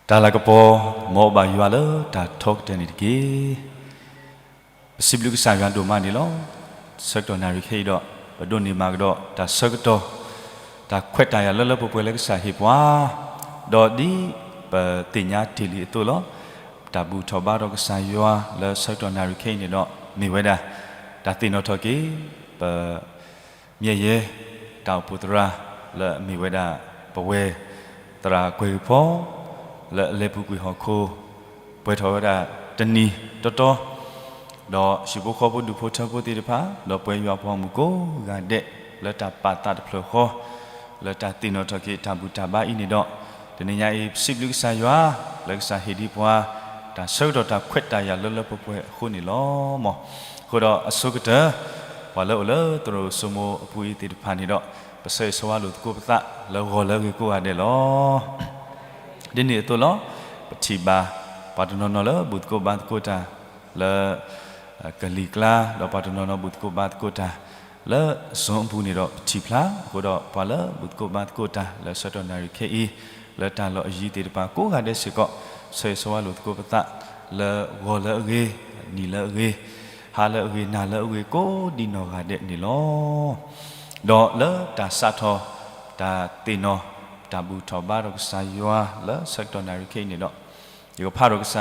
တၢ်လၤကပီၤ မ်အဘၣ်ယွၤလၢတၢ်ထီကတၢၢ်န့ၣ်တက့ၢ်. ပစံးဘျုးကစၢ်ယွၤဒိၣ်မးန့ၣ်လီၤ. ဆၢကတီၢ်နၣ်ရံၣ်ခဲအံၤဒီး ပဒိးန့ၢ်မၤကဒီးတၢ်ဆၢကတီၢ်, တၢ်ခွဲးတၢ်ယာ်လၢလၢပှဲၤပှဲၤလၢကစၢ်ဟ့ၣ်ပှၤ, ဒီးဒ်ပသ့ၣ်ညါတ့ၢ်လံအသိးလီၤ. တၢ်ဘူၣ်ထီၣ်ဘါထီၣ်ကစၢ်ယွၤလၢဆၢကတီၢ်နၣ်ရံၣ်ခဲအံၤန့ၣ်ဒီး မ့ၢ်ဝဲဒၣ် တၢ်သ့ၣ်နီၣ်ထီၣ်က့ၤ ပ မ့ၢ်ယဲ တၢ်အိၣ်ဖှိၣ်သရၣ်လၢအမ့ၢ်ဝဲဒၣ် ပဝဲ သရၣ်ကွဲၤဂ့ၤဖီ လၢအလဲၤပူၤကွံာ်ဟီၣ်ခိၣ် ပှဲၤထီၣ်ဝဲဒၣ်တနံၣ်တီတီ, ဒီးဟံၣ်ဖိဃီဖိဒူၣ်ဖိထၢဖိသ့ၣ်တဖၣ် ဒီးပဝဲယွၤအပှၤဂီၢ်မုၢ်ကိးဂၤဒဲး လၢတၢ်ပာ်သးတဖျၢၣ်ဃီ လၢတၢ်သ့ၣ်နီၣ်ထီၣ်က့ၤတၢ်ဘူၣ်တၢ်ဘါအံၤန့ၣ်ဒီး တနံၤညါအံၤ ပစံးဘျုးကစၢ်ယွၤ လၢကစၢ်ဟ့ၣ်ဒံးပှၤ တၢ်ဆၢကတီၢ်တၢ်ခွဲးတၢ်ယာ်လၢလၢပှဲၤပှဲၤအဃိန့ၣ်လီၤ. မ်အဃိဒီးအဆိကတၢၢ် ပှၤလၢအိၣ်လၢသရိာ်စိမိၤအပူၤအံၤသ့ၣ်တဖၣ်န့ၣ်ဒီး ပဆၢဂ့ၤဆၢဝါလိာ်သကိးပသးလၢဂီၤလၢအဂ့ၤကိးဂၤဒဲးလီၤ. ဒ်န့ၣ်အသိးလီၤ. ပထံၣ်ဘၣ် ပှၤတနီၤနီၤလၢဘူၣ်သကိးဘါသကိးတၢ်လၢ ကလံၤကျါ ဒီးပှၤတနီၤနီၤဘူၣ်သကိးဘါသကိးတၢ်လၢ Zoom အပူၤန့ၣ်ဒီး ပထံၣ်ဖျါအဃိဒီး ပှၤလၢဘူၣ်သကိးဘါသကိးတၢ်လၢဆၢကတီၢ်နၣ်ရံၣ်ခဲအံၤ လၢတၢ်လီၢ်အယံၤသ့ၣ်တဖၣ်ကိးဂၤဒဲးစ့ၢ်ကီး ဆၢဂ့ၤဆၢဝါလိာ်သကိးပသးလၢဂီၤလၢအဂ့ၤ, နံၤလၢအဂ့ၤ, ဟါလၢအဂ့ၤ, နၤလၢအဂ့ၤ ကိးဒံနီၢ်ဂၤဒဲးန့ၣ်လီၤ. ဒီးလၢတၢ်စးထီၣ် တၢ်သ့ၣ်နီၣ် တၢ်ဘူၣ်ထီၣ်ဘါထီၣ်ကစၢ်ယွၤလၢဆၢကတီၢ်နၣ်ရံၣ်ခဲအံၤန့ၣ်ဒီး ယကဖးထီၣ်က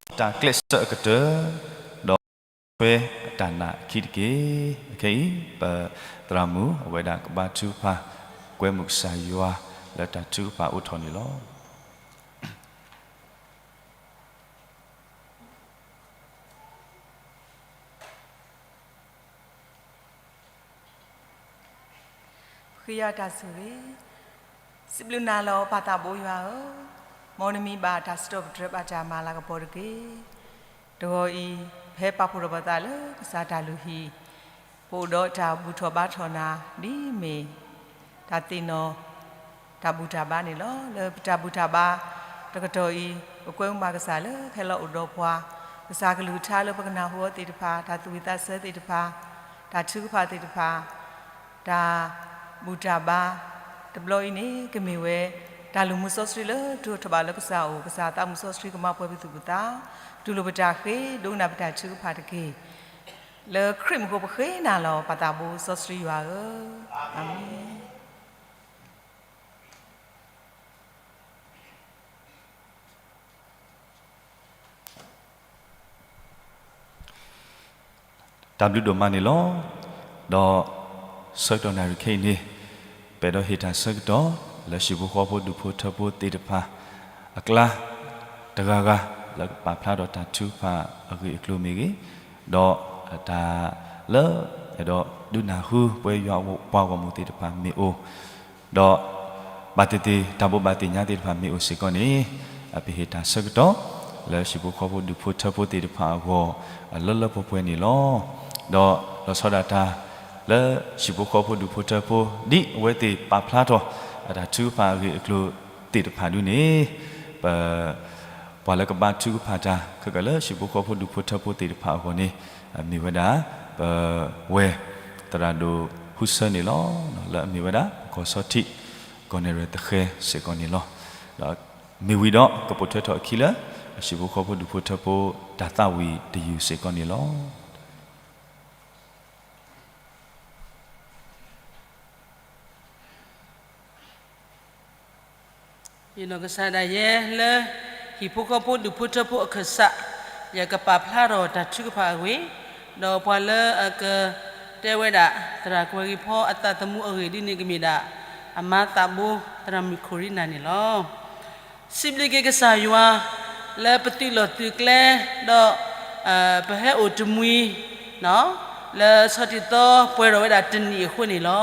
စၢ် တၢ်ကျဲးစၢးအကတၢၢ် ဒီးထွဲအတၢ်နာ်အခံတက့ၢ်. အခဲအံၤ ပသရၣ်မုၣ်အဝဲဒၣ်ကဘါထုကဖၣ် ကွဲမုာ်ကစၢ်ယွၤလၢတၢ်ထုကဖၣ်အိးထီၣ်န့ၣ်လီၤ. ဃ့ယွၤတၢ်ဆိၣ်ဂ့ၤ, စံးဘျုးနၤလီၤပၢ်သးဘိယွၤဧၢ, မ်နမံၤဘၣ်တၢ်စံးထီၣ်ပတြၢၤဘၣ်တၢ်မၤလၤကပီၤတက့ၢ်. တဂီၤအံၤ ဖဲပာ်ဖှိၣ်ထီၣ်ပသးလၢကစၢ်တၢ်လုၢ်ဟံၣ်, ပအိၣ်ဒီးတၢ်ဘူၣ်ထီၣ်ဘါထီၣ်နၤ ဒ်မ့ၢ် တၢ်သ့ၣ်နီၣ် တၢ်ဘူၣ်တၢ်ဘါန့ၣ်လီၤ. လၢပတၢ်ဘူၣ်တၢ်ဘါတကတီၢ်အံၤ ပကွဲမုာ်ဘၣ်ကစၢ်လၢဟဲလီၤအိၣ်ဒီးပှၤ, ကစၢ်ကလုၢ်ကထါလၢပကနၢ်ဟူအီၤသ့ၣ်တဖၣ်, တၢ်သူၣ်ဝံၣ်သးဆၢသ့ၣ်တဖၣ်, တၢ်ထုကဖၣ်သ့ၣ်တဖၣ်, တၢ်ဘူၣ်တၢ်ဘါတဘျီအံၤန့ၣ် ကမ့ၢ်ဝဲ တၢ်လုၢ်မူစီဆှံလၢတိၢ်ထီၣ်ဘၣ်လၢကစၢ်အအိၣ်, ကစၢ်သးမူစီဆှံကမၤပှဲၤပသူၣ်ပသး, တူၢ်လိာ်ပတၢ်ဃ့, ဒိကနၣ်ပတၢ်ထုကဖၣ်တက့ၢ်. လၢခရံာ်မူခိၣ်ပဃ့နၤလီၤ ပၢ်သးဘိစီဆှံယွၤဧၢ, အၤမ့ၣ်. တၢ်ဘျုးဒိၣ်မးန့ၣ်လီၤ. ဒီးဆၢကတီၢ်နၣ်ရံၣ်ခဲအံၤန့ၣ် ပအဲၣ်ဒိးဟ့ၣ်တၢ်ဆၢကတီၢ် လၢဟံၣ်ဖိဃီဖိဒူၣ်ဖိထၢဖိသ့ၣ်တဖၣ်အကျါ တဂၤဂၤလၢကပာ်ဖျါထီၣ်တၢ်ထုကဖၣ်အဂ့ၢ်အကျိၤမ့ၢ်ဂ့ၤ, ဒီးတၢ်လၢအဲၣ်ဒိးဒုးနၢ်ဟူ ပဝဲယွၤအပှၤဂီၢ်မုၢ်သ့ၣ်တဖၣ်မ့ၢ်အိၣ် ဒီးဘၣ်သ့ၣ်သ့ၣ် တၢ်ဘိးဘၣ်သ့ၣ်ညါသ့ၣ်တဖၣ်မ့ၢ်အိၣ်စ့ၢ်ကီးန့ၣ် ပဟ့ၣ်တၢ်ဆၢကတီၢ် လၢဟံၣ်ဖိဃီဖိဒူၣ်ဖိထၢဖိသ့ၣ်တဖၣ်အဂီၢ် လၢလၢပှဲၤပှဲၤန့ၣ်လီၤ. ဒီးလီၤဆီဒၣ်တၢ် လၢဟံၣ်ဖိဃီဖိဒူၣ်ဖိထၢဖိ ဒ်အဝဲသ့ၣ်ပာ်ဖျါထီၣ် တၢ်ထုကဖၣ်အဂ့ၢ်အကျိၤသ့ၣ်တဖၣ်ဒ်န့ၣ် ပ ပှၤလၢကဘါထုကဖၣ်တၢ် ခဲကၢၣ်လၢဟံၣ်ဖိဃီဖိဒူၣ်ဖိထၢဖိသ့ၣ်တဖၣ်အဂီၢ်န့ၣ် မ့ၢ်ဝဲဒၣ် ပဝဲ သရၣ်ဒိၣ်ဟူဆၢန့ၣ်လီၤ. လၢအမ့ၢ်ဝဲဒၣ် ကီၢ်ဆီထံး ကီၢ်နဲၣ်ရွဲၣ်သဃဲၤစ့ၢ်ကီးန့ၣ်လီၤ. ဒီးမ့ၢ်ဝံၤဒီး ကပိာ်ထွဲထီၣ်အခံလၢ ဟံၣ်ဖိဃီဖိဒူၣ်ဖိထၢဖိ တၢ်သးဝံၣ်တယုၢ်စ့ၢ်ကီးန့ၣ်လီၤ. ယနီၢ်ကစၢ်ဒၣ်ယဲလၢ ဟံၣ်ဖိဃီဖိဒူၣ်ဖိထၢဖိအခၢၣ်စး ယကပာ်ဖျါထီၣ်တၢ်ထုကဖၣ်အဂ့ၢ်, ဒီးပှၤလၢအကတဲဝဲဒၣ် သရၣ်ကွဲၤဂ့ၤဖီအသးသမူအဂ့ၢ်ဒ်န့ၣ် ကမ့ၢ်ဒၣ် အမါသးဘိ သရၣ်မုၣ်ခိၣ်ရံနၤန့ၣ်လီၤ. စံးဘျုးက့ၤကစၢ်ယွၤ လၢပသုးလီၢ်သုးကျဲ ဒီး ပဟဲအိၣ်တမှံၤ လၢဆီထံးသီပှဲၤထီၣ်ဝဲဒၣ်တနံၣ်အဃိန့ၣ်လီၤ.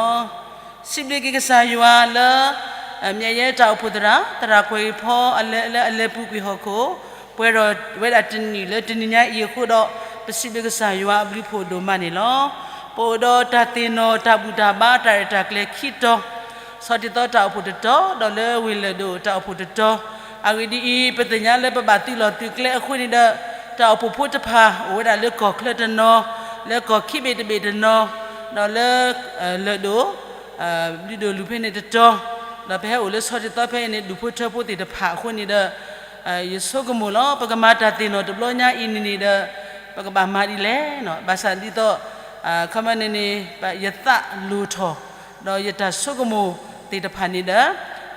စံးဘျုးက့ၤကစၢ်ယွၤလၢ မၠဲၣ်ယဲတၢ်အိၣ်ဖှိၣ်သရၣ် သရၣ်ကွဲၤက့ၤဖီအလဲလၢအလဲၤပူၤကွံာ်ဟီၣ်ခိၣ် ပှဲၤထီၣ်ဝဲဒၣ်တနံၣ်လၢတနံၤညါအံၤအဃိဒီး ပစံးဘျုးကစၢ်ယွၤအဘျုးအဖှိၣ်ဒိၣ်မးန့ၣ်လီၤ. ပအိၣ်ဒီးတၢ်သ့ၣ်နီၣ်တၢ်ဘူၣ်တၢ်ဘါတၢ်ရဲၣ်တၢ်ကျဲၤခံတီၤ, ဆီၣ်တံၢ်သီတၢ်အိၣ်ဖှိၣ်တတီၤ ဒီးလၢဝ့ၢ်လၢၢ်ဒိၣ်တၢ်အိၣ်ဖှိၣ်တတီၤ, အဂ့ၢ်ဒ်အံၤ ပသ့ၣ်ညါလၢပဘၣ်သုးလီၢ်သုးကျဲအဃိန့ၣ်ဒီး တၢ်အိၣ်ဖှိၣ်ဖိတဖၣ် အိၣ်ဝဲဒၣ်လၢကီၢ်ချၢတနီၤ, လၢကီၢ်ခံဘ့ၣ်တဘ့ၣ်တနီၤ, ဒီးလၢ လၢၢ်ဒိၣ် ဘျုးဒိၣ်လူၤဖဲန့ၣ်တတီၤ, ဒီးပဟဲအိၣ်လၢဆီၣ်တံၢ်သီဖဲအံၤန့ၣ် ဒူၣ်ဖိထၢဖိသ့ၣ်တဖၣ်အဃိန့ၣ်ဒီး ယဆိကမိၣ်လီၤ ပကမၤတၢ်သ့ၣ်နီၣ်တဘျီညါအံၤန့ၣ်န့ၣ်ဒီး ပကဘၣ်မၤဒ်လဲၣ်, ဘၣ်ဆၣ်ဒ်သိး ခီမီန့ၣ်န့ၣ် ယသးလိၤထီၣ် ဒီးယတၢ်ဆိကမိၣ်သ့ၣ်တဖၣ်န့ၣ်ဒီး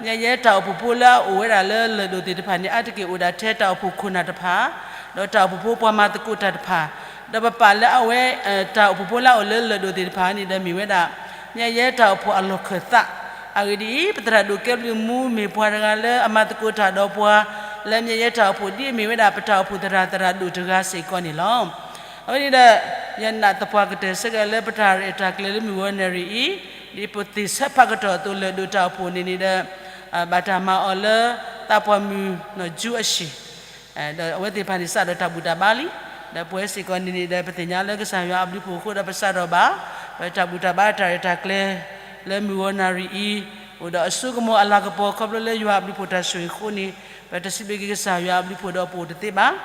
မၠဲၣ်ယဲတၢ်အိၣ်ဖှိၣ်ဖိလၢအအိၣ်ဝဲဒၣ်လၢလၢၢ်ဒိၣ်သ့ၣ်တဖၣ်န့ၣ် အါတက့ၢ်အိၣ်ဒၣ်ထဲတၢ်အိၣ်ဖှိၣ်ခိၣ်နၢ်တဖၣ်, ဒီးတၢ်အိၣ်ဖှိၣ်ဖိပှၤမၤသကိးတၢ်တဖၣ်, ဒီးပပာ်လၢအဝဲ တၢ်အိၣ်ဖှိၣ်ဖိလၢအအိၣ်လၢလၢၢ်ဒိၣ်သ့ၣ်တဖၣ်န့ၣ်ဒီးမ့ၢ်ဝဲဒၣ် မၠဲၣ်ယဲတၢ်အိၣ်ဖှိၣ်အလီၢ်ခၢၣ်သး, အဂ့ၢ်ဒ်အံၤ ပသရၣ်ဒိၣ်ကဲဘျုးမူမ့ၢ်ပှၤတဂၤလၢအမၤသကိးတၢ်ဒီးပှၤ လၢမၠဲၣ်ယဲတၢ်အိၣ်ဖှိၣ်ဒ်အမ့ၢ်ဝဲဒၣ်ပတၢ်အိၣ်ဖှိၣ်သရၣ်သရၣ်ဒိၣ်တဂၤစ့ၢ်ကီးန့ၣ်လီၤ. အဝဲန့ၣ်ဒီး ယနာ်သပှၢ်ကတၢၢ်ဆၢက့ၤလၢပတၢ်ရဲၣ်တၢ်ကျဲၤလၢမုၢ်ဂီၤနၣ်ရံၣ်အံၤ, ဒ်ပသ့ၣ်ဆၢဖးကတီၢ်အသိးလၢၢ်ဒိၣ်တၢ်အိၣ်ဖှိၣ်န့ၣ်န့ၣ်ဒီး ဘၣ်တၢ်မၤအီၤလၢ သးပှၢ်မုၢ်နီၢ်ယူအဆံး ဒီးအဝဲသ့ၣ်တဖၣ်န့ၣ်စးထီၣ်တၢ်ဘူၣ်တၢ်ဘါလံ, ဒီးပဝဲစ့ၢ်ကီးန့ၣ်န့ၣ်ဒီး ပသ့ၣ်ညါလၢကစၢ်ယွၤအဘျုးအဖှိၣ်အဃိဒီးပစးထီၣ်ဘၣ် ပတၢ်ဘူၣ်တၢ်ဘါတၢ်ရဲၣ်တၢ်ကျဲၤ လၢမုၢ်ဂီၤနၣ်ရံၣ်အံၤ, အိၣ်ဒီးအစိကမီၤအလၤကပီၤခီဖျိလၢယွၤအဘျုးအဖှိၣ်တၢ်ဆိၣ်ဂ့ၤအဃိန့ၣ်, ပတစံးဘျုးက့ၤကစၢ်ယွၤအဘျုးအဖှိၣ်ဒီးပအိၣ်တသ့ဘၣ်.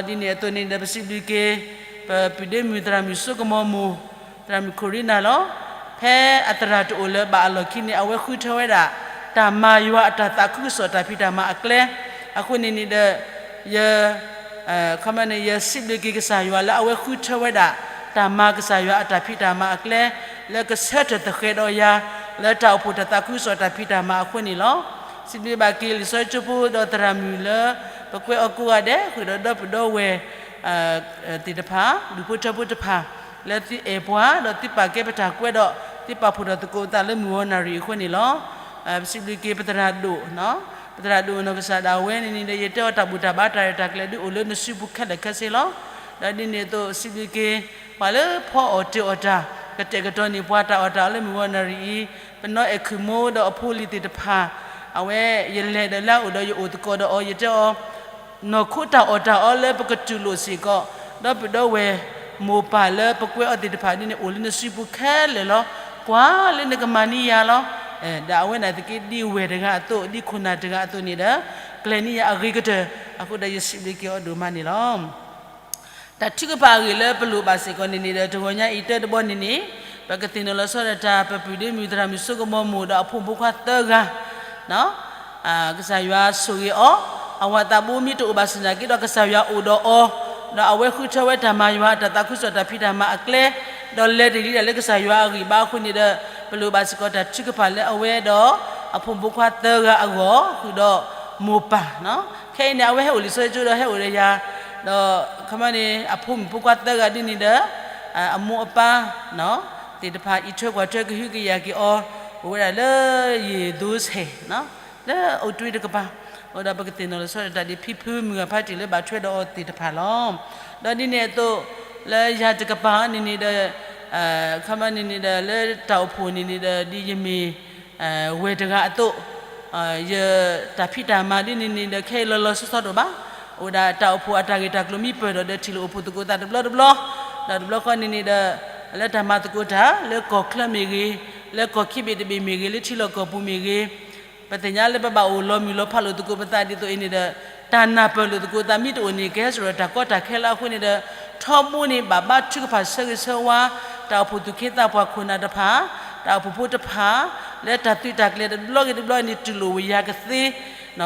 ဒီးဒ်န့ၣ်အသိးန့ၣ်ဒီး ပစံးဘျုးက့ၤ ပပုၢ်ဒ့မုၣ်သရၣ်မုၣ်စိကမီၤမိၢ် သရၣ်မုၣ်ခိၣ်ရံနၤလီၤ. ဖဲအသရၣ်တအိၣ်လၢၤဘၣ်အလီၢ်ခံန့ၣ် အဝဲဃုထၢဝဲဒၣ် တၢ်မၤယွၤအတၢ်သးခုကစီၣ်တၢ်ဖံးတၢ်မၤအကျဲ, အဃိန့ၣ်န့ၣ်ဒီး ယ ခီမီန့ၣ် ယစံးဘျုးက့ၤကစၢ်ယွၤလၢအဝဲဃုထၢဝဲဒၣ် တၢ်မၤကစၢ်ယွၤအတၢ်ဖံးတၢ်မၤအကျဲ လၢကဆၢထၢၣ်သဃဲးဒီးယၤ လၢတၢ်အိၣ်ဖှိၣ်တၢ်သးခုကစီၣ်တၢ်ဖံးတၢ်မၤအဃိန့ၣ်လီၤ. စံးဘျုးဘၣ်က့ၤလံာ်စီဆှံကၠိဖိဒီးသရၣ်မုၣ်လၢ ပကွဲအီၤကိးဂၤဒဲး ဃုာ်ဒီးဒီပုၢ်ဒီဝဲၢ် သ့ၣ်တဖၣ် ဒူၣ်ဖိထၢဖိတဖၣ် လၢသုအဲၣ်ပှၤ ဒီးသုပာ်ကဲပတၢ်ကွဲးဒီး သုပာ်ဖှိၣ်ထီၣ်သကိးပသးလၢမုၢ်ဂီၤနၣ်ရံၣ်အဃိန့ၣ်လီၤ. ပစံးဘျုးက့ၤပသရၣ်ဒိၣ် ပသရၣ်ဒိၣ်နီၢ်ကစၢ်ဒၣ်ဝဲန့ၣ်န့ၣ်ဒီး ယတဲအီၤတၢ်ဘူၣ်တၢ်ဘါတၢ်ရဲၣ်တၢ်ကျဲၤဒုးအိၣ်လၢနစုပူၤခဲလၢာ်ခဲဆ့လီၤ. ဒီးဒ်န့ၣ်အသိးစံးဘျုးက့ၤ ပှၤလၢဖီအီၣ်တ့ၢ်အီၣ်တၢ် ကတဲာ်ကတီၤန့ၢ်ပှၤတၢ်အီၣ်တၢ်အီလၢမုၢ်ဂီၤနၣ်ရံၣ်အံၤ ပနီၢ်အဲၣ်ခုၣ်မိဒီးအဖိလံၤသ့ၣ်တဖၣ် အဝဲယလဲၤဒီးလၢအအိၣ်ဒီးယအိၣ်သကိးဒီးအီၤ ယတဲအီၤ နီၢ်ခိတၢ်အီၣ်တၢ်အီလၢပကတူၢ်လိာ်စ့ၢ်ကီး ဒီပုၢ်ဒီဝဲၢ်မိၢ်ပၢ်လၢပကွဲအီၤသ့ၣ်တဖၣ်ဒ်န့ၣ် အိၣ်လၢနစုပူၤခဲလၢာ်လီၤ. ကွၢ်လၢနကမၤန့ၢ်ယၤလီၤ. ဒီးအဝဲန့ၣ်သက့ဒ်ဝဲၢ်တဂၤအသိး ဒ်ခိၣ်နၢ်တဂၤအသိးန့ၣ်ဒီး ကျဲၤန့ၢ်ယၤအဂ့ၤကတၢၢ် အဃိဒီးယစံးဘျုးက့ၤအီၤဒိၣ်မးန့ၣ်လီၤ. တၢ်ထုကဖၣ်အဂ့ၢ်လၢပလိၣ်ဘၣ်စ့ၢ်ကီးန့ၣ်န့ၣ်ဒီး တဂီၤညါအံၤတၢတဘီန့ၣ်န့ၣ် ပကသ့ၣ်နီၣ်လီၤဆီဒၣ်တၢ် ပပုၢ်ဒ့မုၣ်သရၣ်မုၣ်စိကမီၤမိၢ်ဒီးအဖိမုၣ်ဖိခွါသၢဂၤ ကစၢ်ယွၤဆိၣ်ဂ့ၤအီၤ, အဝၤသးဘိမ့ၢ်တအိၣ်ဘၣ်ဆၣ်သနာ်က့ဒီး ကစၢ်ယွၤအိၣ်ဒီးအီၤ, ဒီးအဝဲဃုထၢဝဲတၢ်မၤယွၤအတၢ်သးခုကစီၣ်တၢ်ဖံးတၢ်မၤအကျဲ, ဒီးလဲၤတ့ၢ်လံဒၣ်လၢကစၢ်ယွၤအဂံၢ်ဘါအဃိန့ၣ်ဒီး ပလိၣ်ဘၣ်စ့ၢ်ကီးတၢ်ထုကဖၣ်လၢအဝဲဒီး အဖိမုၣ်ဖိခွါသၢဂၤအဂီၢ် ဃုာ်ဒီးမိၢ်ပၢ် ခဲအံၤန့ၣ် အဝဲဟဲအိၣ်လံာ်စီဆှံကၠိဒီးဟဲအိၣ်ဒီးယၤ, ဒီးခီမီန့ၣ် အဖိမုၣ်ဖိခွါသၢဂၤဒ်န့ၣ်ဒီး အမိၢ်အပၢ်သ့ၣ်တဖၣ် အံးထွဲကွၢ်ထွဲကဟုကယာ်က့ၤအီၤ အိၣ်ဝဲဒၣ်လၢယ့ၢ်သိဆဲး လၢအူးတွ့တကပၤ, ဒီးပကသ့ၣ်နီၣ်လီၤဆီဒၣ်တၢ်ဒ်ဖံဖုမုၢ်ဂၢ်ဖါတံၢ်လၢဘၣ်ထွဲဒီးအီၤသ့ၣ်တဖၣ်လီၤ. ဒီးဒ်န့ၣ်အသိး လၢယၤတကပၤန့ၣ်န့ၣ်ဒီး ခီမီန့ၣ်န့ၣ်ဒီး လၢတၢ်အိၣ်ဖှိၣ်န့ၣ်န့ၣ်ဒီး ဒ်ယမ့ၢ် ဝဲၢ်တဂၤအသိး ယတၢ်ဖံးတၢ်မၤဒ်န့ၣ်န့ၣ်ဒီး ခဲအံၤလီၤလီၤဆီဆီဒိၣ်ဘၣ်, အိၣ်ဒၣ်တၢ်အိၣ်ဖှိၣ်အတၢ်ဂ့ၢ်တၢ်ကျိၤမ့ၢ်ပၢၢ်ဒီး ဒီးထံၣ်လိာ်အိၣ်ဖှိၣ်သကိးသးတဘျီတဘျီ, ဒီးတဘျီဃီန့ၣ်န့ၣ်ဒီး လၢတၢ်မၤသကိးတၢ် လၢကီၢ်ချၢမ့ၢ်ဂ့ၤ, လၢကီၢ်ခံဘ့ၣ်တဘ့ၣ်မ့ၢ်ဂ့ၤ, လၢထံလီၢ်ကီၢ်ပူၤမ့ၢ်ဂ့ၤ, ပသ့ၣ်ညါလၢပဘၣ်အိၣ်လီၤမုၢ်လီၤဖးလိာ်သကိးပသးဒ်သိးအံၤန့ၣ်ဒီး တၢ်နၢ်ပၢၢ်လိာ်သကိးသးမ့ၢ်တအိၣ်န့ၣ် ကဟဲစရီတၢ်ကီတၢ်ခဲလၢအဃိန့ၣ်ဒီး ထီဘိန့ၣ် ဘၣ်ဘါထုကဖၣ်ဆၢဂ့ၤဆၢဝါ တၢ်အိၣ်ဖှိၣ်သူၣ်က့သးပှၢ်ခိၣ်နၢ်တဖၣ်, တၢ်အိၣ်ဖှိၣ်ဖိတဖၣ် လၢတၢ်သုးတၢ်ကျဲၤတဘျီဂ့ၤတဘျီန့ၣ် တူၢ်လိာ်ဝဲယၤကသ့,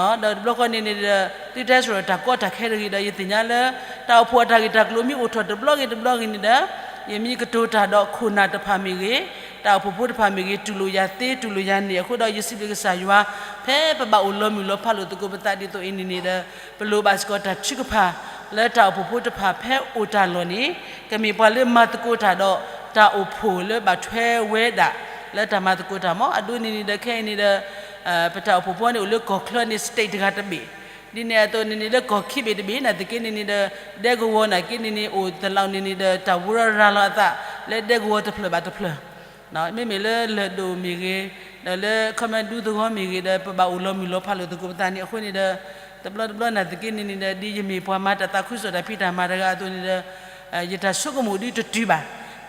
ဒီးတဘျီဃီန့ၣ်န့ၣ်ဒီး သုတဟဲစရီတၢ်ကီတၢ်ခဲတဂ့ၤဒီး ယသ့ၣ်ညါလၢ တၢ်အိၣ်ဖှိၣ်အတၢ်ဂ့ၢ်တၢ်ကျိၤမ့ၢ်အိၣ်ထီၣ်တဘျီဂ့ၤတဘျီဂ့ၤန့ၣ်ဒီး ယမ့ၢ်ကတိၤတၢ်ဒီးခိၣ်နၢ်တဖၣ်မ့ၢ်ဂ့ၤ, တၢ်အိၣ်ဖှိၣ်ဖိတဖၣ်မ့ၢ်ဂ့ၤ တူၢ်လိာ်ယၤသ့ တူၢ်လိာ်ယၤန့ၣ်အဃိဒီး ယစံးဘျုးကစၢ်ယွၤ ဖဲပဘၣ်အိၣ်လီၤမုၢ်လီၤဖးလိာ်သကိးပသးဒ်သိးအံၤန့ၣ်န့ၣ်ဒီး ပလိၣ်ဘၣ်စ့ၢ်ကီးတၢ်ထုကဖၣ် လၢတၢ်အိၣ်ဖှိၣ်ဖိတဖၣ်ဖဲအိၣ်တၢ်လီၢ်န့ၣ် ကမ့ၢ်ပှၤလၢမၤသကိးတၢ်ဒီး တၢ်အိၣ်ဖှိၣ်လၢဘၣ်ထွဲဝဲဒၣ် လၢတၢ်မၤသကိးတၢ်မ့ၢ် အဒိန့ၣ်န့ၣ်ဒီး ခဲအံၤန့ၣ်ဒီး ပတၢ်အိၣ်ဖှိၣ်ဖိန့ၣ်အိၣ်လၢကီၢ်ချၢန့ၣ် state တဂၤတဘ့ၣ်, ဒ်န့ၣ်အသိးန့ၣ်န့ၣ် လၢကီၢ်ခံဘ့ၣ်တဘ့ၣ် နာ်သက့န့ၣ်န့ၣ်ဒီး ဒဲကဝီၤနာ်သက့န့ၣ်န့ၣ် အိၣ်သလီန့ၣ်န့ၣ်ဒီး တၢ်ဝူရၢရၤလီၤအသး လၢဒဲကဝီၤတဖျၢၣ်ဘၣ်တဖျၢၣ်, မ့မ့ၢ်လၢလၢၢ်ဒိၣ်မ့ၢ်ဂ့ၤ ဒီးလၢခီပညီဒူသဝီမ့ၢ်ဂ့ၤဒီး ပဘၣ်အိၣ်လီၤမုၢ်လီၤဖးလိာ်သကိးပသးန့ၣ်အဃိန့ၣ်ဒီး တဘျီတဘျီနာ်သက့န့ၣ်န့ၣ်ဒီး ဒ်ယမ့ၢ်ပှၤမၤတၢ်သးခုကစီၣ်တၢ်ဖံးတၢ်မၤတဂၤအသိးန့ၣ်ဒီး ယတၢ်ဆိကမိၣ်ဒ်တတုၤဘၣ်,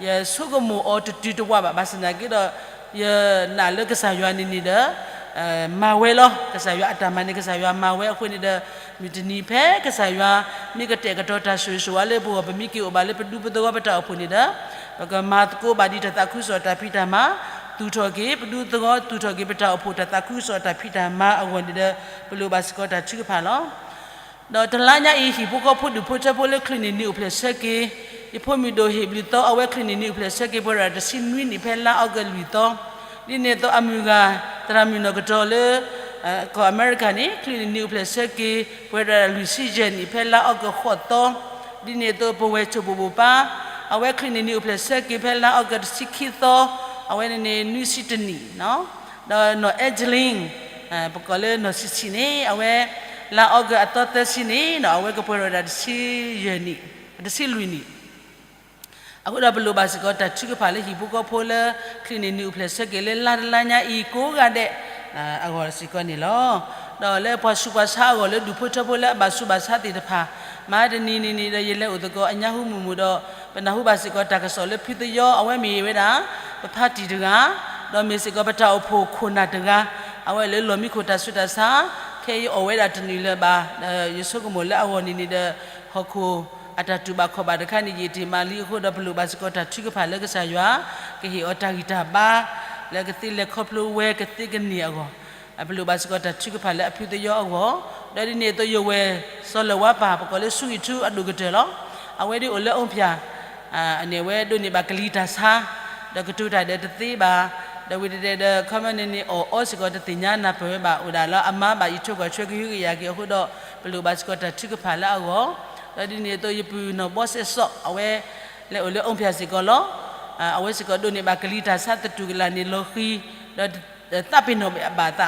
ယဆိကမိၣ်အီၤတတုၤတဝးဘၣ် ဘၣ်ဆၣ်သနာ်က့ဒီး ယနာ်လၢကစၢ်ယွၤန့ၣ်န့ၣ်ဒီး မၤဝဲလီၤ. ကစၢ်ယွၤအတၢ်မၤန့ၣ် ကစၢ်ယွၤမၤဝဲအဃိန့ၣ်ဒီး မုၢ်တနံၤဖဲကစၢ်ယွၤ မ့ၢ်ကတဲာ်ကတီၤတၢ်ဆိၣ်ဂ့ၤဆိၣ်ဝါလၢပဂီၢ် ပမ့ၢ်က့ၤအိၣ်ဘၣ်လၢပဒူပသဝီပတၢ်အိၣ်ဖှိၣ်န့ၣ်ဒီး ပကမၤသကိးဘၣ်ဒ်တၢ်သးခုကစီၣ်တၢ်ဖံးတၢ်မၤ သူၣ်ထီၣ်က့ၤ ပဒူသဝီ သူၣ်ထီၣ်က့ၤ ပတၢ်အိၣ်ဖှိၣ်တၢ်သးခုကစီၣ်တၢ်ဖံးတၢ်မၤအဂီၢ်န့ၣ်ဒီး ပလိၣ်ဘၣ်စ့ၢ်ကီးတၢ်ထုကဖၣ်လီၤ. ဒီးတလါညါအံၤ ဟံၣ်ဖိဃီဖိဒူၣ်ဖိထၢဖိလၢချုးန့ၢ်နံၤအိၣ်ဖျဲၣ်ဆၢက့ၤ ယဖိမုၣ်ဒိၣ်ဟ့ၣ်ဘျုးသီ အဝဲချုးန့ၢ်နံၤအိၣ်ဖျဲၣ်ဆၢက့ၤ ပှဲၤဒၣ်တဆံနွံနံၣ် ဖဲလါအီကူးလွံၢ်သီ, ဒ်န့ၣ်အသိးအမုၢ်ဂၤ သရၣ်မုၣ်နီၢ်ကတီၤလၢ ကီၢ်အမဲရကၤန့ၣ် ချုးန့ၢ်နံၤအိၣ်ဖျဲၣ်ဆၢက့ၤ ပှဲၤဒၣ်လွံၢ်ဆံယဲၢ်နံၣ် ဖဲလါအီကူးဃိးသီ, ဒ်န့ၣ်အသိးပဝဲၢ်ဆိၣ်ဘိၣ်ဘိၣ်ပၢ် အဝဲချုးန့ၢ်နံၤအိၣ်ဖျဲၣ်ဆၢက့ၤ ဖဲလါအီကူးတဆံခံသီ, အဝဲန့ၣ်န့ၣ်နွံဆံတနံၣ် ဒီးနီၢ်အဲကလံ ပကိးလၢနီၢ်ဆံးဆံးန့ၣ် အဝဲ လါအီကူးအသီသၢဆံန့ၣ် အဝဲကပှဲၤထီၣ်ဝဲဒၣ်တဆံယဲၢ်နံၣ်, တဆံလွံၢ်နံၣ်. အဃိဒီးပလိၣ်ဘၣ်စ့ၢ်ကီးတၢ်ထုကဖၣ်လၢဟံၣ်ဖိဃီဖိလၢ ချုးန့ၢ်နံၤအိၣ်ဖျဲၣ်ဆၢက့ၤလၢလါတလါညါအံၤကိးဂၤဒဲး အဂီၢ်စ့ၢ်ကီးန့ၣ်လီၤ. ဒီးလၢပှၤဆူးပှၤဆါအဂီၢ်လၢဒူၣ်ဖိထၢဖိလၢအဘၣ်ဆူးဘၣ်ဆါသ့ၣ်တဖၣ် မဟါတနံၤန့ၣ်န့ၣ်ဒီး ယလဲၤအိၣ်သကိးအညါဟူမုၢ်မုၢ်ဒီး ပနၢ်ဟူဘၣ်စ့ၢ်ကီးတၢ်ကစီၣ်လၢဖုသယီ အဝဲမ့ၢ်ဝဲဒၣ် ပဖါတံၢ်တဂၤ ဒီးမ့ၢ်စ့ၢ်ကီးပတၢ်အိၣ်ဖှိၣ်ခိၣ်နၢ်တဂၤ အဝဲလၢလီၢ်မံခိၣ်တၢ်ဆူးတၢ်ဆါ ခဲအံၤအီၣ်ဝဲဒၣ်တနံၣ်လၢၤဘၣ်, ယဆိကမိၣ်လၢအဂီၢ်န့ၣ်န့ၣ်ဒီး ဟီၣ်ခိၣ်အတၢ်တူၢ်ဘၣ်ခီၣ်ဘၣ်တခါန့ၣ် ယတ့ၢ်မးလံအဃိဒီး ပလိၣ်ဘၣ်စ့ၢ်ကီးတၢ်ထုကဖၣ်လၢကစၢ်ယွၤ ကဟ့ၣ်အီၤတၢ်ဂံၢ်တၢ်ဘါ လၢကသ့လဲၤခီဖျိဝဲကသ့ကန့ၢ်အဂီၢ်, ပလိၣ်ဘၣ်စ့ၢ်ကီးတၢ်ထုကဖၣ်လၢအဖုသယီအဂီၢ်, ဒီးဒ်န့ၣ်အသိးယဝဲၢ်စီၤလၢၢ်ဝါပၢ် ပကိးလၢဆူဂံၢ်ထူအဒိၣ်ကတၢၢ်လီၤ. အဝဲဒ်အိၣ်လၢအီၣ်ဖၠၣ် န့ၣ်အဝဲဒိးန့ၢ်ဘၣ်ကလံၤတၢ်ဆါ ဒီးကတိၤတၢ်ဒီးတသ့ဘၣ်, ဒီးဝံၤတတဲဒီး ခီပညီန့ၣ်န့ၣ် အီၣ်အီစ့ၢ်ကီးတသ့ၣ်ညါနၢ်ပၢၢ်ဝဲဘၣ် အိၣ်ဒၣ်လၢအမါဘၣ်ယဆိးကွၢ်ဆွဲကဟုကယာ်က့ၤအဃိဒီး ပလိၣ်ဘၣ်စ့ၢ်ကီးတၢ်ထုကဖၣ်လၢအဂီၢ်, ဒီးဒ်န့ၣ်အသိးယပုၢ်နီၢ်ဘီစဲးစီး အဝဲ လဲၤအိၣ်လၢအီၣ်ဖၠၣ်စ့ၢ်ကီးလီၤ. အဝဲစ့ၢ်ကီးဒိးန့ၢ်ဘၣ်ကလံၤတၢ်ဆါသတူၢ်ကလာ်န့ၣ်လီၤဃံၤ, ဒီး သးပ့ၤနီၣ်ဘၣ်အသး,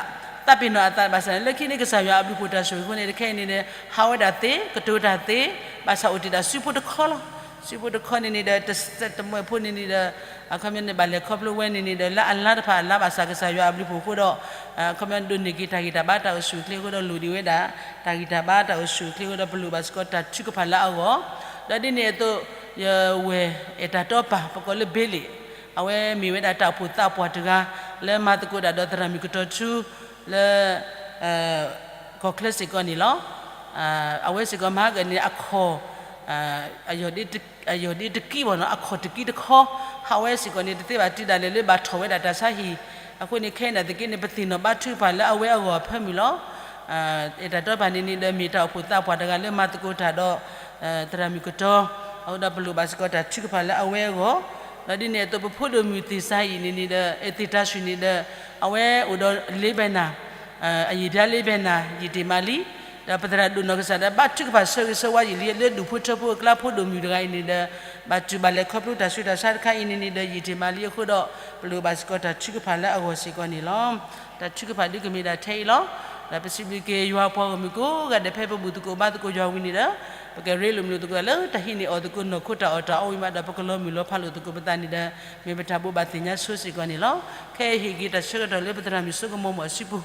သးပ့ၤနီၣ်အသးဘၣ်ဆၣ် လၢခံန့ၣ်ကစၢ်ယွၤအဘျုးဖှိၣ်တၢ်ဆိၣ်ဂ့ၤအဃိန့ၣ် တခဲအံၤန့ၣ်ဒီး ဟးဝဲဒၣ်သ့ ကတိၤတၢ်သ့, ဘၣ်ဆၣ်အိၣ်တ့ၢ်ဒၣ်စုဖိတခီလီၤ. စုဖိတခီန့ၣ်န့ၣ်ဒီး တစဲးတမှဲၤဖိန့ၣ်န့ၣ်ဒီး အခီပညီန့ၣ် ဘၣ်လဲၤခီဖျိဝဲန့ၣ်န့ၣ်ဒီး လၢအလါတဖၣ်အလါဘၣ်ဆၣ် ကစၢ်ယွၤအဘျုးဖှိၣ်အဃိဒီး အခီပညီဒိးန့ၢ်က့ၤတၢ်ဂံၢ်တၢ်ဘါတၢ်အိၣ်ဆူၣ်အိၣ်ချ့အဃိဒီး လိၣ်ဒံးဝဲဒၣ် တၢ်ဂံၢ်တၢ်ဘါတၢ်အိၣ်ဆူၣ်အိၣ်ချ့အဃိဒီး ပလိၣ်ဘၣ်စ့ၢ်ကီးတၢ်ထုကဖၣ်လၢအဂီၢ်, ဒီးဒ်န့ၣ်အသိး ယဝဲၢ်အဲၣ်တၢ်တီပၢ် ပကိးလၢဘ့လ့ၣ် အဝဲမ့ၢ်ဝဲဒၣ်တၢ်အိၣ်ဖှိၣ်သးပှၢ်တဂၤ လၢမၤသကိးတၢ်ဒီးသရၣ်မုၣ်ကတီၤထူ လၢ ကီၢ်ချၢစ့ၢ်ကီးန့ၣ်လီၤ. အဝဲစ့ၢ်ကီးမၤဟါကန့ၣ် အခီၣ် အယီၢ်ဒ့တကံဘၣ်နီၤ အခီၣ်တကံတခီ ဟးဝဲစ့ၢ်ကီးန့ၣ် တသ့ဘၣ်တုၤဒၣ်လဲာ်လၢဘၣ်ထီၣ်ဝဲဒၣ်တၢ်ဆါဟံၣ်, အဃိန့ၣ် ခဲအံၤနာ်သက့န့ၣ် ပသ့ၣ်နီၣ်ဘါထုကဖၣ်လၢအဝဲအဂီၢ်အဖၢမုၢ်လီၤ. အဲၣ်တၢ်တီပၢ်န့ၣ်န့ၣ်ဒီး မ့ၢ်တၢ်အိၣ်ဖှိၣ်သးပှၢ်တဂၤလၢမၤသကိးတၢ်ဒီး သရၣ်မုၣ်ကတီၤ, အဃိဒီးပလိၣ်ဘၣ်စ့ၢ်ကီးတၢ်ထုကဖၣ်လၢအဝဲအဂီၢ်, ဒီးဒ်န့ၣ်အသိးပဖိဒိၣ်မုၣ်သ့ၣ်စါအံၤန့ၣ်န့ၣ်ဒီး သ့ၣ်တၢ်ဆူၣ်န့ၣ်ဒီး အဝဲအိၣ်ဒီးလ့ဘဲနၤ အယံာ်ဘျါလ့ဘဲနၤ ယံာ်တ့ၢ်မးလံ, ဒီးပသရၣ်ဒိၣ်နီၢ်ကစၢ်ဒၣ်ဘါထုကဖၣ်ဆၢဂ့ၤဆၢဝါယံာ်လံ လၢဒူၣ်ဖိထၢဖိအကျါဖိဒိၣ်မုၣ်တဂၤအံၤန့ၣ်ဒီး ဘၣ်တူၢ်ဘၣ်လဲၤခီဖျိတၢ်ဆူးတၢ်ဆါတခါအံၤန့ၣ်န့ၣ်ဒီး ယံာ်တ့ၢ်မးလံအဃိဒီး ပလိၣ်ဘၣ်စ့ၢ်ကီးတၢ်ထုကဖၣ်လၢအဂီၢ်စ့ၢ်ကီးန့ၣ်လီၤ. တၢ်ထုကဖၣ်ဒုးကမ့ၢ်ဒၣ်ထဲအံၤလီၤ. ဒီးပစံးဘျုးက့ၤယွၤပှၤဂီၢ်မုၢ်ကိးဂၤဒဲး ဖဲပဘူၣ်သကိးဘါသကိးယွၤဝံၤန့ၣ်ဒီး ပကရ့လိာ်မုာ်လိာ်သကိးလၢတၢ်ဟံးန့ၢ်အီၣ်သကိး နီၢ်ခိတၢ်အီၣ်တၢ်အီဝံၤမးဒီး ပကလီၤမုၢ်လီၤဖးလိာ်သကိးပသးန့ၣ်ဒီး မ့ၢ်ပတၢ်ဘိးဘၣ်သ့ၣ်ညါဆိစ့ၢ်ကီးန့ၣ်လီၤ. ခဲအံၤဟ့ၣ်က့ၤတၢ်ဆၢကတီၢ်လၢပသရၣ်မုၣ်စိကမီၤမီၢ်အစုပူၤ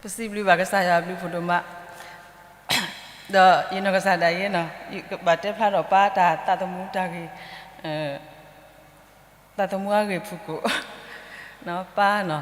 ပစံးဘျုးဘၣ်ကစၢ်ယွၤအဘျုးဖးဒိၣ်မး, ဒီးယနီၢ်ကစၢ်ဒၣ်ယဲနီၤ ယကဘၣ်တဲဖျါထီၣ်ပၢ်တၢ်သးသမူတၢ်ဂ့ၢ်, သးသမူအဂ့ၢ်ဖုၣ်ကိာ်, ပၢ်နီၤ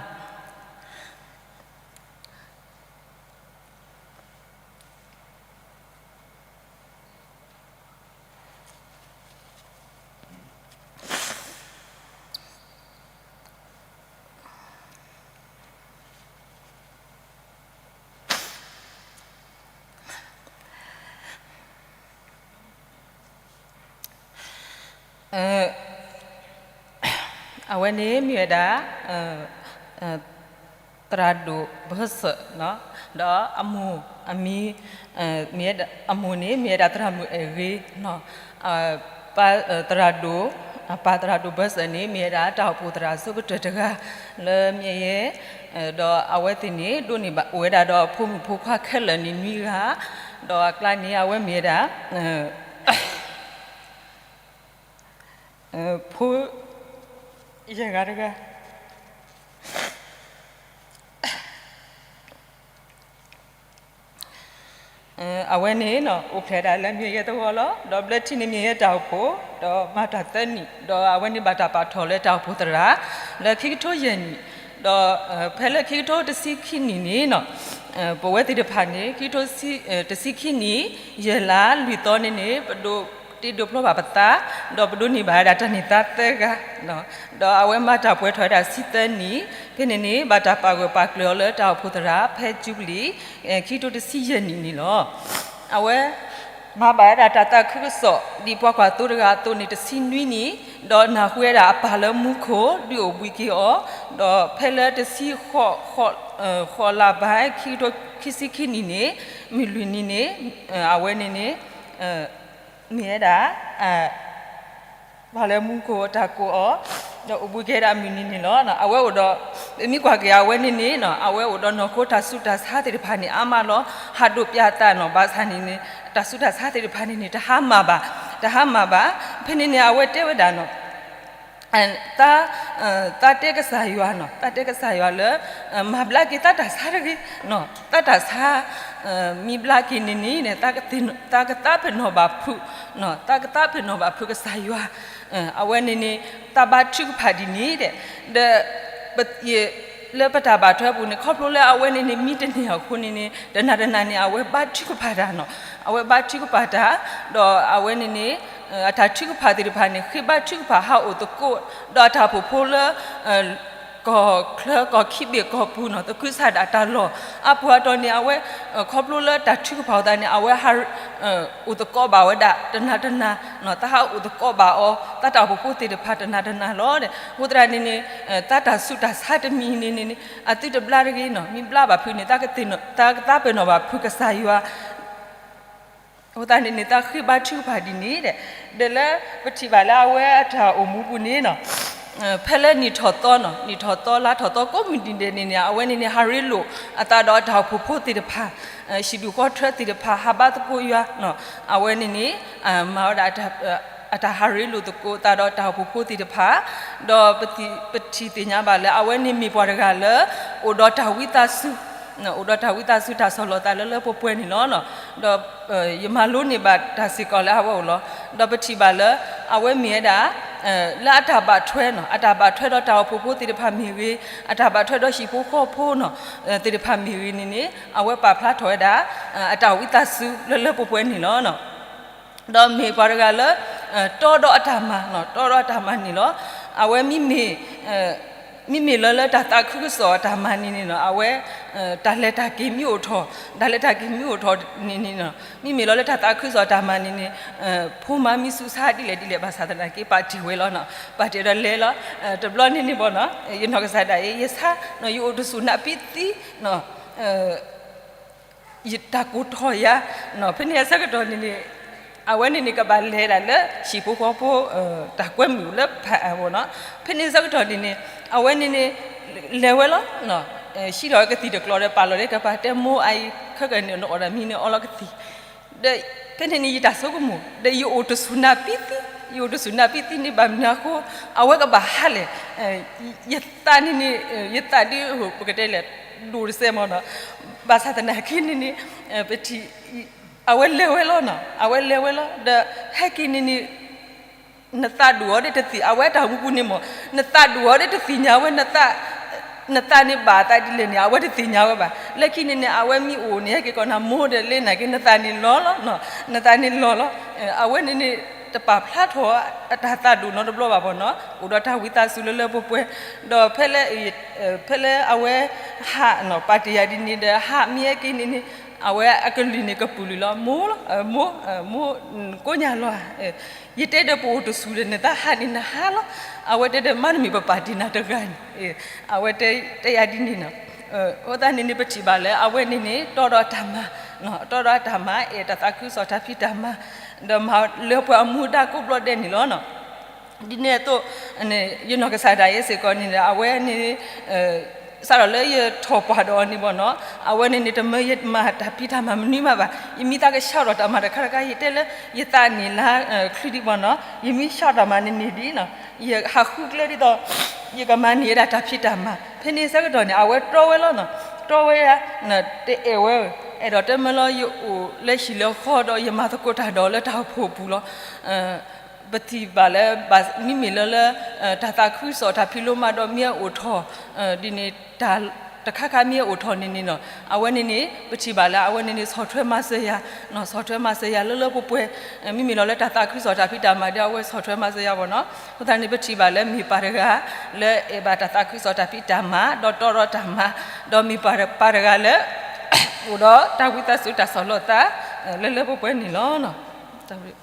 အဝဲန့ၣ်မ့ၢ်ဝဲဒၣ် သရၣ်ဒိၣ်ဘၢစၢၣ်, ဒီးအမိၢ်အမံၤ, အမိၢ်န့ၣ်မ့ၢ်ဝဲဒၣ်သရၣ်မုၣ်အဲၣ်ဂ့ၤ, ပၢ်သရၣ်ဒိၣ်, အပၢ်သရၣ်ဒိၣ်ဘၢစၢၤန့ၣ် မ့ၢ်ဝဲဒၣ်တၢ်အိၣ်ဖှိၣ်သရၣ်အဆိကတၢၢ်တဂၤလၢမ့ၢ်ယဲ, ဒီးအဝဲသ့ၣ်န့ၣ် ဒိးန့ၢ်ဘၣ်အိၣ်ဝဲဒၣ်ဒီးအဖိမုၣ်ဖိခွါခဲလၢာ်န့ၣ်နွံဂၤ, ဒီးအကျါန့ၣ် အဝဲမ့ၢ်ဝဲဒၣ် ဖိယဲၢ်ဂၤတဂၤ အဝဲန့ၣ် အိၣ်ဖျဲၣ်ဒၣ်လၢမ့ၢ်ယဲတဂီၢ်လီၤ. ဒီးဘျၢထံန့ၣ်မ့ၢ်ယဲတၢ်အိၣ်ဖှိၣ်, ဒီးမၤတၢ်သၢနံၣ်, ဒီးအဝဲန့ၣ်ဘၣ်တၢ်ပာ်ထီၣ်လၢတၢ်အိၣ်ဖှိၣ်သရၣ် လၢခံကထိယဲၢ်နံၣ်, ဒီးဖဲလၢခံကထိတဆံခံနံၣ်န့ၣ် ပဝဲသ့ၣ်တဖၣ်န့ၣ် ခံကထိတဆံခံနံၣ် ယဲၢ်လါလွံၢ်သီန့ၣ်န့ၣ် ပဒိးတ့ဒိးဖျီဘၣ်ပသး, ဒီးပဒိးန့ၢ်ဘၣ်ဝဲဒၣ်တၢ်န့ၢ်သါသၢဂၤ, ဒီးအဝဲမၤတၢ်ပှဲၤထီၣ်ဝဲဒၣ်ဆံသၢနံၣ်, ဖဲန့ၣ်န့ၣ် ဘၣ်တၢ်ပာ်ဂၢၢ်ပာ်ကျၢၤအီၤလၢတၢ်အိၣ်ဖှိၣ်သရၣ် ဖဲယူဘလံၤ ခံကထိတဆံယဲၢ်နံၣ်န့ၣ်လီၤ. အဝဲ မၤဘၣ်ဝဲဒၣ်တၢ်သးခုကစီၣ် ဒ်ပှၤကွၢ်သိတဂၤအသိးန့ၣ် တဆံနွံနံၣ်, ဒီးနၢ်ဟူဝဲဒၣ်အပၢ်လၢမူခိၣ် ဒုးအိၣ်ဘှံးက့ၤအီၤ, ဒီးဖဲလၢတဆံဃိး ဃိးလါဘၣ် ခံကထိခံဆံခံနံၣ်န့ၣ် မုၢ်လွံၢ်နံၤန့ၣ် အဝဲန့ၣ်န့ၣ် မ့ၢ်ဝဲဒၣ် ပၢ်လၢမူခိၣ်တၢ်ကိးအီၤ, ဒီးအိၣ်ဘှံးက့ၤဝဲဒၣ်မုၢ်နံၤန့ၣ်လီၤ. အဝဲအိၣ်ဒီး ပမ့ၢ်ကွၢ်က့ၤအဝဲန့ၣ်န့ၣ် အဝဲအိၣ်ဒီးနီၢ်ခိတၢ်ဆူးတၢ်ဆါသ့ၣ်တဖၣ်န့ၣ် အါမးလီၤ. ဟးဒိၣ်ပၠးသးနီၤ ဘၣ်ဆၣ်န့ၣ်န့ၣ် တၢ်ဆူးတၢ်ဆါသ့ၣ်တဖၣ်န့ၣ်န့ၣ် တဟါမၢ်ဘၣ်, တဟါမၢ်ဘၣ်. ဖဲန့ၣ်န့ၣ် အဝဲတဲဝဲဒၣ်နီၤ သး သးတဲကစၢ်ယွၤနီၤ, သးတဲကစၢ်ယွၤလၢ မၤဘျါက့ၤသးတၢ်ဆါတဂ့ၤ, သးတၢ်ဆါ မ့ၢ်ဘျါက့ၤန့ၣ်န့ၣ် သးကသးပ့ၤနီၣ်ဘၣ်ဖုး, သးကသးပ့ၤနီၣ်ဘၣ်ဖုးကစၢ်ယွၤ, အဝဲန့ၣ်န့ၣ် သးဘါထုကဖၣ်ဒ်န့ၣ်ဒီး ဒီး လၢပတၢ်ဘၣ်ထွဲပူၤန့ၣ် ခီဖျိလၢအဝဲန့ၣ်န့ၣ် မံတန့ၢ်အဃိန့ၣ်န့ၣ် တနၤတနၤန့ၣ် အဝဲဘါထုကဖၣ်တၢ်နီၤ, အဝဲဘါထုကဖၣ်တၢ်, ဒီးအဝဲန့ၣ်န့ၣ် အတၢ်ထုကဖၣ်သ့ၣ်တဖၣ်န့ၣ် ဃ့ဘါထုကဖၣ်ဟးအိၣ်သကိး ဒီးအတၢ်အိၣ်ဖှိၣ်ဖိလၢ ကီၢ်ချၢကီၢ်ခံဘ့ၣ်ကီၢ်ပူၤနီၤ သကုၤဆးဒးတၢ်လီၢ် အပူၤအတီၢ်န့ၣ် အဝဲ ခီဖျိလၢတၢ်ထုကဖၣ်အသးန့ၣ် အဝဲ အိၣ်သကိးဘၣ်ဝဲဒၣ်တနၤတနၤ, သးဟးအိၣ်သကိးဘၣ်အီၤ သးတၢ်အိၣ်ဖှိၣ်ဖိသ့ၣ်တဖၣ်တနၤတနၤလီၤ. အဃိသတးန့ၣ်န့ၣ် သးတၢ်ဆူးတၢ်ဆါတမံၤန့ၣ်န့ၣ် အသုတဘျါတဂ့ၤနီၤ, မ့ၢ်ဘျါဘၣ်ဖုးန့ၣ် သးကသးပ့ၤနီၣ်ဘၣ်ဖုးကစၢ်ယွၤ အဃိသတးန့ၣ်န့ၣ် သးဃ့ဘါထုကဖၣ်ဒ်န့ၣ်ဒီး ဒီးလၢပထံၣ်ဘၣ်လၢအဝဲအတၢ်အိၣ်မူပူၤန့ၣ်နီၤ ဖဲလၢနံၣ်ထီၣ်သီနီၤ နံၣ်ထီၣ်သီလါထီၣ်သီကိးမုၢ်နံၤဒဲးန့ၣ်န့ၣ် အဝဲန့ၣ်န့ၣ် ဟးရ့လိာ်အသးဒီးအတၢ်အိၣ်ဖှိၣ်ဖိသ့ၣ်တဖၣ် ဟံၣ်ဒူၣ်ဃီထၢသ့ၣ်တဖၣ် ဟးဘါသကိးယွၤ အဝဲန့ၣ်န့ၣ် မၤဝဲဒၣ် အတၢ်ဟးရ့လိာ်သကိးသးဒီးတၢ်အိၣ်ဖှိၣ်ဖိသ့ၣ်တဖၣ် ဒီးပထံၣ်သ့ၣ်ညါဘၣ်လၢအဝဲန့ၣ်မ့ၢ်ပှၤတဂၤလၢ အိၣ်ဒီးတၢ်ဝံသးစူၤ အိၣ်ဒီးတၢ်ဝံသးစူၤတၢ်ဆီၣ်လီၤသးလၢလၢပှဲၤပှဲၤန့ၣ်လီၤ. ဒီးယမၤလိန့ၢ်ဘၣ်တၢ်စ့ၢ်ကီးလၢအဝဲအိၣ်လီၤ. ဒီးပထံၣ်ဘၣ်လၢ အဝဲမ့ၢ်ဝဲဒၣ် လၢအတၢ်ဘၣ်ထွဲနီၤ အတၢ်ဘၣ်ထွဲဒီးတၢ်အိၣ်ဖှိၣ်ဖိသ့ၣ်တဖၣ်မ့ၢ်ဂ့ၤ အတၢ်ဘၣ်ထွဲဒီးဟံၣ်ဖိဃီဖိနီၤ သ့ၣ်တဖၣ်မ့ၢ်ဂ့ၤန့ၣ်န့ၣ် အဝဲပာ်ဖျါထီၣ်ဝဲဒၣ် အတၢ်ဝံသးစူၤလၢလၢပှဲၤပှဲၤန့ၣ်လီၤ. ဒီးမ့ၢ်ပှၤတဂၤလၢ တီဒီးအတၢ်မၤ တီဒီးအတၢ်မၤန့ၣ်လီၤ. အဝဲမ့မ့ၢ် မ့မ့ၢ်လၢလၢတၢ်သးခုကစီၣ်အတၢ်မၤန့ၣ်န့ၣ်နီၤ အဝဲ တၢ်လဲၤတၢ်က့ၤမ့ၢ်အိၣ်ထီၣ် တၢ်လဲၤတၢ်က့ၤမ့ၢ်အိၣ်ထီၣ်န့ၣ်န့ၣ် မ့မ့ၢ်လၢလၢတၢ်သးခုကစီၣ်အတၢ်မၤန့ၣ်န့ၣ် ဖိမါမ့ၢ်ဆူးဆါဒ်လဲၣ်ဒ်လဲၣ်ဘၣ်ဆၣ်သနာ်က့ ပာ်တ့ၢ်ဝဲလီၤ. ပာ်တ့ၢ်ဒီးလဲၤလီၤ. တဘျီန့ၣ်န့ၣ်ဘီနီၤ ယနီၢ်ကစၢ်ဒၣ်အံၤ ယဆါ ယအိၣ်တဆူၣ်နၢ်ပံသံ ယတၢ်ကိၢ်ထီၣ်ယၤ ဖဲန့ၣ်အဆၢကတီၢ်န့ၣ်န့ၣ် အဝဲန့ၣ်န့ၣ် ကဘၣ်လဲၤဒၣ်လၢဟံၣ်ဖိဃီဖိ တၢ်ကွဲမုာ်လၢဖးအဝဲနီၤ ဖဲန့ၣ်အဆၢကတီၢ်န့ၣ်န့ၣ် အဝဲန့ၣ်န့ၣ် လဲၤဝဲလီၤ. ဟံးလီၤဝဲကသံၣ်တကျီဒီး ပာ်လီၤလၢကပၤတဲ မိၢ်အအံၤ ခဲကနံၣ်န့ၣ် နအီၣ်တၢ်မံန့ၣ် အီလီၤကသံၣ် ဒီးဖဲန့ၣ်န့ၣ် ယတၢ်ဆိကမိၣ် ဒီးယအိၣ်တဆူၣ်နၢ်ပံသံ ယအိၣ်တဆူၣ်နၢ်ပံသံန့ၣ် ဘၣ်မနုၤအဃိ အဝဲကဘၣ်ဟးလဲၣ် ယသးန့ၣ်န့ၣ် ယသးဒ် ပကတဲလဲၣ် ဒိၣ်တစဲးမီၤနီၤ ဘၣ်ဆၣ်သနာ်က့န့ၣ်န့ၣ် ပထံၣ် အဝဲလဲၤဝဲလီၤနီၤ အဝဲလဲၤဝဲလီၤ ဒီးဟဲက့ၤန့ၣ်န့ၣ် နသးဒိၣ်အီၤဒီးတသ့ၣ် အဝဲတၢ်မူပူၤန့ၣ်မီၤ နသးဒိၣ်အီၤဒီးတသ့ၣ်ညါဝဲ နသးန့ၣ်ဘၣ်အသးဒ်လဲၣ်န့ၣ် အဝဲတသ့ၣ်ညါဝဲဘၣ်. လၢခံန့ၣ်န့ၣ် အဝဲမ့ၢ်အိၣ်န့ၣ် ဟဲက့ၤကီးနၤ မိၢ်ဒီးလၢနာ်က့ နသးန့ၣ်လီၤလီၤ နသးန့ၣ်လီၤလီၤ အဝဲန့ၣ်န့ၣ် တပာ်ဖျါထီၣ်အတၢ်သးဒိၣ်နီတဘျီဘၣ်ဘီနီၤ အိၣ်ဒီးတၢ်ဝံသးစူၤလၢလၢပှဲၤပှဲၤ ဒီးဖဲလၢ ဖဲလၢအဝဲဟးနီၤ ပာ်တ့ၢ်ယၤဒ်န့ၣ်ဒီး ဟးမ့ၢ်ဟဲက့ၤန့ၣ်န့ၣ် အဝဲအကလုၢ်န့ၣ်ကပုာ်လုာ်လီၤ မိၢ်လီၤ မိၢ် မိၢ် ကိးညါလီၤ ယတဲဒီးပအိၣ်တဆူၣ်ဒီး နသးဟးန့ၣ်နဟးလီၤ အဝဲတဲဒီး မ့တမ့ၢ်ပပာ်တ့ၢ်နၤတဂၤန့ၣ် အဝဲတဲယၤဒ်န့ၣ်နီၤ အဃိသတးန့ၣ်န့ၣ် ပထံၣ်ဘၣ်လၢအဝဲန့ၣ်န့ၣ် တီဒီးတၢ်မၤ တီဒီးတၢ်မၤ အဲၣ်တၢ်သးခုကစီၣ်တၢ်ဖံးတၢ်မၤ, ဒီးမၤလၢပှၤအမူဒါကိးဘျီဒဲးန့ၣ်လီၤ. ဒ်န့ၣ်အသိး ယနီၢ်ကစၢ်ဒၣ်ယဲစ့ၢ်ကီးန့ၣ် အဝဲန့ၣ် စးထီၣ်လၢယထီၣ်ပှၢ်ဒီးအီၤန့ၣ်ဘၣ်နီၤ, အဝဲန့ၣ်န့ၣ် တမၢယမၤတၢ်ဖံးတၢ်မၤမနုၤမးဘၣ်. ယမ့ၢ်သးကဆှးထီၣ်တၢ်မၤတခါတခါ ယတဲလၢ ယသးန့ၢ်လါချုးဒံးဘၣ်နီၤ, ယမ့ၢ်ဆှးတၢ်မၤန့ၣ်န့ၢ်ဒံးနီၤ, ယဟးဃုကျဲဒ်သိး ယကမၤန့ၢ်ဝဲဒၣ်တၢ်ဖံးတၢ်မၤ. ဖဲန့ၣ်ဆၢကတီၢ်န့ၣ် အဝဲတြီဝဲလီၤနီၤ, တြီဝဲ တအဲၣ်ဝဲ, အဲၣ်ဒိးတဲမၢလီၤ ယအိၣ်လၢဟံၣ်လၢဃီဒီး ယမၤသကိးတၢ်ဒီးလၢတၢ်အိၣ်ဖှိၣ်အပူၤလီၤ. ပထံၣ်ဘၣ်လၢ မ့မ့ၢ်လၢလၢ တၢ်သးခုကစီၣ်တၢ်ဖံးလိမၤဒီးမ့ၢ်အအိၣ်ထီၣ် ဒ်န့ၣ် တၢ်တခါခါမ့ၢ်အအိၣ်ထီၣ်န့ၣ်န့ၣ်နီၤ, အဝဲန့ၣ်န့ၣ် ပထံၣ်ဘၣ်လၢအဝဲန့ၣ်န့ၣ် ဆီၣ်ထွဲမၤစၢၤယၤ, ဆီၣ်ထွဲမၤစၢၤယၤလၢလၢပှဲၤပှဲၤ, မ့မ့ၢ်လီၤလၢတၢ်သးခုကစီၣ်တၢ်ဖံးတၢ်မၤဒီး အဝဲဆီၣ်ထွဲမၤစၢၤယၤဘၣ်နီၤ. အဃိသတးန့ၣ် ပထံၣ်ဘၣ်လၢမ့ၢ်ပၢ်တဂၤ လၢအဲၣ်ဘၣ်တၢ်သးခုကစီၣ်တၢ်ဖံးတၢ်မၤ ဒီးတီဒီးတၢ်မၤ, ဒီးမ့ၢ်ပၢ်တဂၤလၢ အိၣ်ဒီးတၢ်ဝံသးစူၤတၢ်ဆီၣ်လီၤသး လၢလၢပှဲၤပှဲၤန့ၣ်လီၤ.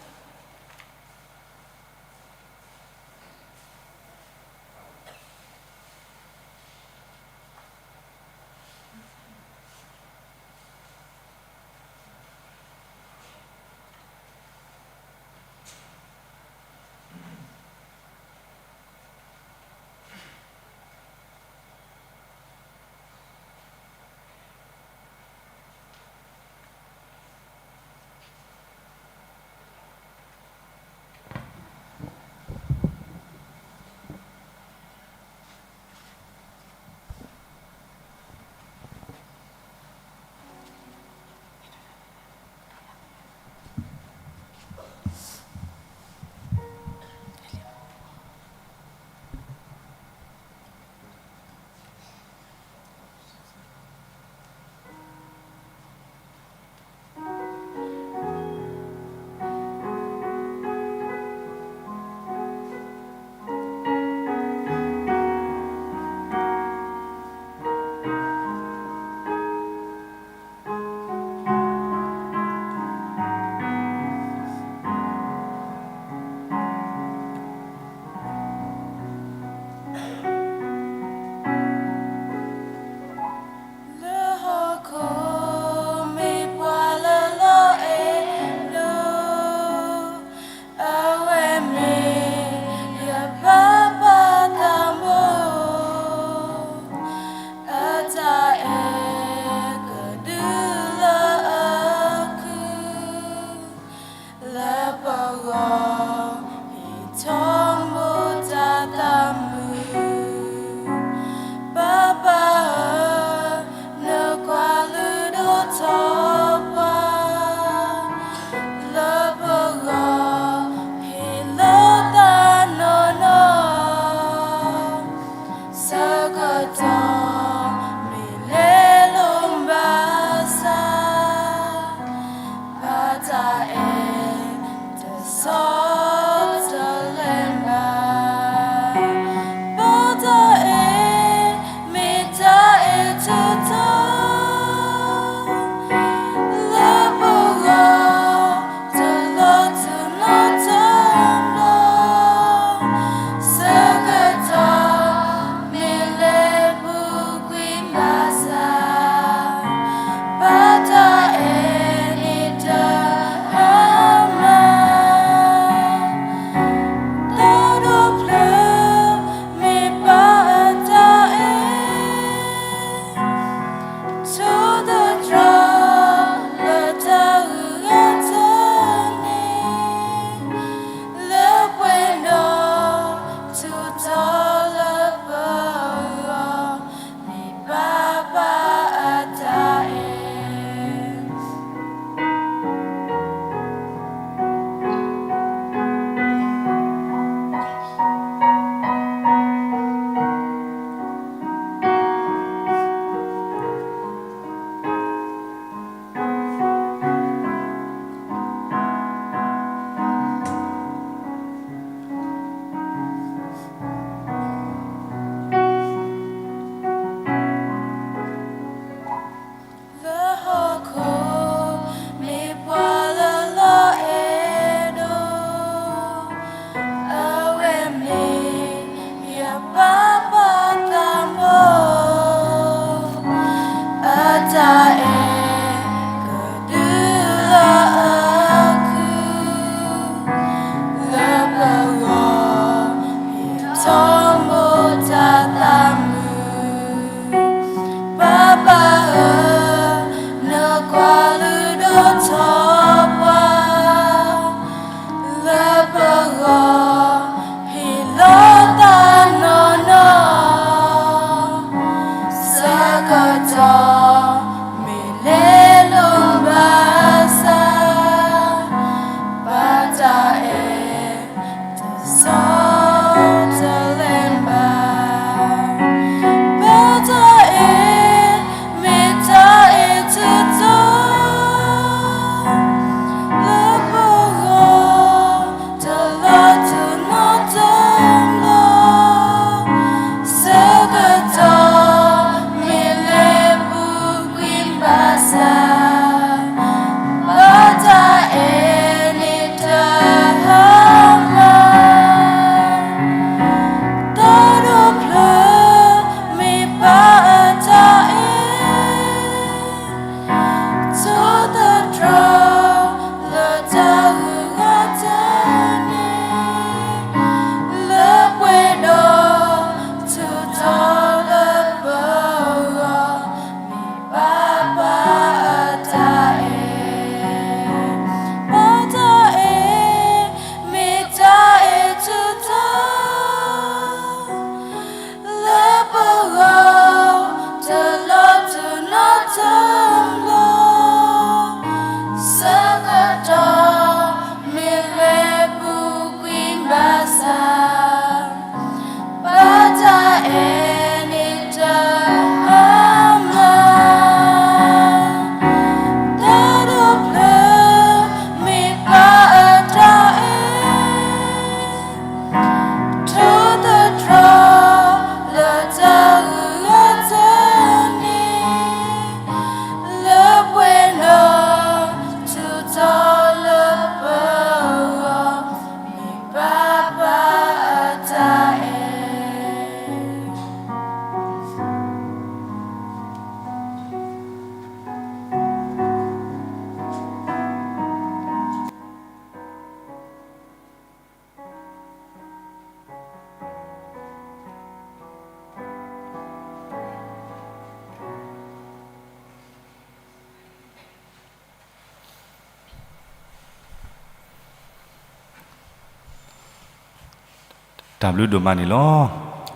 တၢ်ဘျုးဒိၣ်မးန့ၣ်လီၤ.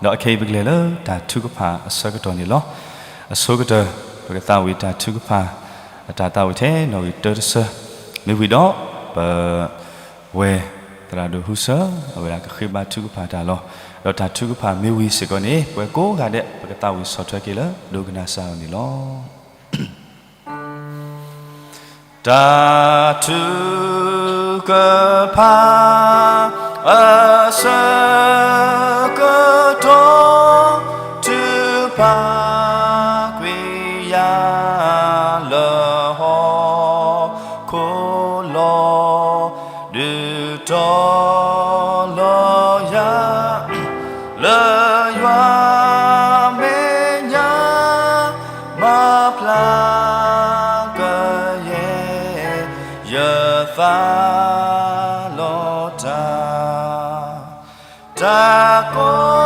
ဒီးအခဲအံၤပကလဲၤလၢတၢ်ထုကဖၣ်အဆၢကတီၢ်န့ၣ်လီၤ. အဆိကတၢၢ် ပကသးဝံၣ်တၢ်ထုကဖၣ် အတၢ်သးဝံၣ်ထဲနီၣ်ဂံၢ်တၢတဆၢ, မ့ၢ်ဝံၤဒီး ပ ဝဲၢ်သရၣ်ဒိၣ်ဟူစၢ အဝဲဒၣ်ကဃ့ဘါထုကဖၣ်တၢ်လီၤ. ဒီးတၢ်ထုကဖၣ်မ့ၢ်ဝံၤစ့ၢ်ကီးန့ၣ် ပဝဲကိးဂၤဒဲး ပကသးဝံၣ်ဆီၣ်ထွဲက့ၤလၢ ဒိကနၣ်စၢ်အံၤန့ၣ်လီၤ. တၢ်ထုကဖၣ် အဆၢကတီၢ်, ထုကဖၣ်ကွံာ်ယၤလၢဟီၣ် ခိၣ်လီၤ, ဒုးတီၤလီၤယၤ လၢယွၤမဲာ်ညါ မၤဖျါကယဲၢ် ယသးလီၤတၢ် တၢ်ကီ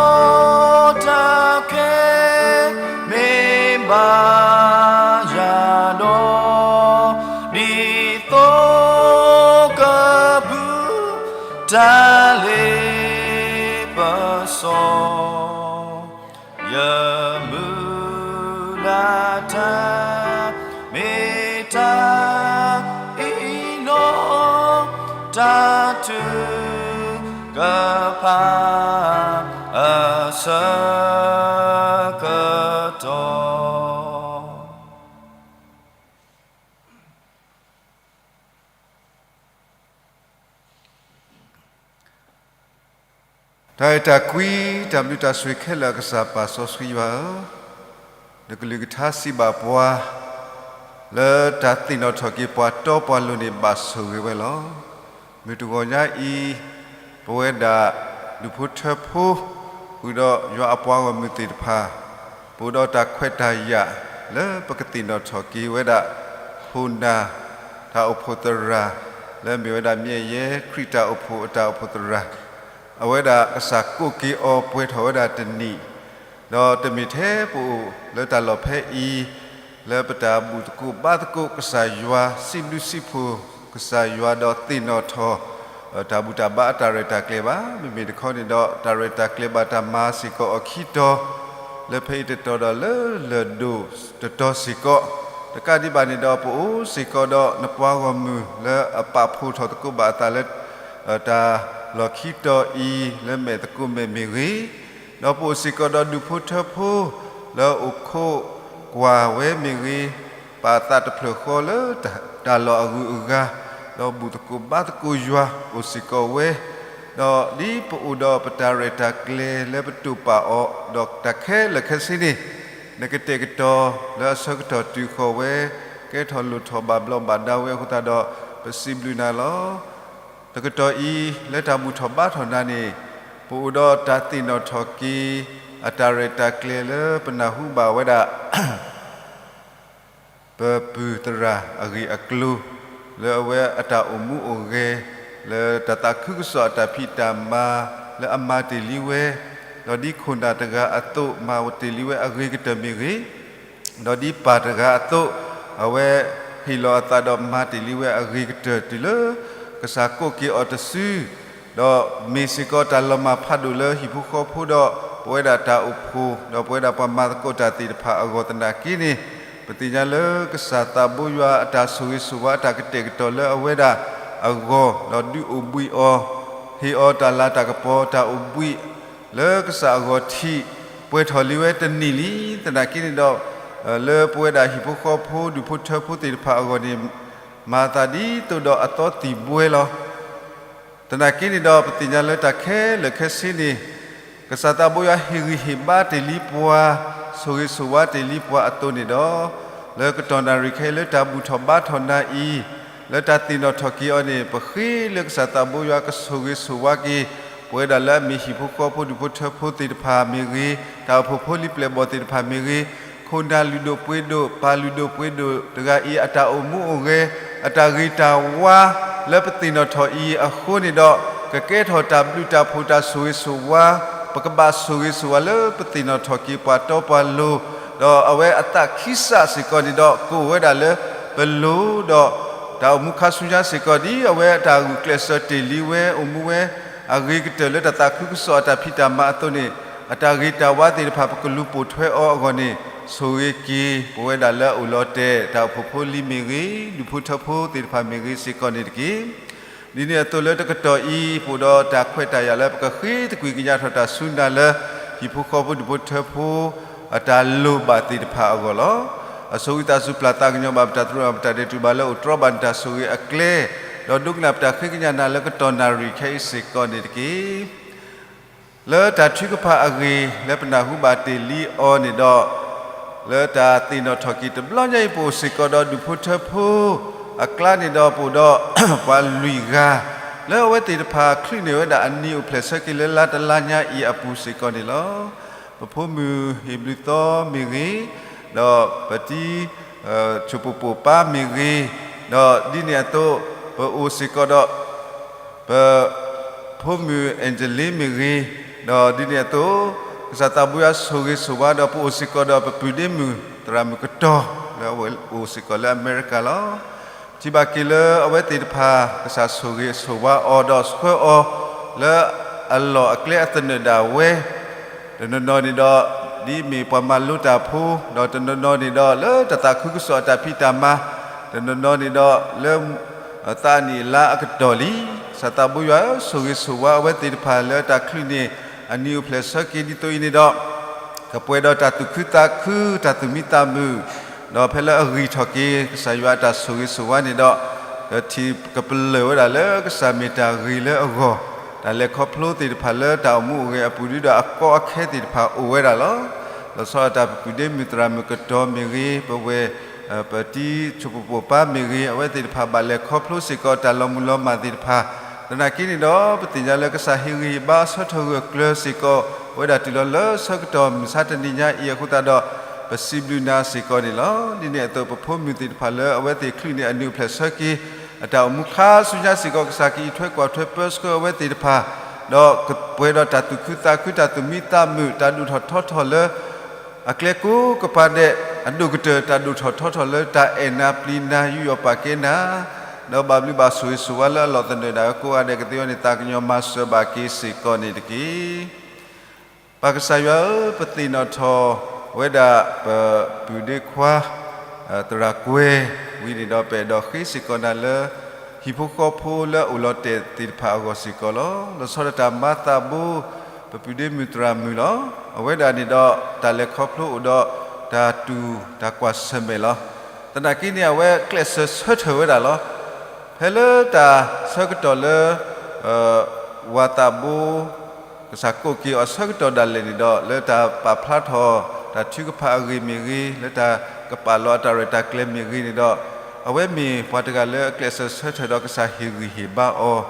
တၢ်ခဲ မ့ၢ်ဘၣ်ယၤဒီး ဒ်သိးကဘုးတၢ်လ့ပစီ ယမုၢ်လၢ်တၢ် မ့ၢ်တၢ်အံၤလီၤ. တၢ်ထုကဖၣ် အဆၢကတီၢ် တၢ်အဲၣ်တၢ်ကွံ တၢ်ဘျုးတၢ်ဆိၣ်ဂ့ၤခဲလၢာ် ကစၢ်ပၢ်စီဆှံယွၤဧၢ, နကလုၢ်ကထါစံးဘၣ်ပှၤ လၢတၢ်သ့ၣ်နီၣ်ထီၣ်က့ၤပှၤတီပှၤလိၤန့ၣ် ဘၣ်ဆိၣ်ဂ့ၤဝဲလီၤ. မုၢ်တဂီၤညါအံၤ ပဝဲဒၣ်ဒူၣ်ဖိထၢဖိ ဃုာ်ဒီးယွၤအပှၤဂီၢ်မုၢ်သ့ၣ်တဖၣ် ပအိၣ်ဒီးတၢ်ခွဲးတၢ်ယာ် လၢပကသ့ၣ်နီၣ်ထီၣ်က့ၤဝဲဒၣ် ခိၣ်နၢ် တၢ်အိၣ်ဖှိၣ်သရၣ် လၢအမ့ၢ်ဝဲဒၣ်မၠဲၣ်ယဲ ခရံာ်တၢ်အိၣ်ဖှိၣ်အတၢ်အိၣ်ဖှိၣ်သရၣ် အဝဲဒၣ်ကစၢ်ကိးက့ၤအီၤပှဲၤထီၣ်ဝဲဒၣ်တနံၣ် ဒီးတမ့ၢ်ထဲပအိၣ်လၢတၢ်လီၢ်ဖဲအံၤ လၢပတၢ်ဘူၣ်သကိးဘါသကိးကစၢ်ယွၤ စံးဘျုးစံးဖှိၣ်ကစၢ်ယွၤဒီးသ့ၣ်နီၣ်ထီၣ် တၢ်ဘူၣ်တၢ်ဘါအတၢ်ရဲၣ်တၢ်ကျဲၤဘၣ်. မ့မ့ၢ်တခီန့ၣ်ဒီး တၢ်ရဲၣ်တၢ်ကျဲၤဘၣ်တၢ်မၤစ့ၢ်ကီးအီၤခံတီၤ လၢဖဲအံၤတတီၤဒီးလၢလၢၢ်ဒိၣ်တတီၤစ့ၢ်ကီး, တကးဒံးဘၣ်န့ၣ်ဒီး ပအိၣ်စ့ၢ်ကီးဒီးနပှၤဂီၢ်မုၢ်လၢအပာ်ဖှိၣ်ထီၣ်သကိးဘၣ်အသးလၢ တၢ်လီၢ်ခံတီၤအံၤ လၢမဲာ်သကိးမဲာ်မ့ၢ်ဂ့ၤ, ဒီးပအိၣ်စ့ၢ်ကီးဒီးဒူၣ်ဖိထၢဖိ လၢအအိၣ်ခိးကွၢ်ဝဲမ့ၢ်ဂ့ၤ, ပာ်အသးတဖျၢၣ်ဃီလၢတၢ်လီၢ်အဂုၤအဂၤ, ဒီးဘူၣ်သကိးဘါသကိးယွၤအိၣ်စ့ၢ်ကီးဝဲ, ဒီးဒ်ပအိၣ်ဒီးပတၢ်ရဲၣ်တၢ်ကျဲၤလၢပတိာ်ပာ်အီၤ ဒီးတၢ်ခဲလၢာ်ခဲဆ့န့ၣ်, နကတဲာ်ကတီၤလၢအဆၢကတီၢ်တုၤဃီၤဝဲ, ကဲထီၣ်လိၣ်ထီၣ်ဘၣ်ဘျီးဘၣ်ဒါဝဲအဃိသတးဒီး ပစံးဘျုးနၤလီၤ. တကတီၢ်အံၤ လၢတၢ်ဘူၣ်ထီၣ်ဘါထီၣ်နၤန့ၣ်, ပအိၣ်ဒီးတၢ်သ့ၣ်နီၣ်ထီၣ်က့ၤ အတၢ်ရဲၣ်တၢ်ကျဲၤလၢပနၢ်ဟူဘၣ်ဝဲဒၣ် ပပုၢ်သရၣ်အဂ့ၢ်အကျိၤ, လၢအဝဲအတၢ်အိၣ်မူအိၣ်ဂဲၤ, လၢတၢ်သးခုကစီၣ်အတၢ်ဖံးတၢ်မၤ, လၢအမၤတ့ၢ်လံဝဲ, ဒီးဒ်ခိၣ်နၢ်တဂၤအသိးမၤတ့ၢ်လံဝဲအဂ့ၤကတၢၢ်မ့ၢ်ဂ့ၤ, ဒီးဒ်ပၢ်တဂၤအသိး, အဝဲဟ့ၣ်လီၤအသးဒီးမၤတ့ၢ်လံဝဲအဂ့ၤကတၢၢ်တုၤလၢကစၢ်ကိးက့ၤအီၤတစု, ဒီးမ့ၢ်စ့ၢ်ကီးတၢ်လီၤမၢ်ဖးဒိၣ်လၢဟံၣ်ဖိဃီဖိဒီး ပဝဲဒၣ်တၢ်အိၣ်ဖှိၣ် ဒီးပဝဲဒၣ်ပှၤမၤသကိးတၢ်သ့ၣ်တဖၣ်အဂီၢ်သနာ်က့န့ၣ်, ပသ့ၣ်ညါလၢကစၢ်သးဘိယွၤအတၢ်ဆိၣ်ဂ့ၤဆိၣ်ဝါအတၢ်ကတဲာ်ကတီၤလၢအဝဲဒၣ်အဂီၢ်, ဒီးဒုးအိၣ်ဘှံးအီၤ, ဟ့ၣ်အီၤတၢ်လၤတၢ်ကပီၤတၢ်အိၣ်ဘှံး လၢကစၢ်အဂီၢ်ထံး ပှဲၤထီၣ်လံဝဲတနံၣ်လံ, သနာ်က့န့ၣ်ဒီး လၢပဝဲဒၣ်ဟံၣ်ဖိဃီဖိဒူၣ်ဖိထၢဖိသ့ၣ်တဖၣ်အဂီၢ်န့ၣ်, မၤသးဒ်သိးဒီးအသီသံၣ်ဘှဲလီၤ. သနာ်က့န့ၣ်ဒီး ပသ့ၣ်ညါလၢတၢ်ခဲလၢာ်ခဲဆ့န့ၣ်, ကစၢ်သးဘိယွၤဟ့ၣ်ဂံၢ်ဟ့ၣ်ဘါတ့ၢ်လံပှၤ, ဆိၣ်ဂ့ၤဆိၣ်ဝါတ့ၢ်လံပှၤအသိးန့ၣ်ဒီး, လၢကတီၢ်နၣ်ရံၣ်ခဲအံၤလၢတၢ်ဘူၣ်ထီၣ်ဘါထီၣ်နၤအံၤ, လၢတၢ်သ့ၣ်နီၣ်ထီၣ်က့ၤအီၤန့ၣ် ပဃ့လၢကစၢ်သးဘိယွၤကဆိၣ်ဂ့ၤဆိၣ်ဝါက့ၤ ပဝဲဒၣ်လၢအမ့ၢ်ဟံၣ်ဖိဃီဖိဒူၣ်ဖိထၢဖိသ့ၣ်တဖၣ်မ့ၢ်ဂ့ၤ, တၢ်အိၣ်ဖှိၣ်ဖိလံၤပျဲၢ်ဘီၣ်သ့ၣ်တဖၣ်မ့ၢ်ဂ့ၤ, ခိၣ်နၢ်လုၢ်ဒိၣ်ပှ့ၤဒိၣ် ပၢ်လုၢ်ဒိၣ်ပှ့ၤဒိၣ်တဂၤအံၤ အတၢ်အိၣ်မူအိၣ်ဂဲၤ, အတၢ်ဂ့ၤတၢ်ဝါ လၢပသ့ၣ်နီၣ်ထီၣ်အံၤအဃိန့ၣ်ဒီး, ကကဲထီၣ်တၢ်ဘျုးတၢ်ဖှိၣ်တၢ်ဆိၣ်ဂ့ၤဆိၣ်ဝါ, ပကဘၣ်ဆိၣ်ဂ့ၤဆိၣ်ဝါလၢပသ့ၣ်နီၣ်ထီၣ်က့ၤပှၤတီပှၤလိၤ, ဒီးအဝဲအသးခံစးစ့ၢ်ကီးန့ၣ်ဒီး ကအိၣ်ဝဲဒၣ်လၢပလိၤဒီး တၢ်အိၣ်မူခါဆူညါစ့ၢ်ကီး ဒ်အဝဲတၢ်ဂုာ်ကျဲးစၢးတ့ၢ်လံဝဲ အိၣ်မူဝဲ အဂ့ၤကတၢၢ်လၢတၢ်သးခုကစီၣ်အတၢ်ဖံးတၢ်မၤအသိးန့ၣ်, အတၢ်ဂ့ၤတၢ်ဝါသ့ၣ်တဖၣ် ပကလူၤပိာ်ထွဲအီၤအဂီၢ်န့ၣ်, ဆိၣ်ဂ့ၤက့ၤ ပဝဲဒၣ်လၢအအိၣ်လီၤတဲာ် တၢ်အိၣ်ဖှိၣ်ဖိလံၤမ့ၢ်ဂ့ၤ, ဒူၣ်ဖိထၢဖိသ့ၣ်တဖၣ်မ့ၢ်ဂ့ၤစ့ၢ်ကီးန့ၣ်တက့ၢ်. ဒ်န့ၣ်အသိးလၢတကတီၢ်အံၤ ပအိၣ်ဒီးတၢ်ခွဲးတၢ်ယာ်လၢပကဃ့တကွံာ်ကညးထီၣ်တၢ်စူၢ်နာ်လၢ ဟံၣ်ဖိဃီဖိဒူၣ်ဖိထၢဖိ အတၢ်လိၣ်ဘၣ်သ့ၣ်တဖၣ်အဂီၢ်လီၤ. အဆိၣ်ဂ့ၤသးစူၤပျၢ်သးကညီၤဘၣ်ပတၢ်သရူး ပတၢ်ဒဲးတူၢ်ဘၣ်လၢအိၣ်တြီဘၣ်နတၢ်ဆိၣ်ဂ့ၤအကျဲ, ဒီးဒိကနၣ်ပတၢ်ဃ့ကညးနၤလၢကတီၢ်နၣ်ရံၣ်ခဲအံၤစ့ၢ်ကီးန့ၣ်တက့ၢ်. လၢတၢ်ထုကဖၣ်အဂ့ၢ်လၢပနၢ်ဟူဘၣ်တ့ၢ်လံအီၤန့ၣ်ဒီး, လၢတၢ်သ့ၣ်နီၣ်ထီၣ်က့ၤတဘျီညါအံၤ ပအိၣ်စ့ၢ်ကီးဒီးဒူၣ်ဖိထၢဖိအကျါန့ၣ်ဒီး ပအိၣ်ဒီးပှၤလွံၢ်ဂၤ, လၢအဝဲသ့ၣ်တဖၣ်ချုးန့ၢ်ဝဲဒၣ်အနံၤအိၣ်ဖျဲၣ်ဆၢက့ၤလၢလါတလါညါအံၤအပူၤစ့ၢ်ကီးန့ၣ်လီၤ. ပဖိမုၣ်ဟ့ၣ်ဘျုးသီမ့ၢ်ဂ့ၤ, ဒီးပတံၤ ဆိၣ်ပိၢ်ပိၢ်ပၢ်မ့ၢ်ဂ့ၤ, ဒီးဒ်န့ၣ်အသိး ပအိၣ်စ့ၢ်ကီးဒီး ပ ဖိမုၣ်အဲၣ်ကၠလ့မ့ၢ်ဂ့ၤ, ဒီးဒ်န့ၣ်အသိး ကစၢ်သးဘိယွၤဆိၣ်ဂ့ၤဆိၣ်ဝါဒီး ပအိၣ်စ့ၢ်ကီးဒီးပပုၢ်ဒ့မုၣ်သရၣ်မုၣ်ကတီၤ လၢအအိၣ်စ့ၢ်ကီးလၢအမဲရကၤလီၤ. ထံၣ်ဘၣ်က့ၤလၢအဝဲသ့ၣ်တဖၣ် ကစၢ်ဆိၣ်ဂ့ၤဆိၣ်ဝါအီၤဒီးဆှၢအီၤ လၢအလီၢ်အကျဲအသနၢၣ်ဒၣ်ဝဲ တနီၤနီၤန့ၣ်ဒီး ဒ်မ့ၢ်ပှၤမၤလိတၢ်ဖိ, ဒီးတနီၤနီၤန့ၣ်ဒီး လၢတၢ်သးခုကစီၣ်အတၢ်ဖံးတၢ်မၤ, တနီၤနီၤန့ၣ်ဒီး လၢ သးအနံၣ်အလါအကတီၢ်လံ. ကစၢ်သးဘိယွၤဆိၣ်ဂ့ၤဆိၣ်ဝါအဝဲသ့ၣ်တဖၣ်လၢတၢ်ချုးန့ၢ် အနံၤအိၣ်ဖျဲၣ်ဆၢက့ၤဒ်သိးအံၤန့ၣ်ဒီး ကပှဲၤဒီးတၢ်သူၣ်ခုသးခု တၢ်သူၣ်မံသးမုာ်, ဒီးဖဲလၢအဂံၢ်ထီၣ်က့ၤ ကစၢ်ယွၤအတၢ်ဆိၣ်ဂ့ၤဆိၣ်ဝါန့ၣ်ဒီး ကထံၣ်ကပလၢၢ်ဝဲဒၣ်လၢကစၢ်မ့ၢ်တၢ်ဂ့ၤလၢအဂီၢ်, တၢ်လဲၤခီဖျိသ့ၣ်တဖၣ်လၢတၢ်အိၣ်မူအိၣ်ဂဲၤအပူၤ ဒ်ဒီးအကီအခဲသ့ၣ်တဖၣ်အိၣ်ဝဲဒၣ်လီၤ. လီၤဆီဒၣ်တၢ်ပပုၢ်ဒ့မုၣ်သရၣ်မုၣ်ကတီၤမ့ၢ်ဂ့ၤ, ပဝဲၢ် ပတံၤဆိၣ်ပိၢ်ပိၢ်ပၢ်မ့ၢ်ဂ့ၤ, အဝဲသ့ၣ်တဖၣ်ဘၣ်လဲၤခီဖျိစ့ၢ်ကီးတၢ်လီၤမုၢ်လီၤမၢ်သ့ၣ်တဖၣ်, သနာ်က့န့ၣ်ဒီး ပသ့ၣ်ညါလၢကစၢ်ဟ့ၣ်ဂံၢ်ဟ့ၣ်ဘါအဆၢထၢၣ်ဂၢၢ်ကျၢၤစ့ၢ်ကီး ပဝဲဒၣ်တုၤလီၤလၢဆၢကတီၢ်မုၢ်ဆါတနံၤညါအံၤအဃိသတးဒီး ပစံးဘျုးနၤစ့ၢ်ကီးန့ၣ်လီၤ. ဒ်န့ၣ်အသိး ပဖိမုၣ်သ့ၣ်တဖၣ်လၢအဝဲသ့ၣ်ချုးန့ၢ်အနံၤအိၣ်ဖျဲၣ်ဆၢက့ၤ အတၢ်အိၣ်မူခါဆူညါစ့ၢ်ကီး ကစၢ်ကအံးထွဲကွၢ်ထွဲပၢဆှၢအဝဲသ့ၣ်တဖၣ်, ဒီးကပှဲၤဒီးတၢ်သူၣ်ခုသးခု တၢ်သူၣ်မံသးမုာ် တၢ်ဒိၣ်ထီၣ်ထီထီၣ်လၢ အကျဲကိးကပၤဒဲး အဒိၣ်ကတၢၢ် တၢ်ဒိၣ်ထီၣ်ထီထီၣ်လၢတၢ်အဲၣ်နၤပျံၤနၤ ယူးယီၣ်ပာ်ကဲနၤ, ဒီးဘၣ်ဘျုးဘၣ်ဆိၣ်ဂ့ၤဆိၣ်ဝါလၢအလီၢ်သနၢၣ်ဒၣ်ဝဲကိးဂၤဒဲးကသ့အဂီၢ်န့ၣ် သးကညီၤမၤစၢၤဘၣ်က့ၤစ့ၢ်ကီးန့ၣ်တက့ၢ်. ပၢ်ကစၢ်ယွၤဧၢ, ပသ့ၣ်နီၣ်ထီၣ်ဝဲဒၣ်ပပုၢ်ဒ့ခွါ သရၣ်ကွဲၤဝံၤန့ၣ်ဒီး ပအဲၣ်ဒိးဃ့စ့ၢ်ကီးနၤလၢ ဟံၣ်ဖိဃီဖိလၢအအိၣ်လီၤတဲာ်သ့ၣ်တဖၣ်အဂီၢ်စ့ၢ်ကီးလီၤ. လီၤဆီဒၣ်တၢ်မၤသးဘိ ပပုၢ်ဒ့မုၣ်သရၣ်မုၣ်လီၤ. အဝဲဒၣ်န့ၣ်ဒီး တၢ်လဲၤခီဖျိအိၣ်ဒီးတၢ်တူၢ်တၢ်ကွၢ်ဆၢၣ်မဲာ်လီၤ. သနာ်က့န့ၣ် အဝဲကျဲးစၢးဆၢထၢၣ်ဝဲဒၣ်လီၤ. ဖဲလၢတၢ်ဆၢကတီၢ်လၢ ဝၤသးဘိ ကစၢ်ကိးက့ၤအီၤဆၢကတီၢ်ဒၣ်လဲာ်န့ၣ်ဒီး လၢတၢ်ပာ်ဖျါထီၣ် တၢ်ထုကဖၣ်အဂ့ၢ်မ့ၢ်ဂ့ၤ, လၢတၢ်ကပာ်လီၤအတၢ်ရဲၣ်တၢ်ကျဲၤမ့ၢ်ဂ့ၤန့ၣ်ဒီး အဝဲမ့ၢ်ပှၤတဂၤလၢအကျဲးစၢးဆၢထၢၣ်ဒီးကစၢ်ဟ့ၣ်ဂံၢ်ဟ့ၣ်ဘါအီၤ,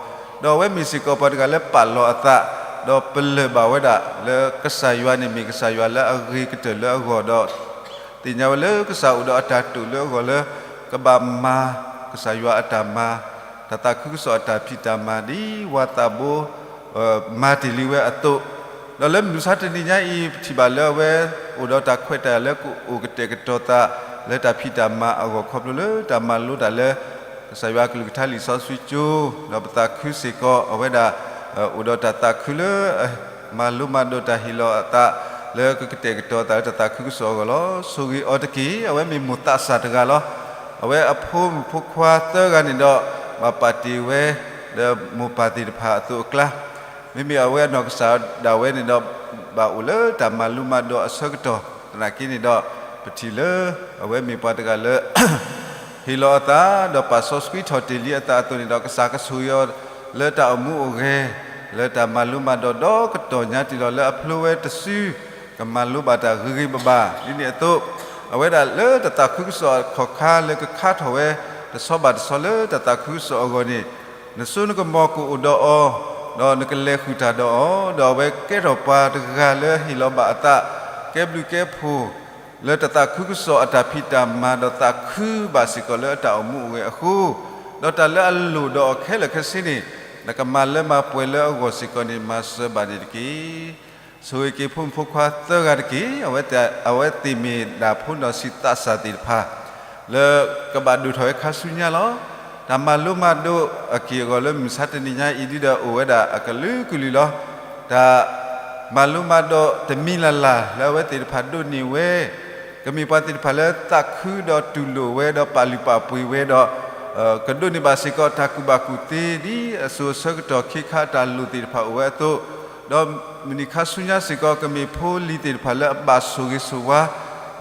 ဒီးအဝဲမ့ၢ်စ့ၢ်ကီးပှၤတဂၤလၢပာ်လီၤအသး, ဒီးပလၢၢ်ဘၣ်ဝဲဒၣ်လၢကစၢ်ယွၤန့ၣ် မ့ၢ်ကစၢ်ယွၤလၢအဂ့ၤကတၢၢ်လၢအဂီၢ်ဒီး သ့ၣ်ညါဝဲလၢကစၢ်အိၣ်ဒီးအတၢ်တိာ်လၢအဂီၢ်လၢ ကဘၣ်မၤကစၢ်ယွၤအတၢ်မၤ, တၢ်သးခုကစီၣ်အတၢ်ဖံးတၢ်မၤ ဒ်ဝၤသးဘိ မၤတ့ၢ်လံဝဲအသိး, ဒီးလၢမုၢ်မဆါတနံၤညါအံၤ ပထံၣ်ဘၣ်လၢအဝဲ အိၣ်ဒီးတၢ်ခွဲးတၢ်ယာ်လၢကအိၣ်ကတဲာ်ကတီၤသး လၢတၢ်ဖံးတၢ်မၤအဂီၢ် ခီဖျိလၢတၢ်မၤလိတၢ်လၢ ကစၢ်ယွၤအကလုၢ်ကထါလံာ်စီဆှံကၠိ, ဒီးပသးခုစ့ၢ်ကီး အဝဲဒၣ် အိၣ်ဒီးတၢ်သးခုလၢ မၤလိမၤဒိးတၢ်ဟ့ၣ်လီၤအသး လၢကကတဲာ်ကတီၤသးလၢတၢ်သးခုကစီၣ်အဂီၢ်လီၤ. ဆိၣ်ဂ့ၤအီၤတက့ၢ်. အဝဲမ့ၢ်မိၢ်သးစၢ်တဂၤလီၤ. အဝဲအဖိမုၣ်ဖိခွါသၢဂၤန့ၣ်ဒီး ဘၣ်ပာ်တ့ၢ်ဝဲ ဒီးမိၢ်ပၢ်သ့ၣ်တဖၣ်အသိးအကျါ, မ့မ့ၢ်အဝဲအနီၢ်ကစၢ်ဒၣ်ဝဲန့ၣ်ဒီး ဘၣ်အိၣ်လၢတၢ်မၤလိမၤဒိးအဆၢကတီၢ်, သနာ်က့န့ၣ်ဒီး ပထံၣ်လၢ အဝဲမ့ၢ်ပှၤတဂၤလၢ ဟ့ၣ်လီၤအသး ဒီးပာ်စီဆှံထီၣ်တ့ၢ်လံအသးအသိးန့ၣ်ဒီး ကစၢ်ကဆိၣ်ဂ့ၤအီၤလၢတၢ်အိၣ်မူအိၣ်ဂဲၤ လၢတၢ်မၤလိမၤဒိးဒီးကတီၢ်ညါတုၤလီၤလၢအဖျိဝဲတစု ကမၤလိဘၣ်တၢ်ဂ့ၤဂ့ၤဘၣ်ဘၣ်. ဒ်န့ၣ်အသိး အဝဲဒၣ်လၢတၢ်သးခုကစီၣ်အခီၣ်ခါလၢကခါထီၣ်ဝဲ တဆီဘၣ်တဆီလၢတၢ်သးခုကစီၣ်အဂီၢ်န့ၣ်, နစိနကမီၤကအိၣ်ဒီးအီၤ, ဒီးနကလဲၤဃုာ်တၢ်ဒီးအီၤ, ဒီးအဝဲကဲထီၣ်ပှၤတဂၤလၢဟ့ၣ်လီၤဘၣ်အသး ကဲဘျုးကဲဖှိၣ် လၢတၢ်သးခုကစီၣ်အတၢ်ဖံးတၢ်မၤ ဒီးသးခုဘၣ်စ့ၢ်ကီးလၢအတၢ်အိၣ်မူအိၣ်ဂဲၤအဃိ, ဒီးတၢ်လၢအလိၣ်ဒီးအီၤခဲလၢာ်ခဲဆ့န့ၣ် နကမၤလၢမၤပှဲၤလၢအဂီၢ်စ့ၢ်ကီးန့ၣ် မၤစၢၤဘၣ်န့ၣ်တက့ၢ်. ဆိၣ်ဂ့ၤက့ၤဖိမုၣ်ဖိခွါသၢဂၤတက့ၢ်. အဝဲသ့ၣ်မ့ၢ်ဒၣ်ဖိနီၢ်ဆံးသးစၢ်သ့ၣ်တဖၣ် လၢကဘၣ်ဒိၣ်ထီၣ်ဝဲခါဆူညါလီၤ. တၢ်မၤလိမၤဒိးအက့ၢ်အဂီၤလၢမုၢ်မဆါတနံၤညါအံၤဒ်ဒီးအိၣ်ဝဲဒၣ်အကလုာ်ကလုာ်လီၤ. တၢ်မၤလိမၤဒိးတမံၤလၢ်လၢ်လၢအဝဲသ့ၣ်တဖၣ်ဒိးန့ၢ်ဝဲ, ကမ့ၢ်ပှၤသ့ၣ်တဖၣ်လၢသးခုဒီးတူၢ်လိာ်ဝဲဒီးပာ်လုၢ်ပာ်ပှ့ၤဝဲဒီး ကဒိးန့ၢ်ဘၣ်စ့ၢ်ကီးတၢ်ကူၣ်ဘၣ်ကူၣ်သ့ ဒ်အစိၤအဆၢကတီၢ်ခ့ခါအတၢ်လိၣ်သ့ၣ်တဖၣ်အိၣ်ဝဲအသိး, ဒီးမုၢ်နံၤခါဆူညါစ့ၢ်ကီး ကမ့ၢ်ဖိလံၤသ့ၣ်တဖၣ်လၢအဘၣ်ဆိၣ်ဂ့ၤဆိၣ်ဝါ,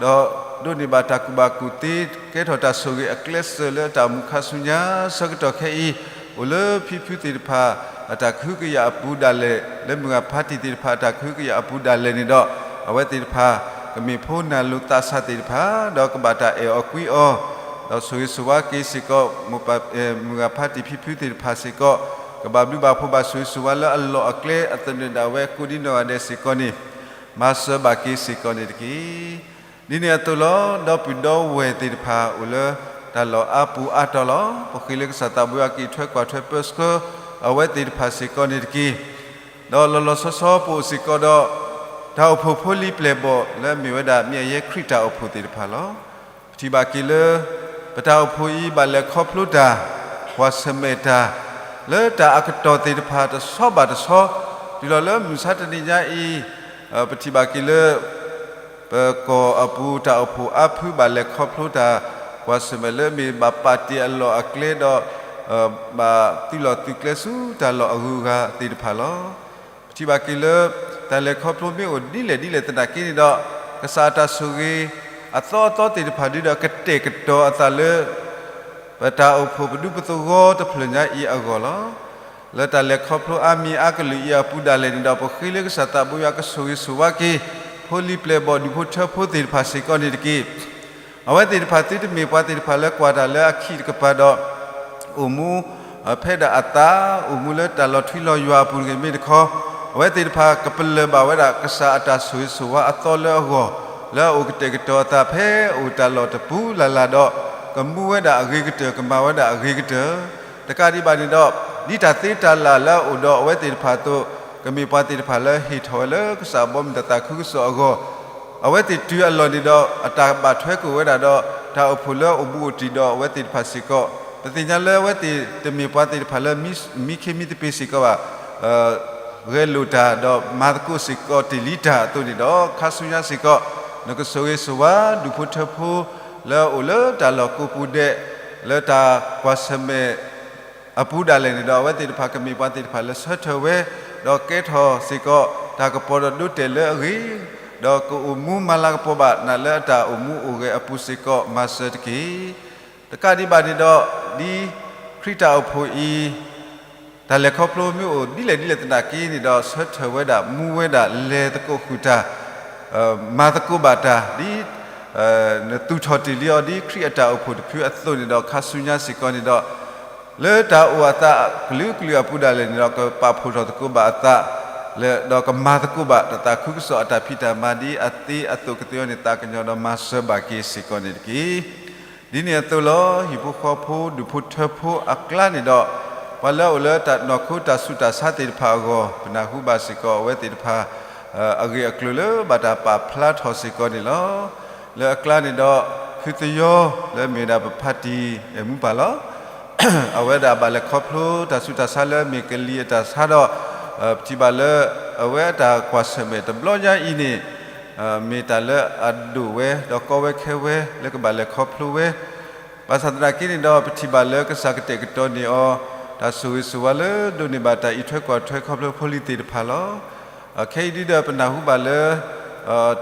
ဒီးဒိးန့ၢ်ဘၣ်တၢ်ကူၣ်ဘၣ်ကူၣ်သ့ ကဲထီၣ်တၢ်ဆိၣ်ဂ့ၤအကျဲးစၢးလၢတၢ်အိၣ်မူခါဆူညါဆၢကတီၢ်ခဲအံၤ, အိၣ်လၢဖံဖုသ့ၣ်တဖၣ်အတၢ်ကဟုကယာ်အပူၤဒၣ်လဲာ် လၢမုၢ်ဂၤဖါတံၢ်သ့ၣ်တဖၣ်အတၢ်ကဟုကယာ်အပူၤဒၣ်လဲာ်န့ၣ်ဒီး အဝဲသ့ၣ်တဖၣ် ကမ့ၢ်ဖိနၢ်လိၤသးဆးသ့ၣ်တဖၣ် ဒီးကဘၣ်တၢ်အဲၣ်အီၤကွံအီၤ, ဒီးဆိၣ်ဂ့ၤဆိၣ်ဝါက့ၤစ့ၢ်ကီး မုၢ်ဂၤဖါတံၢ်ဖံဖုသ့ၣ်တဖၣ်စ့ၢ်ကီး, ကဘၣ်ဘျုးဘၣ်ဖှိၣ်ဘၣ်ဆိၣ်ဂ့ၤဆိၣ်ဝါလၢအလီၢ်အကျဲအသနၢၣ်ဒၣ်ဝဲကိးဒံနီၢ်ဂၤဒဲးစ့ၢ်ကီးန့ၣ်, မၤစၢၤဘၣ်က့ၤစ့ၢ်ကီးန့ၣ်တက့ၢ်. ဒ်န့ၣ်အသိးလီၤ. ဒီပုၢ်ဒီဝဲၢ်သ့ၣ်တဖၣ်အိၣ်လၢတၢ်လီၢ်အါပူၤအါတီၤလီၤ. ပဃ့လၢကစၢ်သးဘိယွၤက့ၤထွဲကွၢ်ထွဲပၢဆှၢအဝဲသ့ၣ်တဖၣ်စ့ၢ်ကီးန့ၣ်တက့ၢ်. ဒီးလီၤလီၤဆီဆီပအိၣ်စ့ၢ်ကီးဒီး တၢ်အိၣ်ဖှိၣ်ဖိလံၤပျဲၢ်ဘီၣ်လၢအမ့ၢ်ဝဲဒၣ်မ့ၢ်အယဲၢ်ခရံာ်တၢ်အိၣ်ဖှိၣ်သ့ၣ်တဖၣ်လီၤ. ပထံၣ်ဘၣ်က့ၤလၢ ပတၢ်အိၣ်ဖှိၣ်အံၤဘၣ်လဲၤခီဖျိတၢ် ကွၢ်ဆၢၣ်မဲာ်တၢ် လၢတၢ်အကတီၢ်သ့ၣ်တဖၣ်တဆီဘၣ်တဆီ တုၤလီၤလၢမုၢ်မဆါတနံၤညါအံၤ, ပထံၣ်ဘၣ်က့ၤလၢ ပကီၢ်အပူၤတၢ်အိၣ်ဖှိၣ်အါဖုဘၣ်လဲၤခီဖျိတၢ် ကွၢ်ဆၢၣ်မဲာ်လၢမ့ၢ်ဘၣ်ပာ်တ့ၢ်အလီၢ်အကျဲဒီး ဘၣ်သုးလီၢ်သုးကျဲဆူတၢ်လီၢ်အဂုၤအဂၤသ့ၣ်တဖၣ်လီၤ. ပထံၣ်ဘၣ်က့ၤလၢ တၢ်လဲၤခီဖျိမ့ၢ်အိၣ်ဒ်လဲၣ်ဒ်လဲၣ်သနာ်က့န့ၣ်ဒီး ကစၢ်အတၢ်ဆိၣ်ဂ့ၤအသီအသီသ့ၣ်တဖၣ်ဒ်ဒီးကတဲာ်ကတီၤအသးလၢ ပတၢ်အိၣ်ဖှိၣ်ပဒူပသဝီတဖျၢၣ်ညါအံၤအဂီၢ်လီၤ. လၢတၢ်လဲၤခီဖျိအါမံၤအါကလုာ်အံၤအပူၤဒၣ်လဲာ်န့ၣ်ဒီး ပဃ့လၢကစၢ်သးဘိယွၤကဆိၣ်ဂ့ၤဆိၣ်ဝါက့ၤ ဖိလံၤပျဲၢ်ဘီၣ်ဒူၣ်ဖိထၢဖိသ့ၣ်တဖၣ်စ့ၢ်ကီးန့ၣ်တက့ၢ်. အဝဲသ့ၣ်တဖၣ်သုတမ့ၢ်ပှၤသ့ၣ်တဖၣ်လၢကွၢ်တၢ်လၢအခံးတကပၤဒီး အိၣ်မူ ဖဲဒၣ်အသး အိၣ်မူလၢတၢ်လီၤထွံလီၤယွၤအပူၤတဂ့ၤမ့ၢ်တခီ, အဝဲသ့ၣ်တဖၣ်ကပလၢၢ်ဘၣ်ဝဲဒၣ်ကစၢ်အတၢ်ဆိၣ်ဂ့ၤဆိၣ်ဝါအသီလၢအဂီၢ်, လၢအအိၣ်ကတဲာ်ကတီၤအသးဖဲအိၣ်တၢ်လီၢ်တပူၤလၢ်လၢ်ဒီး ကမူဝဲဒၣ်အဂ့ၤကတၢၢ် ကမၤဝဲဒၣ်အဂ့ၤကတၢၢ်, တကးဒံးဘၣ်န့ၣ်ဒီး ဒ်တၢ်သ့တၢ်လၢ်လၢအအိၣ်ဒီးအဝဲသ့ၣ်တဖၣ်အသိး, ကမ့ၢ်ပှၤသ့ၣ်တဖၣ်လၢဟ့ၣ်ထီၣ်ဝဲလၢကစၢ်အဘီအမုၢ်တၢ်သးခုကစီၣ်အဂီၢ်, အဝဲသ့ၣ်တုၤအလီၢ်န့ၣ်ဒီး အတၢ်ဘၣ်ထွဲကွံာ်ဝဲဒၣ်ဒီး တၢ်အိၣ်ဖှိၣ်လၢအိၣ်ဘူးအိၣ်တံၢ်ဒီးအဝဲသ့ၣ်တဖၣ်စ့ၢ်ကီး, ပသ့ၣ်ညါလၢအဝဲသ့ၣ်တမ့ၢ်ပှၤသ့ၣ်တဖၣ်လၢ မံခ့မံသပ့ၤစ့ၢ်ကီးဘၣ်, ဂဲၤလိာ်တၢ်ဒီးမၤသကိးစ့ၢ်ကီးတ့ၢ်လံတၢ်အသိးန့ၣ်ဒီး ခါဆူညါစ့ၢ်ကီး နကဆိၣ်ဂ့ၤဆိၣ်ဝါ ဒူၣ်ဖိထၢဖိ လၢအအိၣ်လၢတၢ်လီၢ်ကိးပူၤဒဲး လၢတၢ်ကွၢ်ဆၢၣ်မဲာ် အပူၤဒၣ်လဲာ်န့ၣ်ဒီး အဝဲသ့ၣ်တဖၣ်ကမ့ၢ်ပှၤသ့ၣ်တဖၣ်လၢဆၢထၢၣ်ဝဲ, ဒီးကဲထီၣ်စ့ၢ်ကီး တၢ်ကပီၤဒီးဒိတဲာ်လၢအဂ့ၤ, ဒီးကအိၣ်မူမၤလၤကပီၤဘၣ်နၤလၢအတၢ်အိၣ်မူအိၣ်ဂဲၤအပူၤစ့ၢ်ကီး မၤစၢၤတက့ၢ်. တကးဒံးဘၣ်န့ၣ်ဒီး ဒ်ခရံာ်တၢ်အိၣ်ဖှိၣ်အံၤ တၢ်လဲၤခီဖျိမ့ၢ်အိၣ်ဒ်လဲၣ်ဒ်လဲၣ်သနာ်က့န့ၣ်ဒီး ဆၢထၢၣ်ဝဲဒၣ် မူဝဲဒၣ် လဲၤသကိးဃုာ်တၢ် မၤသကိးဘၣ်တၢ် ဒ်နသူၣ်ထီၣ်တ့ၢ်လံအီၤ ဒ်ခရံာ်အတၢ်အိၣ်ဖှိၣ်တဖုအသိးန့ၣ်ဒီး ခါဆူညါစ့ၢ်ကီးန့ၣ်ဒီး လၢတၢ်အိၣ်အသးကလုာ်ကလုာ်အပူၤဒၣ်လဲာ်န့ၣ်ဒီး ကပာ်ဖှိၣ်ထီၣ်သကိးဘၣ်အသး ဒီးကမၤသကိးဘၣ်တၢ်သးခုကစီၣ်အတၢ်ဖံးတၢ်မၤ ဒ်အသ့အသိးကသ့အီၤန့ၣ် သးကညီၤဒီးမၤစၢၤဘၣ်က့ၤစ့ၢ်ကီးန့ၣ်တက့ၢ်. ဒ်န့ၣ်အသိးလီၤ. ဟံၣ်ဖိဃီဖိ ဒူၣ်ဖိထၢဖိအကျါန့ၣ်ဒီး ပှၤလၢအအိၣ်လၢတၢ်နီၢ်ခိတၢ်ဆူးတၢ်ဆါသ့ၣ်တဖၣ်အဂီၢ် ပနၢ်ဟူဘၣ်စ့ၢ်ကီး အဝဲသ့ၣ်တဖၣ် အဂ့ၢ်အကျိၤလၢဘၣ်တၢ်ပာ်ဖျါထီၣ်စ့ၢ်ကီးန့ၣ်လီၤ. လၢအကျါန့ၣ်ဒီး ဖုသယီ လၢမ့ၢ်ဝဲဒၣ်ပဖါတံၢ်အဲၣ်မူပၢ်လီၤ. အဝဲဒၣ်ဘၣ်လဲၤခီဖျိတၢ်ဆူးတၢ်ဆါလၢမ့ၢ်ကလံၤအတၢ်ဆါဒီး ပထံၣ်ဘၣ်လၢ အဝဲအတၢ်ကွၢ်ဆၢၣ်မဲာ်တဘျီညါအံၤန့ၣ် မ့ၢ်တၢ်လၢအဒိၣ်ဝဲ ဒီးကီဝဲခဲဝဲ လၢကဘၣ်လဲၤခီဖျိဝဲ ဘၣ်ဆၣ်သနာ်က့န့ၣ်ဒီး ပထံၣ်ဘၣ်လၢကစၢ်ကတဲာ်ကတီၤန့ၢ်အီၤ တၢ်ဆိၣ်ဂ့ၤဆိၣ်ဝါလၢဒိးန့ၢ်ဘၣ်တၢ်အံးထွဲကွၢ်ထွဲခီဖျိဖိလံၤသ့ၣ်တဖၣ်လီၤ. ခဲအံၤဒ်ဒီးပနၢ်ဟူဘၣ်လၢ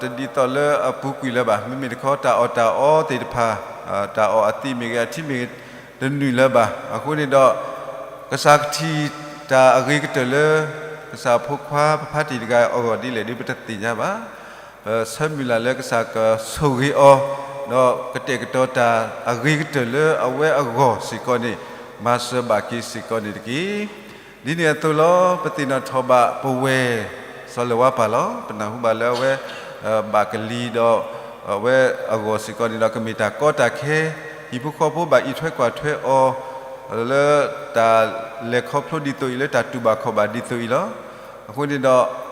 တဒ်သိးလၢအပူၤကွံာ်လၢၤဘၣ်. မ့မ့ၢ်တခီ တၢ်အီၣ်တၢ်အီသ့ၣ်တဖၣ် တၢ်အီၣ်အသံးမ့ၢ်ဂ့ၤ အထံမ့ၢ်ဂ့ၤ တနုာ်လၢၤဘၣ်. အဃိန့ၣ်ဒီး ကစၢ်ကထံၣ်တၢ်အဂ့ၤကတၢၢ်လၢ ကစၢ်ဖိခွါပဖါတံၢ်တဂၤအဂီၢ်ဒ်လဲၣ်ဒ်ပတသ့ၣ်ညါဘၣ်. ပဆၢမုၢ်လၢ်လၢကစၢ်ကဆိၣ်ဂ့ၤအီၤ ဒီးကတဲာ်ကတီၤတၢ်အဂ့ၤကတၢၢ်လၢအဝဲအဂီၢ်စ့ၢ်ကီးန့ၣ် မၤစၢၤဘၣ်က့ၤစ့ၢ်ကီးန့ၣ်တက့ၢ်. ဒ်န့ၣ်အသိးလီၤ. ပသ့ၣ်နီၣ်ထီၣ်ဘၣ်ပဝဲၢ်စီၤလၢၤဝါပၢ်လီၤ. ပနၢ်ဟူဘၣ်လၢအဝဲ ဘၣ်ကလံၤဒီး အဝဲအဂီၢ်စ့ၢ်ကီးန့ၣ်ဒီး ကမ့ၢ်တၢ်ကီတၢ်ခဲ ဟံၣ်ဖိဃီဖိဘၣ်အံးထွဲကွၢ်ထွဲအီၤ လၢတၢ်လဲၤခီဖျိဒ်သိးအံၤ လၢတၢ်တူၢ်ဘၣ်ခီၣ်ဘၣ်ဒ်သိးအံၤလီၤ. အဃိန့ၣ်ဒီး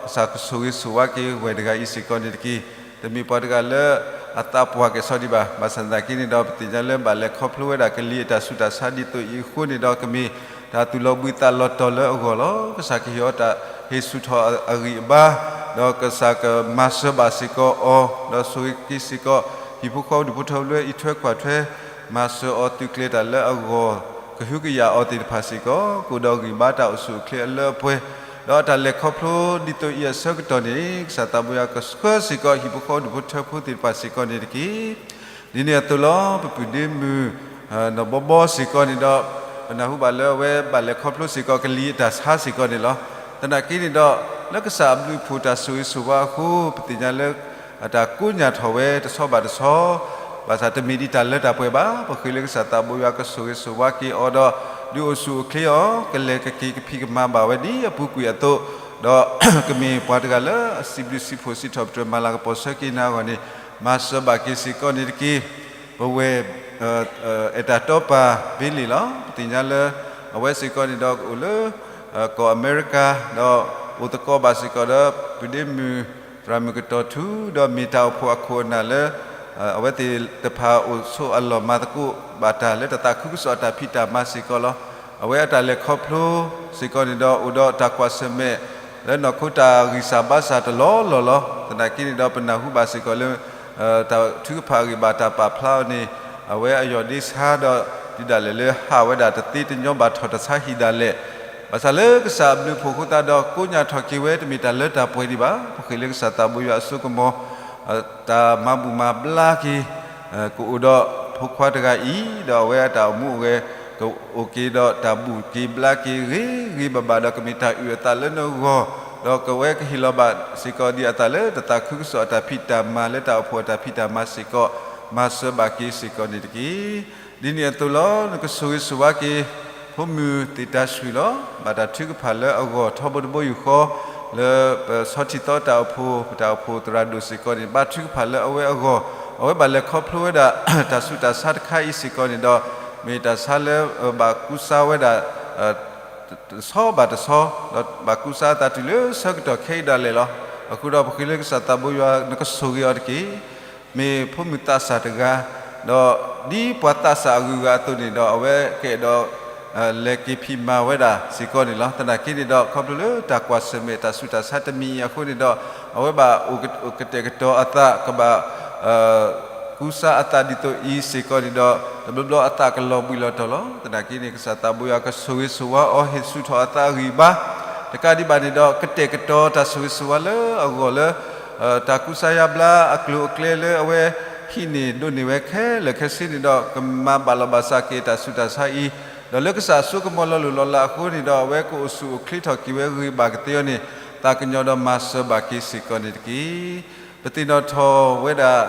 ကစၢ်ကဆိၣ်ဂ့ၤဆိၣ်ဝါက့ၤဝဲၢ်တဂၤအံၤစ့ၢ်ကီးန့ၣ်တက့ၢ်. တမ့ၢ်ပှၤတဂၤလၢ အသးပှၢ်ကဲၣ်ဆိးဒံးဘၣ်. ဘၣ်ဆၣ်သနာ်က့န့ၣ်ဒီး ပသ့ၣ်ညါလၢဘၣ်လဲၤခီဖျိဝဲဒၣ်ကလံၤအတၢ်ဆူးတၢ်ဆါဒ်သိးအံၤအဃိန့ၣ်ဒီး ကမ့ၢ်တၢ်သူၣ်လီၤဘှံးသးလီၤတီၤလၢအဂီၢ်လီၤ. ကစၢ်ကဟ့ၣ်အီၤတၢ်ဟ့ၣ်ဆူၣ်ထီၣ်အဂံၢ်အဘါ, ဒီးကစၢ်ကမၤစၢၤဘၣ်စ့ၢ်ကီးအီၤ, ဒီးဆိၣ်ဂ့ၤက့ၤစ့ၢ်ကီး ဟံၣ်ဖိဃီဖိဒူၣ်ဖိထၢဖိလၢအံးထွဲကွၢ်ထွဲ မၤစၢၤအီၤသုးကျဲၤတၢ်လၢအဂီၢ်, ကဟုကယာ်အီၤသ့ၣ်တဖၣ်စ့ၢ်ကီး ကအိၣ်ဒီးဂံၢ်ဘါတၢ်အိၣ်ဆူၣ်အိၣ်ချ့အလၢအပှဲၤ, ဒီးအတၢ်လဲၤခီဖျိဒ်သိးအံၤအဆၢကတီၢ်န့ၣ် ကစၢ်သးဘိယွၤကဆှၢစ့ၢ်ကီး ဟံၣ်ဖိဃီဖိဒူၣ်ဖိထၢဖိသ့ၣ်တဖၣ်စ့ၢ်ကီးန့ၣ်တက့ၢ်. ဒ်န့ၣ်အသိးလီၤ ပပုၢ်ဒ့မုၣ် နီၢ်ဘီဘီစ့ၢ်ကီးန့ၣ်ဒီး ပနၢ်ဟူဘၣ်လၢအဝဲဘၣ်လဲၤခီဖျိစ့ၢ်ကီးကလံၤအတၢ်ဆါစ့ၢ်ကီးန့ၣ်လီၤ. သနာ်က့န့ၣ်ဒီး လၢကစၢ်အဘျုးအဖှိၣ်တၢ်ဆိၣ်ဂ့ၤဆိၣ်ဝါအဃိ ပသ့ၣ်ညါလၢ အတၢ်ကိးညၣ်ထီၣ်ဝဲတဆီဘၣ်တဆီ, ဘၣ်ဆၣ်တမ့ၢ်ဒ်တၢ်လၢတၢ်ပှဲၤဘၣ်. ပဃ့လၢကစၢ်သးဘိယွၤကဆိၣ်ဂ့ၤဆိၣ်ဝါက့ၤအီၤဒီး ဒုးအိၣ်ဆူၣ်အိၣ်ချ့အီၤ, ကလဲၤကက့ၤကဖံးကမၤဘၣ်ဝဲဒ်အပူၤကွံာ်အသိး, ဒီးကမ့ၢ်ပှၤတဂၤလၢအစံးဘျုးစံးဖှိၣ်စံးထီၣ်ပတြၢၤမၤလၤကပီၤဆၢက့ၤနၤအဂီၢ်န့ၣ် မၤစၢၤဘၣ်က့ၤစ့ၢ်ကီးန့ၣ်တက့ၢ်. ပဝဲၢ် အဲၣ်တၢ်တီပၢ်ဘ့လ့ၣ်လီၤ. ပသ့ၣ်ညါလၢ အဝဲစ့ၢ်ကီးန့ၣ်ဒီးကအိၣ်လၢ ကီၢ်အမဲရကၤ, ဒီးအိၣ်သကိးဘၣ်စ့ၢ်ကီးဒီး ပုၢ်ဒ့မုၣ် သရၣ်မုၣ်ကတီၢ်ထူ, ဒီးမ့ၢ်တၢ်အိၣ်ဖှိၣ်အခိၣ်အနၢ်လၢ အဝဲသ့ၣ်တဖၣ်အိၣ်ဆိးအလီၢ်မၤသကိးဘၣ်တၢ်လၢတၢ်သးခုကစီၣ်အတၢ်ဖံးတၢ်မၤစ့ၢ်ကီးလီၤ. အဝဲအတၢ်လဲၤခီဖျိစ့ၢ်ကီးန့ၣ်ဒီး အိၣ်ဒီးတၢ်ကွၢ်ဆၢၣ်မဲာ် လၢနီၢ်ခိတၢ်ဂံၢ်စၢ်ဘါစၢ်တလီၢ်လီၢ်လီၤ. သနာ်က့န့ၣ်ဒီး ပနၢ်ဟူဘၣ်စ့ၢ်ကီးလၢ တၢ်ထုကဖၣ်အဂ့ၢ်ဘၣ်တၢ်ပာ်ဖျါအီၤန့ၣ် အဝဲအယီၢ်ဒ့ဆါဒီး ဒုးဒၣ်လဲာ်လၢဟးဝဲဒၣ်တသ့တညီဘၣ်ထီၣ်တဆါဟံၣ်ဒၣ်လဲာ်, ဘၣ်ဆၣ်လၢကစၢ်အဘျုးအဖှိၣ်အဃိသတးဒီး ကိးညၣ်ထီၣ်က့ၤဝဲတမ့ၢ်တၢ်လၢတၢ်ပှဲၤဒံးဘၣ်. ပဃ့လၢကစၢ်သးဘိယွၤအစိကမီၤ တၢ်မၤဘူၣ်မၤဘျါက့ၤ ကအိၣ်ဒီးဖိခွါတဂၤအံၤ, ဒီးအဝဲအတၢ်အိၣ်မူအိၣ်ဂဲၤ ကအိၣ်က့ၤဒီးတၢ်ဘူၣ်က့ၤဘျါက့ၤဂ့ၤဂ့ၤဘၣ်ဘၣ်ဒီး ကမ့ၢ်တၢ်အုၣ်အသးလၢနဂီၢ်, ဒီးကဝဲကဟ့ၣ်လီၤဘၣ်စ့ၢ်ကီးဒ်အသးလၢတၢ်သးခုကစီၣ်အတၢ်ဖံးတၢ်မၤလၢတၢ်အိၣ်ဖှိၣ်အတၢ်ဖံးတၢ်မၤစ့ၢ်ကီး မၤစၢၤဘၣ်က့ၤစ့ၢ်ကီးန့ၣ်တက့ၢ်. ဒ်န့ၣ်အသိးလီၤ နကဆိၣ်ဂ့ၤဆိၣ်ဝါက့ၤ ဖိမုၣ်သ့ၣ်တၢ်ဆှုၣ်လီၤ. ဘၣ်တၢ်ထုကဖၣ်လၢအဂီၢ်ထီဘိတဘိယူၢ်ဃီ လၢပဆီထံသီတၢ်အိၣ်ဖှိၣ် ပတၢ်အိၣ်ဖှိၣ်သရၣ်ဒိၣ်စ့ၢ်ကီးန့ၣ် ဘါထုကဖၣ်လၢအဝဲအဂီၢ်, အဝဲဘၣ်လဲၤခီဖျိဝဲဒၣ် တၢ်ဆူးတၢ်ဆါတခါအံၤစ့ၢ်ကီးန့ၣ်ဒီး မ့ၢ်တၢ်ဆါလၢဘၣ်ကူစါဝဲဒၣ် တဆီဘၣ်တဆီ, ဒီးဘၣ်ကူစါအသးတုၤလၢဆၢကတီၢ်ခဲအံၤဒၣ်လဲာ်လီၤ. အဃိဒီးပဃ့လၢကစၢ်သးဘိယွၤ နကဆိၣ်ဂ့ၤအီၤတက့ၢ်. မ့ၢ်ဖိမုၣ်သးစၢ်တဂၤ, ဒီးဒ်ပှၤသးစၢ်အဂုၤအဂၤအသိးန့ၣ်ဒီး အဝဲကအဲၣ်ဒိး လဲၤက့ၤဖံးမၤဝဲဒၣ်စ့ၢ်ကီးန့ၣ်လီၤ. သနာ်က့န့ၣ်ဒီး ခီဖျိလၢတၢ်ကွၢ်ဆၢၣ်မဲာ်တၢ်ဆူးတၢ်ဆါတမံၤအံၤအဃိန့ၣ်ဒီး အဝဲဘၣ်အိၣ်ကတဲာ်ကတီၤအသး ကဘၣ် ကူစါအသးဒ်သိးအံၤစ့ၢ်ကီးန့ၣ်ဒီး တဘျီဘျီအသးကလီၤဘှံးလီၤတီၤလီၤ. သနာ်က့န့ၣ် ကစၢ်သးဘိယွၤကဆိၣ်ဂ့ၤဆိၣ်ဝါအီၤ ဟ့ၣ်ဆူၣ်ထီၣ်အသးအဂံၢ်အဘါ, တကးဒံးဘၣ်န့ၣ်ဒီး ကတဲာ်ကတီၤတၢ်ဆိၣ်ဂ့ၤဆိၣ်ဝါလၢအဂီၢ်လၢ တၢ်ကူစါယါဘျါအကျိၤအကျဲလၢအဝဲဟံးန့ၢ်ဒိးန့ၢ်ဝဲခဲလၢာ်ခဲဆ့န့ၣ်ဒီး ကမၤဘၣ်လီၤဘၣ်စးက့ၤတၢ်ဆူးတၢ်ဆါအံၤ, ဒီးလၢကစၢ်အစိကမီၤလီၤလိၢ်လီၤလးအဃိန့ၣ်ဒီး အဝဲကအိၣ်ဆူၣ်အိၣ်ချ့ထီၣ်က့ၤဝဲဂ့ၤဘၣ်ကသ့အီၤန့ၣ် သးကညီၤဒီးမၤစၢၤဘၣ်က့ၤစ့ၢ်ကီးန့ၣ်တက့ၢ်. ပသ့ၣ်နီၣ်ထီၣ်ဝဲဒၣ်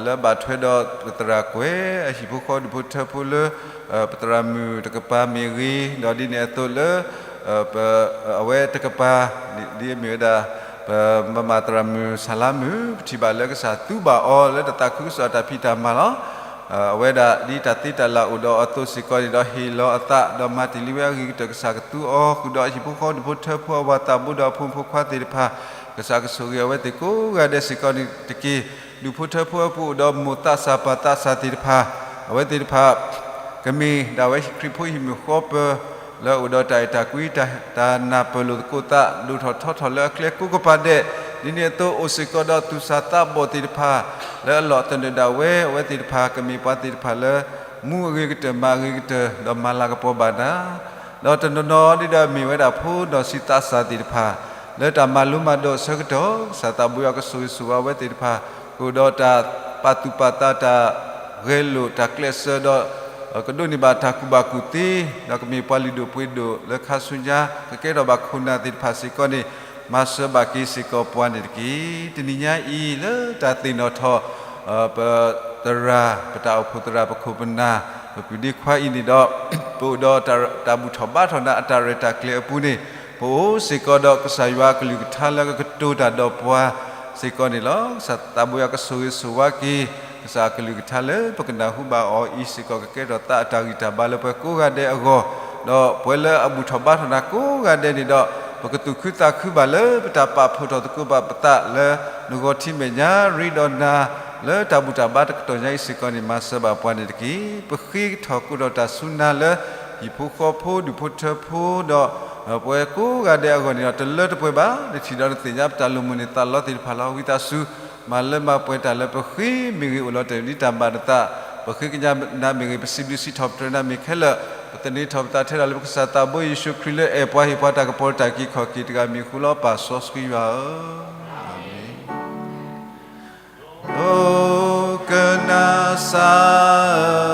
လၢဘၣ်ထွဲဒီးပသရၣ်ကွဲး အဟံၣ်ဖိဃီဒူၣ်ဖိထၢဖိလၢ ပသရၣ်မုၣ်တကပၤမ့ၢ်ဂ့ၤ, ဒီးဒ်န့ၣ်အသိးလၢ အဝဲတကပၤ ဒ်အမ့ၢ်ဝဲဒၣ် ပမၤမၤသရၣ်မုၣ်ဆၣ်လါမုၣ် ပထံၣ်ဘၣ်လၢကစၢ်သူဘၣ်အီၤလၢတၢ်သးခုကစီၣ်အတၢ်ဖံးတၢ်မၤလီၤ. အဝဲဒၣ်ဒ်တၢ်သ့တၢ်လၢ်အိၣ်ဒီးအီၤအသိးစ့ၢ်ကီးန့ၣ်ဒီး ဟ့ၣ်လီၤအသးဒီးမၤတ့ၢ်လံဝဲအဂ့ၤကတၢၢ် ကစၢ်ကသူအီၤ ဃုာ်ဒီးအဟံၣ်ဖိဃီဒူၣ်ဖိထၢဖိအဝၤသးဘိဒီးအဖိမုၣ်ဖိခွါသ့ၣ်တဖၣ်, ကစၢ်ကဆိၣ်ဂ့ၤအဝဲသ့ၣ်ကိးဂၤဒဲးစ့ၢ်ကီးန့ၣ်တက့ၢ်. ဒူၣ်ဖိထၢဖိအပူၤအိၣ်ဒီးမိၢ်သးစၢ်ပၢ်သးစၢ်သ့ၣ်တဖၣ်, အဝဲသ့ၣ်တဖၣ် ကမ့ၢ်ဒၣ်ဝဲခရံာ်ဖိဟံၣ်မုၢ်ဃီပၢၤ လၢအအိၣ်ဒီးတၢ်အဲၣ်တၢ်ကွံ တၢ်နၢ်ပၢၢ်လိာ်သကိးသး ဒိၣ်ထီၣ်ထီထီၣ်လၢအကျဲကိးကပၤဒဲး, ဒ်န့ၣ်အသိးအိၣ်စ့ၢ်ကီးဒီးသူၣ်စၢ်သးဘီၣ်သ့ၣ်တဖၣ် လၢအလီၢ်သနၢၣ်ဒၣ်ဝဲ, အဝဲသ့ၣ်တဖၣ်ကမ့ၢ်ပှၤသ့ၣ်တဖၣ်လၢ မူအဂ့ၤကတၢၢ်မၤအဂ့ၤကတၢၢ် ဒီးမၤလၤကပီၤဘၣ်နၤ, ဒီးတနီၤနီၤဒ်ဒီးမ့ၢ်ဝဲဒၣ်ဖိနီၢ်ဆံးသးစၢ်သ့ၣ်တဖၣ် လၢတၢ်မၤလိမၤဒိးအဆၢကတီၢ် ကစၢ်သးဘိယွၤကဆိၣ်ဂ့ၤဆိၣ်ဝါအဝဲသ့ၣ်တဖၣ် ကအိၣ်ဒီးတၢ်ပာ်သူၣ်ပာ်သး တၢ်ဂဲၤလိာ် တၢ်ကျဲးစၢးဒီး ကဒိးန့ၢ်ဘၣ်တၢ်ကူၣ်ဘၣ်ကူၣ်သ့, ဒီးကမ့ၢ်ပှၤလုၢ်ဒိၣ်ပှ့ၤဒိၣ်လၢခါဆူညါ ကကဲထီၣ်ဘၣ်ခိၣ်နၢ်သ့ၣ်တဖၣ်စ့ၢ်ကီးန့ၣ် မၤစၢၤဘၣ်က့ၤစ့ၢ်ကီးပှၤန့ၣ်တက့ၢ်. တနံၤညါအံၤလၢတၢ်သ့ၣ်နီၣ်ထီၣ် ပသရၣ် ပတၢ်အိၣ်ဖှိၣ်သရၣ် ပခိၣ်ပနၢ် ပပုၢ်ဒ့ခွါအံၤန့ၣ်ဒီး ပအိၣ်ဒီးတၢ်ဘူၣ်ထီၣ်ဘါထီၣ်နၤအတၢ်ရဲၣ်တၢ်ကျဲၤအပူၤန့ၣ် ပအိၣ်စ့ၢ်ကီးဒီးကစၢ်ယွၤအကလုၢ်ကထါလၢကကတိၤတၢ်ဒီးပှၤစ့ၢ်ကီးန့ၣ်လီၤ. ကစၢ်သးဘိယွၤကဆိၣ်ဂ့ၤဆိၣ်ဝါက့ၤ ကစၢ်အကလုၢ်ကထါလၢပကနၢ်ဟူဘၣ်အီၤအံၤစ့ၢ်ကီး ကကဲထီၣ်သးအတၢ်ဂံၢ်တၢ်ဘါလၢပှၤကိးဂၤဒဲးအဂီၢ်, ဒီးပှၤလၢအဘူၣ်ထီၣ်ဘါထီၣ်နၤကိးဂၤဒဲးန့ၣ်ဒီး ပကသူၣ်ခုသးခုဘၣ်လၢပတၢ်ပာ်ဖှိၣ်ထီၣ်သကိးဘၣ်ပသးလၢ နဂီၢ်ထံမဲာ်ညါ ရ့ဒီးနၤ လၢတၢ်ဘူၣ်တၢ်ဘါတကတီၢ်ညါအံၤစ့ၢ်ကီးန့ၣ် မၤစၢၤဘၣ်ပှၤန့ၣ်တက့ၢ်. ပဃ့ထီၣ်ကိးဒီးတၢ်စူၤနၤလၢ ဟံၣ်ဖိဃီဖိ ဒူၣ်ဖိထၢဖိ ဒီး ပဝဲကိးဂၤဒဲးအဂီၢ်န့ၣ်ဒီး တလၢတပှဲၤဘၣ်. နထံၣ်ဒီးနသ့ၣ်ညါပတၢ်လိာ်မုာ်န့ၣ် သးလီသ့ၣ်တဖၣ်လီၤ. ဝံသးစူၤ မၤလၢမၤပှဲၤတၢ်လၢပဃ့မ့ၢ်ဂ့ၤ အိၣ်လီၤတဲာ်ဒ်တၢ်ဘၣ်နသး, ပဃ့ကညးနၤမ့ၢ်ဂ့ၤ, ပစံးဘျုးစံးထီၣ်ပတြၢၤနၤမ့ၢ်ခဲလၢာ်, ပသန့ၤထီၣ်ပသးထဲဒၣ်လၢပကစၢ်သးဘိယ့ၣ်ၡူးခရံာ်လၢအဲၣ်ပှၤဟ့ၣ်ပှၤတၢ်ကပီၤတၢ်က့ၤခီၣ်က့ၤတဂၤမံၤအဃိလီၤ. ပၢ်စီဆှံယွၤဧၢ, အၤမ့ၣ်. ဒိကနၣ်စၢ်ဧ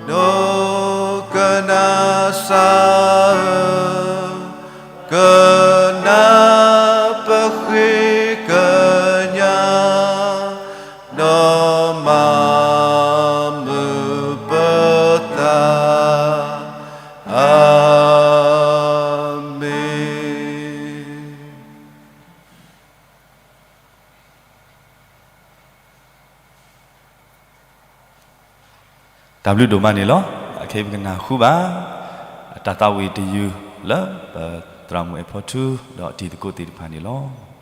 ၢ, ဒိကနၣ်စၢ်ဧၢ, ကနၣ်ပဃ့ကညး, ဒီးမၤမုာ်ပသး, အၤမ့ၣ်. တၢ်ဘျုးဒိၣ်မးန့ၣ်လီၤ. အခဲအံၤပကနၢ်ဟူဘၣ် တၢ်သးဝံၣ်တယုၢ်လၢ ပသရၣ်မုၣ်အဲၣ်ဖီထူ ဒီးတံၤသကိးသ့ၣ်တဖၣ်န့ၣ်လီၤ.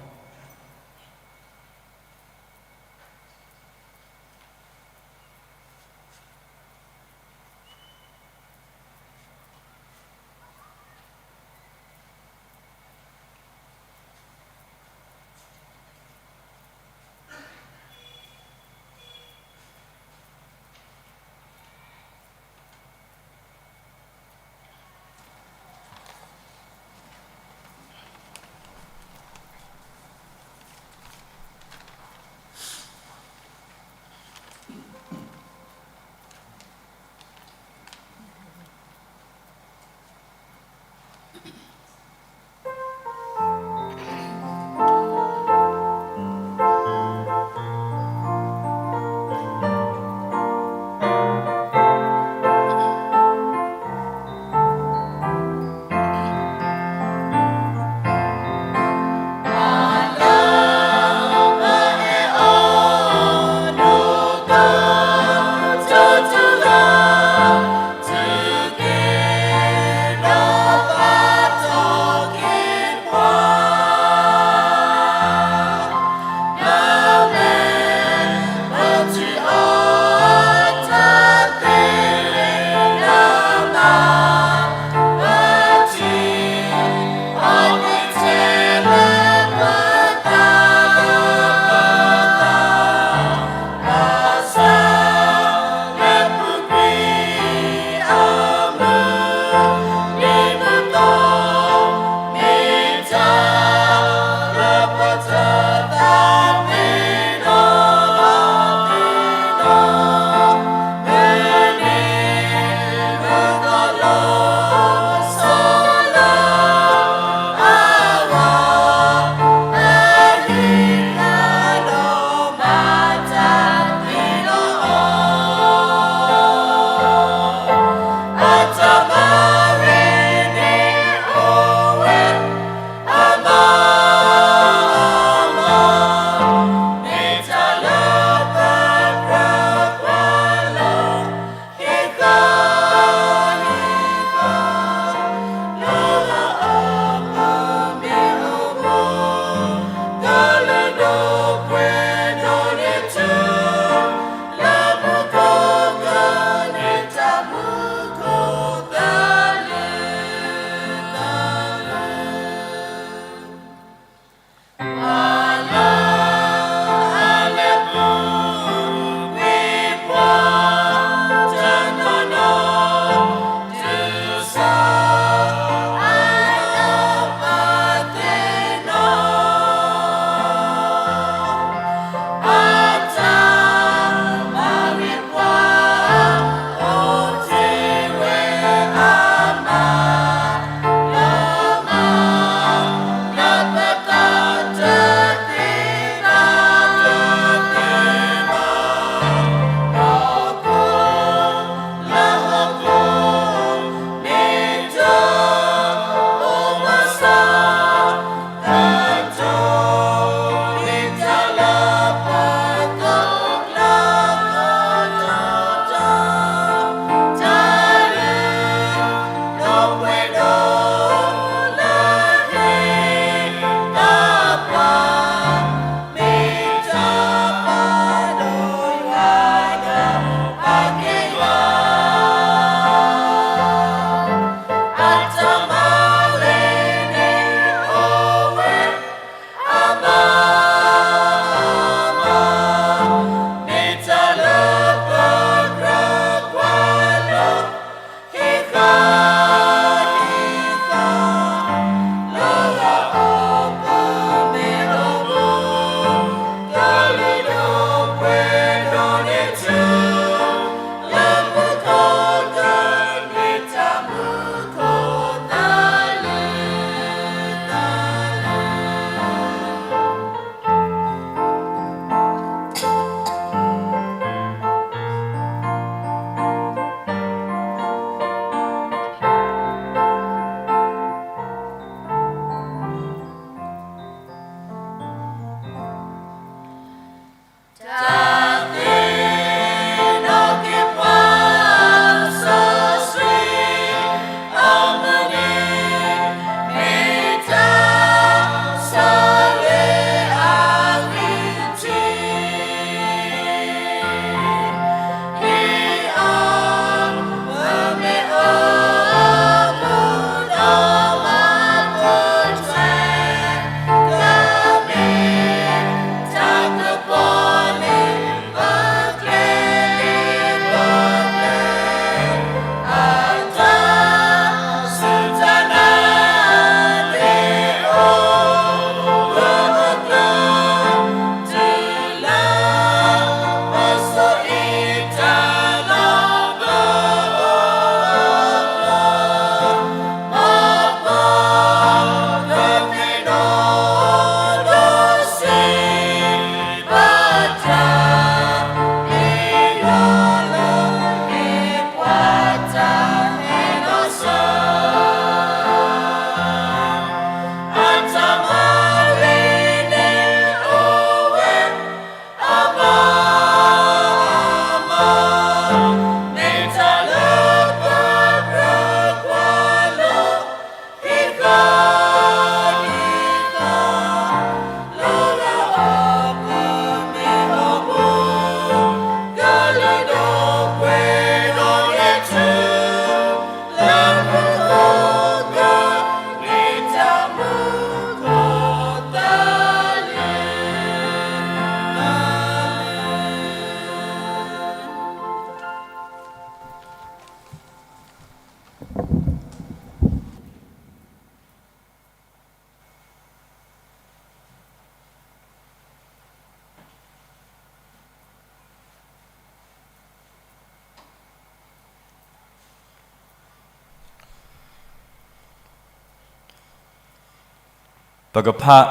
ပကဖး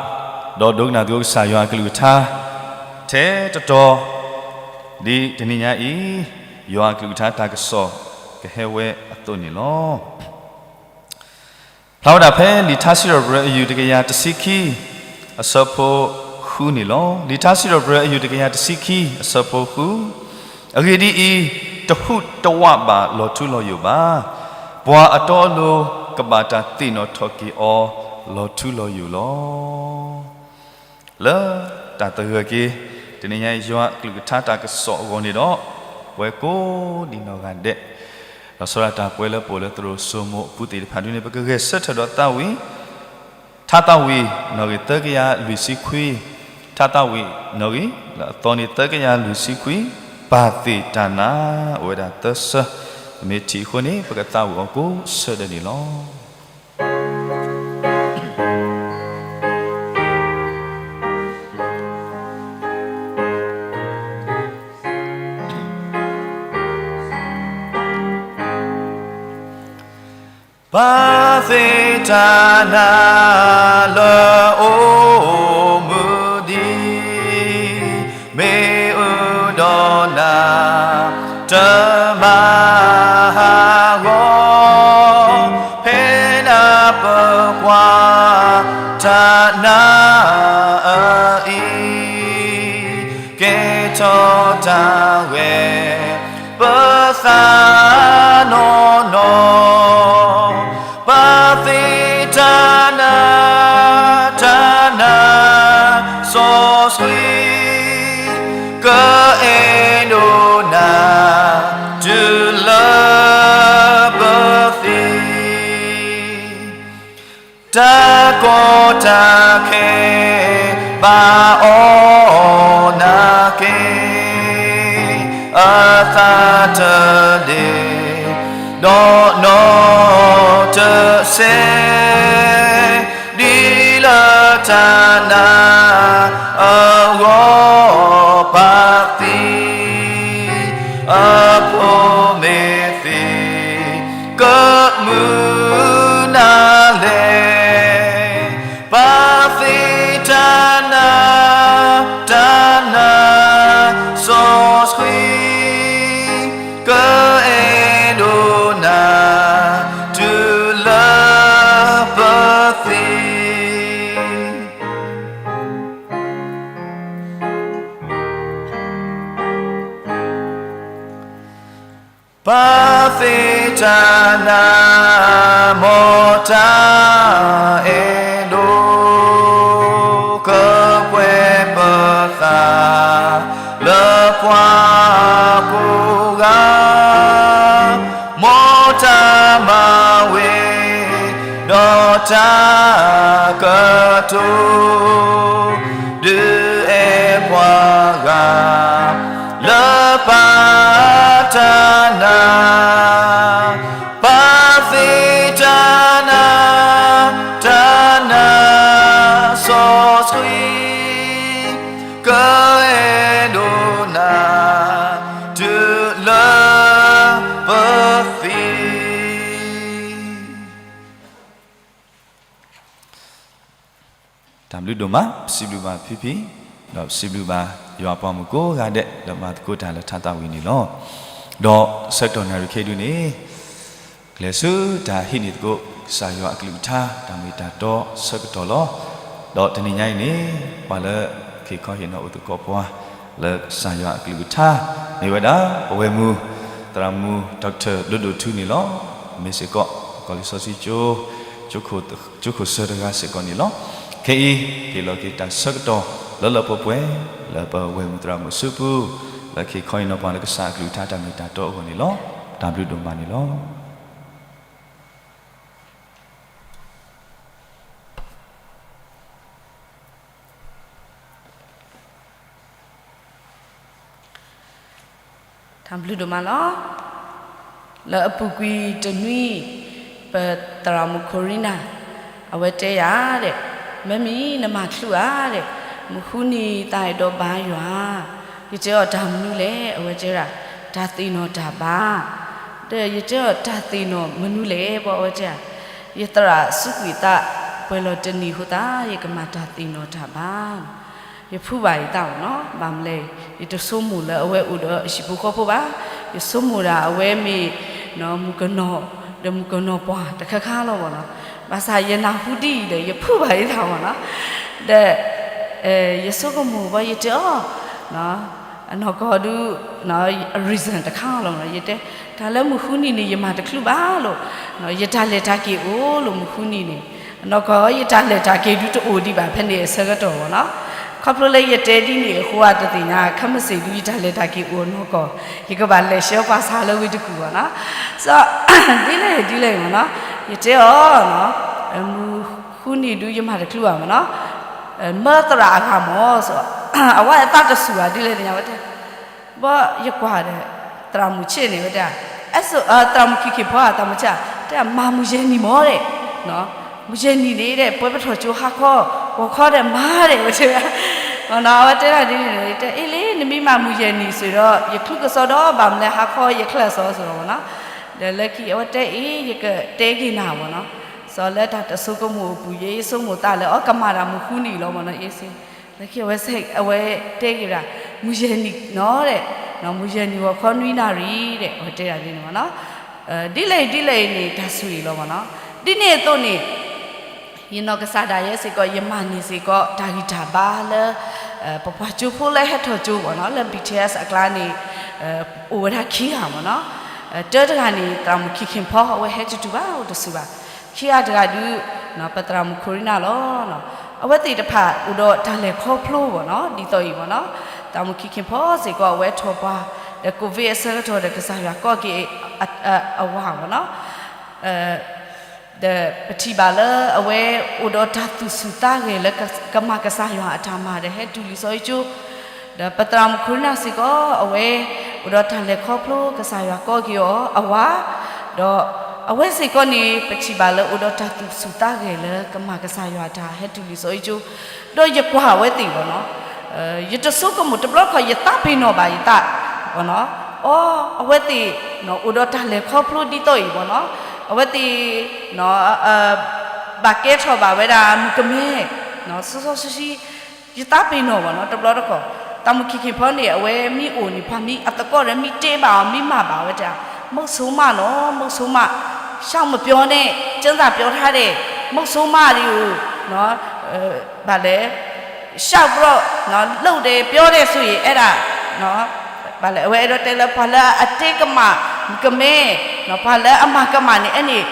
ဒီးဒိကနၣ်သကိးကစၢ်ယွၤအကလုၢ်ကထါ ထဲတတီၤ ဒ်တနံၤညါအံၤ ယွၤအကလုၢ်ကထါတၢ်ကစီၣ်ကဟဲဝဲအသိးန့ၣ်လီၤ. ဖျါဝဲဒၣ်ဖဲလံာ်ထါစံးထီၣ်ပတြၢၤအယုၢ်တကယၤတဆံခံ အဆၢဖိဃုန့ၣ်လီၤ. လံာ်ထါစံးထီၣ်ပတြၢၤအယုၢ်တကယၤတဆံခံ အဆၢဖိဃု, အဂ့ၢ်ဒ်အံၤ, တဟူးတဝးဘၣ်လီၤထူလီၤယိာ်ဘၣ်. ပှၤအတီအလိၤ ကဘၣ်တၢ်သ့ၣ်နီၣ်ထီၣ်က့ၤအီၤ လီၤထူလီၤယိာ်လီၤ. လၢတၢ်သဂၢၢ်က့ၤ တနံၤညါအံၤ ယွၤအကလုၢ်ကထါတၢ်ကစီၣ်အဂီၢ်န့ၣ်ဒီး ပဝဲကိးဒံနီၢ်ဂၤဒဲး လီၤဆီဒၣ်တၢ်ပှဲၤလၢပအိၣ်လၢသရိာ်စိမိၢ်အပူၤသ့ၣ်တဖၣ်ဒ်န့ၣ် ပကဂဲၤဆၢထၢၣ်ဒီးသးဝံၣ် ထါသးဝံၣ်နီၣ်ဂံၢ်သၢကယၤလွံၢ်ဆံခွံ, ထါသးဝံၣ်နီၣ်ဂံၢ် လၢအသီန့ၣ် သၢကယၤလွံၢ်ဆံခွံ, ပၢ်သ့ၣ်တၢ်နါ အိၣ်ဝဲဒၣ်သၢဆၢ, ပမ့ၢ်ထံၣ်အဃိန့ၣ် ပကသးဝံၣ်အီၤကိးဆၢဒဲးန့ၣ်လီၤ. ပၢ်သ့ၣ်တၢ်နါလၢအိၣ်မူဒံး, မ့ၢ်အုၣ်ဒီးနၤတမၤဟးဂီၤ, ဖဲနၢ်ပၢၢ်ကွၢ်တၢ်နါအအံၤ ကဲထီၣ်တၢ်ဂဲၤ ပသးနီၢ်နီၢ်, ပၢ်သ့ၣ်တၢ်နါ တၢ်နါစီဆှံ ကအဲၣ်ဒိးနၤ တုၤလၢပသံ တၢ်ကီတၢ်ခဲ ဘၣ်အီၣ်နၤက့ၤ, အသးတဒ့ၣ် ဒီးနီၢ်တစဲး, ဒ်လၢတၢ်နါအဂီၢ် ပၢ်သံ အဖိမ့ၢ်သံ ကမုာ်နၤလဲၣ်. ပၢ်သ့ၣ်တၢ်နါ တၢ်နါစီဆှံ ကအဲၣ်ဒိးနၤ တုၤလၢပသံ ပၢ်သ့ၣ်တၢ်နါ မ်တၢ်အဲၣ်ဒိး ကပှဲၤပသး လၢပှၤကိးဂၤ, မ်တၢ်မၤဝဲ ဒီးတၢ်ကတိၤ ဒုးအဲၣ်ပှၤဂၤ လၢပၢ်တၢ်နါ, ပၢ်သ့ၣ်တၢ်နါ တၢ်နါစီဆှံ ကအဲၣ်ဒိးနၤ တုၤလၢပသံ တၢ်ဘျုးဒိၣ်မး, ပစံးဘျုးဘၣ်ဖံဖံ, ဒီးပစံးဘျုးဘၣ် ယွၤအပှၤမုၣ်ကိးဂၤဒဲး လၢမၤသကိးတၢ်လၢထါသးဝံၣ်န့ၣ်လီၤ. ဒီးဆၢကတီၢ်နၣ်ရံၣ်ခဲအံၤဒုန့ၣ် ကလဲၤဆူတၢ်ဟံးန့ၢ်သကိး ကစၢ်ယွၤအကလုၢ်ကထါ တၢ်မ့ၢ်တၢ်တီဆၢကတီၢ်လီၤ. ဒီးတနံၤညါအံၤန့ၣ် ပှၤလၢက့ၤခီဟ့ၣ်နီၤအိၣ်သကိးပှၤ လၢကစၢ်ယွၤအကလုၢ်ကထါ မ့ၢ်ဝဲဒၣ် ပဝဲၢ်မုၢ် သရၣ်မုၣ် Doctor ဒိၣ်ဒိၣ်ထူန့ၣ်လီၤ. မ့ၢ်စ့ၢ်ကီး ကီၢ်လံာ်စီဆှံကၠိ ကၠိခိၣ်ဆၢတဂၤစ့ၢ်ကီးန့ၣ်လီၤ. ခဲအံၤ ဟ့ၣ်လီၤက့ၤတၢ်ဆၢကတီၢ် လၢလၢပှဲၤပှဲၤ လၢပဝဲၢ်မုၢ်သရၣ်မုၣ်အစုပူၤ လၢက့ၤခီဟ့ၣ်နီၤပှၤလၢကစၢ်အကလုၢ်ကထါတၢ်မ့ၢ်တၢ်တီအဂီၢ်န့ၣ်လီၤ. တၢ်ဘျုးဒိၣ်မးန့ၣ်လီၤ. တၢ်ဘျုးဒိၣ်မးလီၤ. လၢအပူၤကွံာ်တနွံ ပသရၣ်မုၣ်ခိရံနၤ အဝဲတဲယၤဒဲး, မ့မ့ၢ်နမၤချုးဧါဒဲး, မုၢ်ဃုနံၤသးအဲၣ်ဒိးဘါယွၤ, ယတဲအီၤတၢ်မနုၤလဲၣ်, အဝဲတဲဒၣ် တၢ်သ့ၣ်နီၣ်တၢ်ဘါ, ဒီးယတဲအီၤတၢ်သ့ၣ်နီၣ်မနုၤလဲၣ်, ဘၣ်အဝဲတဲဒၣ် ယသရၣ်စူးကွံာ်သး ကွဲးလီၤတနံၤအဃိသတး ယကမၤတၢ်သ့ၣ်နီၣ်တၢ်ဘါ, ယဖုးဘၣ်ယသးမ့ၢ်နီၤ, ဘၣ်မနုၤလဲၣ်, ယတဆိကမိၣ်လၢအဝဲအိၣ်ဒီးအဟံၣ်ဖိဃီဖိဘၣ်, ယဆိကမိၣ်ဒၣ်အဝဲမ့ၢ် မုၣ်ကနီၤ, ဒီးမုၣ်ကနီၤပှၢ်တခါခါလီၤမ့ၢ်နီၤ, ဘၣ်ဆၣ်ယနၢ်ဟူဒ်အံၤဒီး ယဖုးဘၣ်ယသးမ့ၢ်နီၤ, ဒီး ယဆိကမိၣ်ဘၣ်ယတဲအီၤ အနီၢ်ကီၢ်ဒုး reason တခါလီၤမ့ၢ်နီၤ, ယတဲ တၢ်လၢမုၢ်ဃုနံၤန့ၣ် ယမၤတချုးဘၣ်လိၤ, ယတၢ်လဲၤတၢ်က့ၤအိၣ်လိၤမုၢ်ဃုနံၤန့ၣ်, အနီၢ်ကီၢ်ယတၢ်လဲၤတၢ်က့ၤဒုးတအိၣ်ဒံးဘၣ်ဖဲန့ၣ်အဆၢကတီၢ်မ့ၢ်နီၤ, ခီဖျိလၢယတဲဒ်န့ၣ်အဃိ တသ့ၣ်ညါ ခဲမုၢ်ဆ့ၣ်ဒုး ယတၢ်လဲၤတၢ်က့ၤအိၣ်အနီၢ်ကီၢ်, ယကဘၣ်လဲၤဆှၢပှၤဆါလၢဝ့ၢ်တကူၣ်မ့ၢ်နီၤ, စီၤ ဒ်လဲၣ်ဒ်လဲၣ်မ့ၢ်နီၤ, ယတဲအီၤ မုၢ်ဃုနံၤဒုးယမၤတချုးဘၣ်မ့ၢ်နီၤ, မၢသရၣ်အဂၤမ့ၢ်, အဝဲအသးတစူၢ်ဘၣ်ဒ်လဲၣ်သ့ၣ်ညါဝဲတဲ, ဘီယကွၢ်ဒီး သရၣ်မုၣ်ဆ့ၣ်န့ၣ်ဝဲတဲ, သရၣ်မုၣ်ခံခ့ၣ်ဖီ သရၣ်မုၣ်ဆ့ၣ် တဲ မၤမုၢ်ယဲၢ်နံၤမ့ၢ်ဒီး, မုၢ်ယဲၢ်နံၤန့ၣ်ဒီး ပှဲၤပထီၣ်ကၠိဟါခီ ဂီၤခီဒီးမၤဒီးဝဲတဲ, အဝဲတဲဒၣ်ဒ်န့ၣ်တဲ အ့လ့ နမ့ၢ်မၤမုၢ်ယဲၢ်နံၤစ့ၢ်ဒီး ယချုးကစီဒီဘၣ်မနုၤလဲၣ် ဟါခီယချၢၣ်စီစီမ့ၢ်နီၤ, ဒီးလၢခံအဝဲတဲအ့ ယကတဲက့ၤနၤမ့ၢ်နီၤ, စီၤလၢတၢ်တဆိကမိၣ်အပူၤ ယဆိကမိၣ်သးလၢအီၤကမၤတၢ်မုၢ်ဃုနံၤလီၤမ့ၢ်နီၤ, အ့စ့ လၢခံအဝဲ အဝဲတဲက့ၤဒၣ် မုၢ်ယဲၢ်နံၤနီၤဒီး, မုၢ်ယဲၢ်နံၤဂီၤခီနွံနၣ်ရံၣ်ဒီး အဝဲတဲဒၣ်ဒ်န့ၣ်မ့ၢ်နီၤ, ဒ်လဲၣ်အံၤဒ်လဲၣ်အံၤန့ၣ် တၢ်ဆိၣ်ဂ့ၤလီၤမ့ၢ်နီၤ, ဒ်န့ၣ်အသိးန့ၣ် ယနီၢ်ကစၢ်ဒၣ်ယဲစ့ၢ်ကီး ယမၤန့ၢ်စ့ၢ်ကီး တၢ်ဂံၢ်တၢ်ဘါလၢ ပပှၤကၠိဖိလၢဟဲထီၣ်ကၠိမ့ၢ်နီၤ လၢ ဘံၣ်ထံၣ်အ့း အကျါန့ၣ် အိၣ်ဝဲဒၣ်ခံဂၤမ့ၢ်နီၤ, တၢတဂၤန့ၣ် သရၣ်မုၣ်ခံခ့ၣ်ဖီ အဝဲဟဲတတုၤဘၣ် အိၣ်တဆူၣ်ဘၣ်, ခံဂၤတဂၤဒုး ပသရၣ်မုၣ်ခိရံနၢ်လီၤ, အဝဲသ့ၣ်တဖၣ်အိၣ်ဒီးတၢ်လဲၤခီဖျိမ့ၢ်နီၤ ဒ်သိးအံၤမ့ၢ်နီၤ, သရၣ်မုၣ်ခံခ့ၣ်ဖီစ့ၢ်ကီး အဝဲထီၣ်ပှၤ ဒီး ကိုဗစ် အဆၢကတီၢ်ဒီး ကစၢ်ယွၤကိးက့ၤအဝၤမ့ၢ်နီၤ ဒီးပထံၣ်ဘၣ်လၢအဝဲအိၣ်ဒီးတၢ်သူၣ်ဆူၣ်သးဂဲၤလၢကမၤကစၢ်ယွၤအတၢ်မၤဒီးဟဲတုၤလံာ်စီဆှံကၠိ, ဒီးပသရၣ်မုၣ်ခိရံနၢ်စ့ၢ်ကီး အဝဲအိၣ်ဒီးတၢ်လဲၤခီဖျိ ကစၢ်ယွၤကိးက့ၤအီၤအဝၤ, ဒီးအဝဲစ့ၢ်ကီးန့ၣ် ပထံၣ်ဘၣ်လၢအိၣ်ဒီးတၢ်သူၣ်ဆူၣ်သးဂဲၤလၢကမၤကစၢ်ယွၤအတၢ်ဟဲတုၤလံာ်စီဆှံကၠိ, ဒီးယကွၢ်အဝဲသ့ၣ်မ့ၢ်နီၤ ယတဆိကမိၣ်တဘျီခီ ယသးပ့ၤနီၣ်ဘၣ်ယသး, အီ အဝဲသ့ၣ် အိၣ်ဒီးတၢ်လဲၤခီဖျိဒ်သိးအံၤမ့ၢ်နီၤ, အဝဲသ့ၣ် ဘၣ်ကဲထီၣ်ဘၣ်ဝဲဒၣ်မုၣ်ကမဲ စီစီဆှံဆှံ, ယသးပ့ၤနီၣ်မ့ၢ်နီၤ တဘျီတခီၣ်, သရၣ်မုၣ်ခံခ့ၣ်ဖီန့ၣ် အဝဲမ့ၢ်အိၣ်န့ၣ် ပှၤမ့ၢ်အသကိးဒီးမ့ၢ်တဲဘၣ်အီၤ မ့ၢ်မၤဘၣ်ဝဲတၢ် မုၢ်ဆိမးနီၤ မုၢ်ဆိမး, ရှောက်မပြောနဲ့ ကျမ်းစာပြောထားတယ်, မုၢ်ဆိမးဒ်အံၤ ဘၣ်လဲၣ် ရှောက်ပြီးတော့ လုပ်တယ် ပြောတယ်ဆိုရင် အဲဒါ ဘၣ်လဲၣ် အဝဲအဲၣ်ဒိးတဲလၢ ပှၤလၢအတဲကမၣ်ကမဲ ပှၤလၢအမၤကမၣ်န့ၣ် အဲန့ၣ်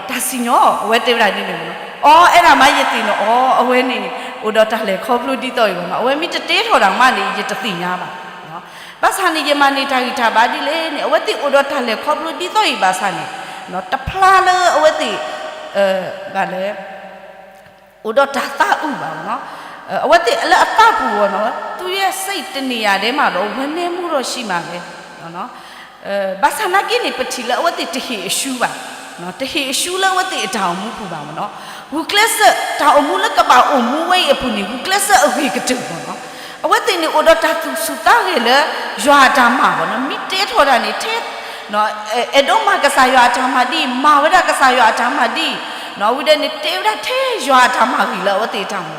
တၢ်စံၣ်ညီၣ် အဝဲတဲဝဲဒၣ်ဒ်န့ၣ်မ့ၢ်နီၤ, အီ အဲၣ်ဒၣ်မးယသ့ၣ်နီၣ်အီၤ အဝဲန့ၣ် အိၣ်ဒီးတၢ်လဲၤခီဖျိဒ်သိးအံၤမ့ၢ်နီၤ, အဝဲမ့ၢ်တတဲထီၣ်တၢ်မးန့ၣ် ယတသ့ၣ်ညါဘၣ် ဘၣ်ဆၣ်န့ၣ် ယမၤန့ၢ်တၢ်ဂံၢ်တၢ်ဘါဒ်လဲၣ်န့ၣ် အဝဲသ့ၣ်အိၣ်ဒီးတၢ်လဲၤခီဖျိဒ်သိးအံၤဘၣ်ဆၣ်န့ၣ် တဖျါလၢအဝဲသ့ၣ် ဘၣ်လဲၣ် အိၣ်ဒီးတၢ်သးအုးဘၣ်နီၤ, အဝဲသ့ၣ်လၢအသးပူၤအီၤနီၤ သူ့ရဲ့စိတ်တနေရာထဲမှာတော့ ဝမ်းနည်းမှုတော့ရှိမှာပဲ ဘၣ်ဆၣ်နာ်က့န့ၣ် ပထံၣ်လၢအဝဲသ့ၣ်တဟ့ၣ်အရှုံးဘၣ်, တဟ့ၣ်အရှုံးလၢအဝဲသ့ၣ်အတၢ်အိၣ်မူပူၤဘၣ်မ့ၢ်နီၤ, ဂုာ်ကျဲးစၢး တၢ်အိၣ်မူလၢကဘၣ်အိၣ်မူဝဲအံၤအပူၤန့ၣ် ဂုာ်ကျဲးစၢးအဂ့ၤကတၢၢ်မ့ၢ်နီၤ, အဝဲသ့ၣ်န့ၣ်အိၣ်ဒီးတၢ်သူၣ်ဆူၣ်သးဂဲၤလၢ ယွၤအတၢ်မၤမ့ၢ်နီၤ, မ့ၢ်တဲထီၣ်တၢ်န့ၣ် ထဲ အဲၣ်ဒိးမၤကစၢ်ယွၤအတၢ်မၤဒ်အံၤ, မၤဝဲဒၣ်ကစၢ်ယွၤအတၢ်မၤဒ်အံၤ, ဝံၤဒီးန့ၣ် တဲဝဲဒၣ်ထဲယွၤအတၢ်မၤဂ့ၤလၢအဝဲသ့ၣ်အတၢ်မၤ,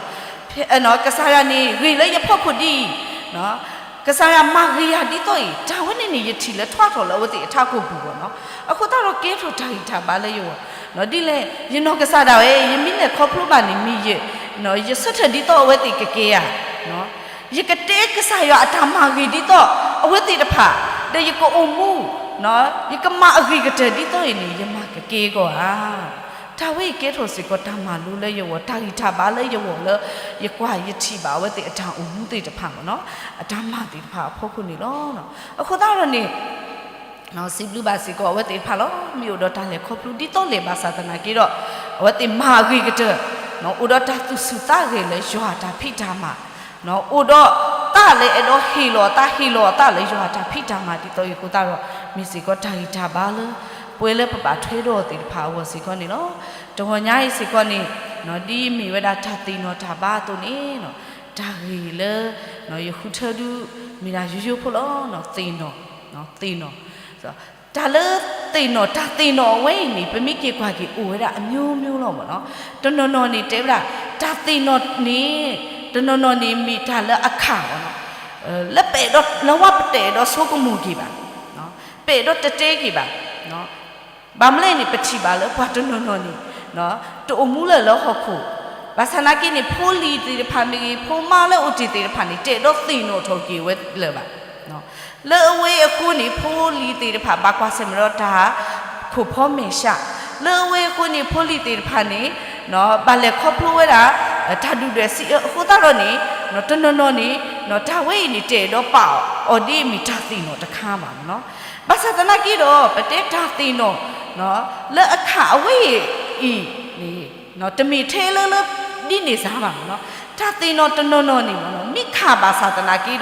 ကစၢ်ယွၤန့ၣ် ဂ့ၤလၢယဖီခိၣ်ဒ်အံၤ, ကစၢ်ယွၤမၤဂ့ၤယၤဒ်သိးအံၤ, တၢ်ဝဲန့ၣ်န့ၣ် ယထံၣ်လၢထွဲထီၣ်လၢအဝဲသ့ၣ်အထးခိၣ်ပူၤမ့ၢ်နီၤ, အဃိသတးဒီးကဲထီၣ်တၢ်ဂံၢ်တၢ်ဘါလၢယဂီၢ်, ဒ်လဲၣ် ယနီၢ်ကစၢ်ဒၣ်ဝဲ ယမ့ၢ်လဲၤခီဖျိဘၣ်န့ၣ်မ့ၢ်ယ, ယဆၢထၢၣ်ဒ်သိးအဝဲသ့ၣ်ကကဲဧါ ယကတဲကစၢ်ယွၤအတၢ်မၤဂ့ၤဒ်သိး အဝဲသ့ၣ်တဖၣ်, ဒီးယကအိၣ်မူ, ယကမၤအဂ့ၤကတၢၢ်ဒ်သိးအံၤန့ၣ် ယမၤကကဲကီးဧါ. တၢ်ဝဲအံၤကဲထီၣ်စ့ၢ်ကီးတၢ်မၤလိလၢယဂီၢ်, တၢ်ဂံၢ်တၢ်ဘါလၢယဂီၢ်လၢ ယကွၢ်ယထံၣ်ဘၣ်အဝဲသ့ၣ်အတၢ်အိၣ်မူသ့ၣ်တဖၣ်မ့ၢ်နီၤ, အတၢ်မၤသ့ၣ်တဖၣ်အဖီခိၣ်န့ၣ်လီၤ. အဃိသတးဒီးန့ၣ် စံးဘျုးဘၣ်စ့ၢ်ကီးအဝဲသ့ၣ်တဖၣ်လီၤ. မ့ၢ်အိၣ်ဒီးတၢ်လဲၤခီဖျိဒ်သိးလဲၣ်ဘၣ်ဆၣ်သနာ်က့ဒီး အဝဲသ့ၣ်မၤအဂ့ၤကတၢၢ်, အိၣ်ဒီးတၢ်သူၣ်ဆူၣ်သးဂဲၤလၢယွၤအတၢ်ဖံးတၢ်မၤ, အိၣ်ဒီးသးလၢအဲၣ်ဒိးဟ့ၣ်လီၤအသး ဟ့ၣ်လီၤအသးလၢယွၤအတၢ်ဖံးတၢ်မၤဒ်သိးအံၤအဃိသတးဒီး မ့ၢ်စ့ၢ်ကီးတၢ်ဂံၢ်တၢ်ဘါလၢ ပဝဲလၢပဘၣ်ထွဲဒီးသ့ၣ်တဖၣ်အဂီၢ်စ့ၢ်ကီးန့ၣ်လီၤ. တဂီၤညါအံၤစ့ၢ်ကီးန့ၣ် ဒ်မ့ၢ်ဝဲဒၣ်တၢ်သ့ၣ်နီၣ်တၢ်ဘါအသိးန့ၣ် တၢ်ဂ့ၢ်လၢ ယဃုထၢဒုး မ့ၢ်ဒၣ်ယိယိဖိလီၤ. သ့ၣ်နီၣ်, သ့ၣ်နီၣ်, တၢ်လၢ သ့ၣ်နီၣ်, တၢ်သ့ၣ်နီၣ်အဝဲအံၤန့ၣ် ပမ့ၢ်က့ၤကွၢ်က့ၤအိၣ်ဝဲဒၣ်အမျိုးမျိုးလီၤမ့ၢ်နီၤ. တနီၤနီၤန့ၣ်တဲဝဲဒၣ် တၢ်သ့ၣ်နီၣ်န့ၣ်, တနီၤနီၤန့ၣ်မ့ၢ်တၢ်လၢအခၣ်မ့ၢ်နီၤ, လၢပအဲၣ်ဒိး, လၢဝဲပတအဲၣ်ဒိးဆိကမိၣ်က့ၤဘၣ်, ပအဲၣ်ဒိးတတဲက့ၤဘၣ်. ဘၣ်မနုၤလဲၣ်န့ၣ် ပထံၣ်ဘၣ်လၢပှၤတနီၤနီၤန့ၣ် တအိၣ်မူလၢာ်လၢဟီၣ်ခိၣ်, ဘၣ်ဆၣ်သနာ်က့န့ၣ် ဖိလံၤသ့ၣ်တဖၣ်မ့ၢ်ဂ့ၤ ဖိမါလၢအိၣ်တ့ၢ်သ့ၣ်တဖၣ်န့ၣ် တအဲၣ်ဒိးသ့ၣ်နီၣ်ထီၣ်က့ၤဝဲလၢၤဘၣ်. လၢအဝဲအဃိန့ၣ် ဖိလံၤသ့ၣ်တဖၣ် ဘၣ်ကွၢ်ဆၢၣ်မဲာ်ဒီးတၢ်ခိၣ်ဖီမဲာ်ဆှး, လၢအဝဲအဃိန့ၣ် ဖိလံၤသ့ၣ်တဖၣ်န့ၣ် ဘၣ်လဲၤခီဖျိဝဲဒၣ် တၢ်ဒုၣ်ဒွဲၣ်စံးအၢအဃိသတးဒီးန့ၣ် တနီၤနီၤန့ၣ် တၢ်ဝဲအံၤန့ၣ် တအဲၣ်ဒိးပာ်အီၤဒ်အမ့ၢ်တၢ်သ့ၣ်နီၣ်တခါဘၣ်မ့ၢ်နီၤ. ဘၣ်ဆၣ်သနာ်က့ဒီး ပတဲတၢ်သ့ၣ်နီၣ် လၢအခၣ်အဝဲအံၤန့ၣ် တမ့ၢ်ထဲလၢလၢဒ်န့ၣ်စ့ၢ်ဘၣ်မ့ၢ်နီၤ. တၢ်သ့ၣ်နီၣ်တနီၤနီၤန့ၣ်မ့ၢ်နီၤ မ့ၢ်ခၣ်ဘၣ်ဆၣ်သနာ်က့ဒီး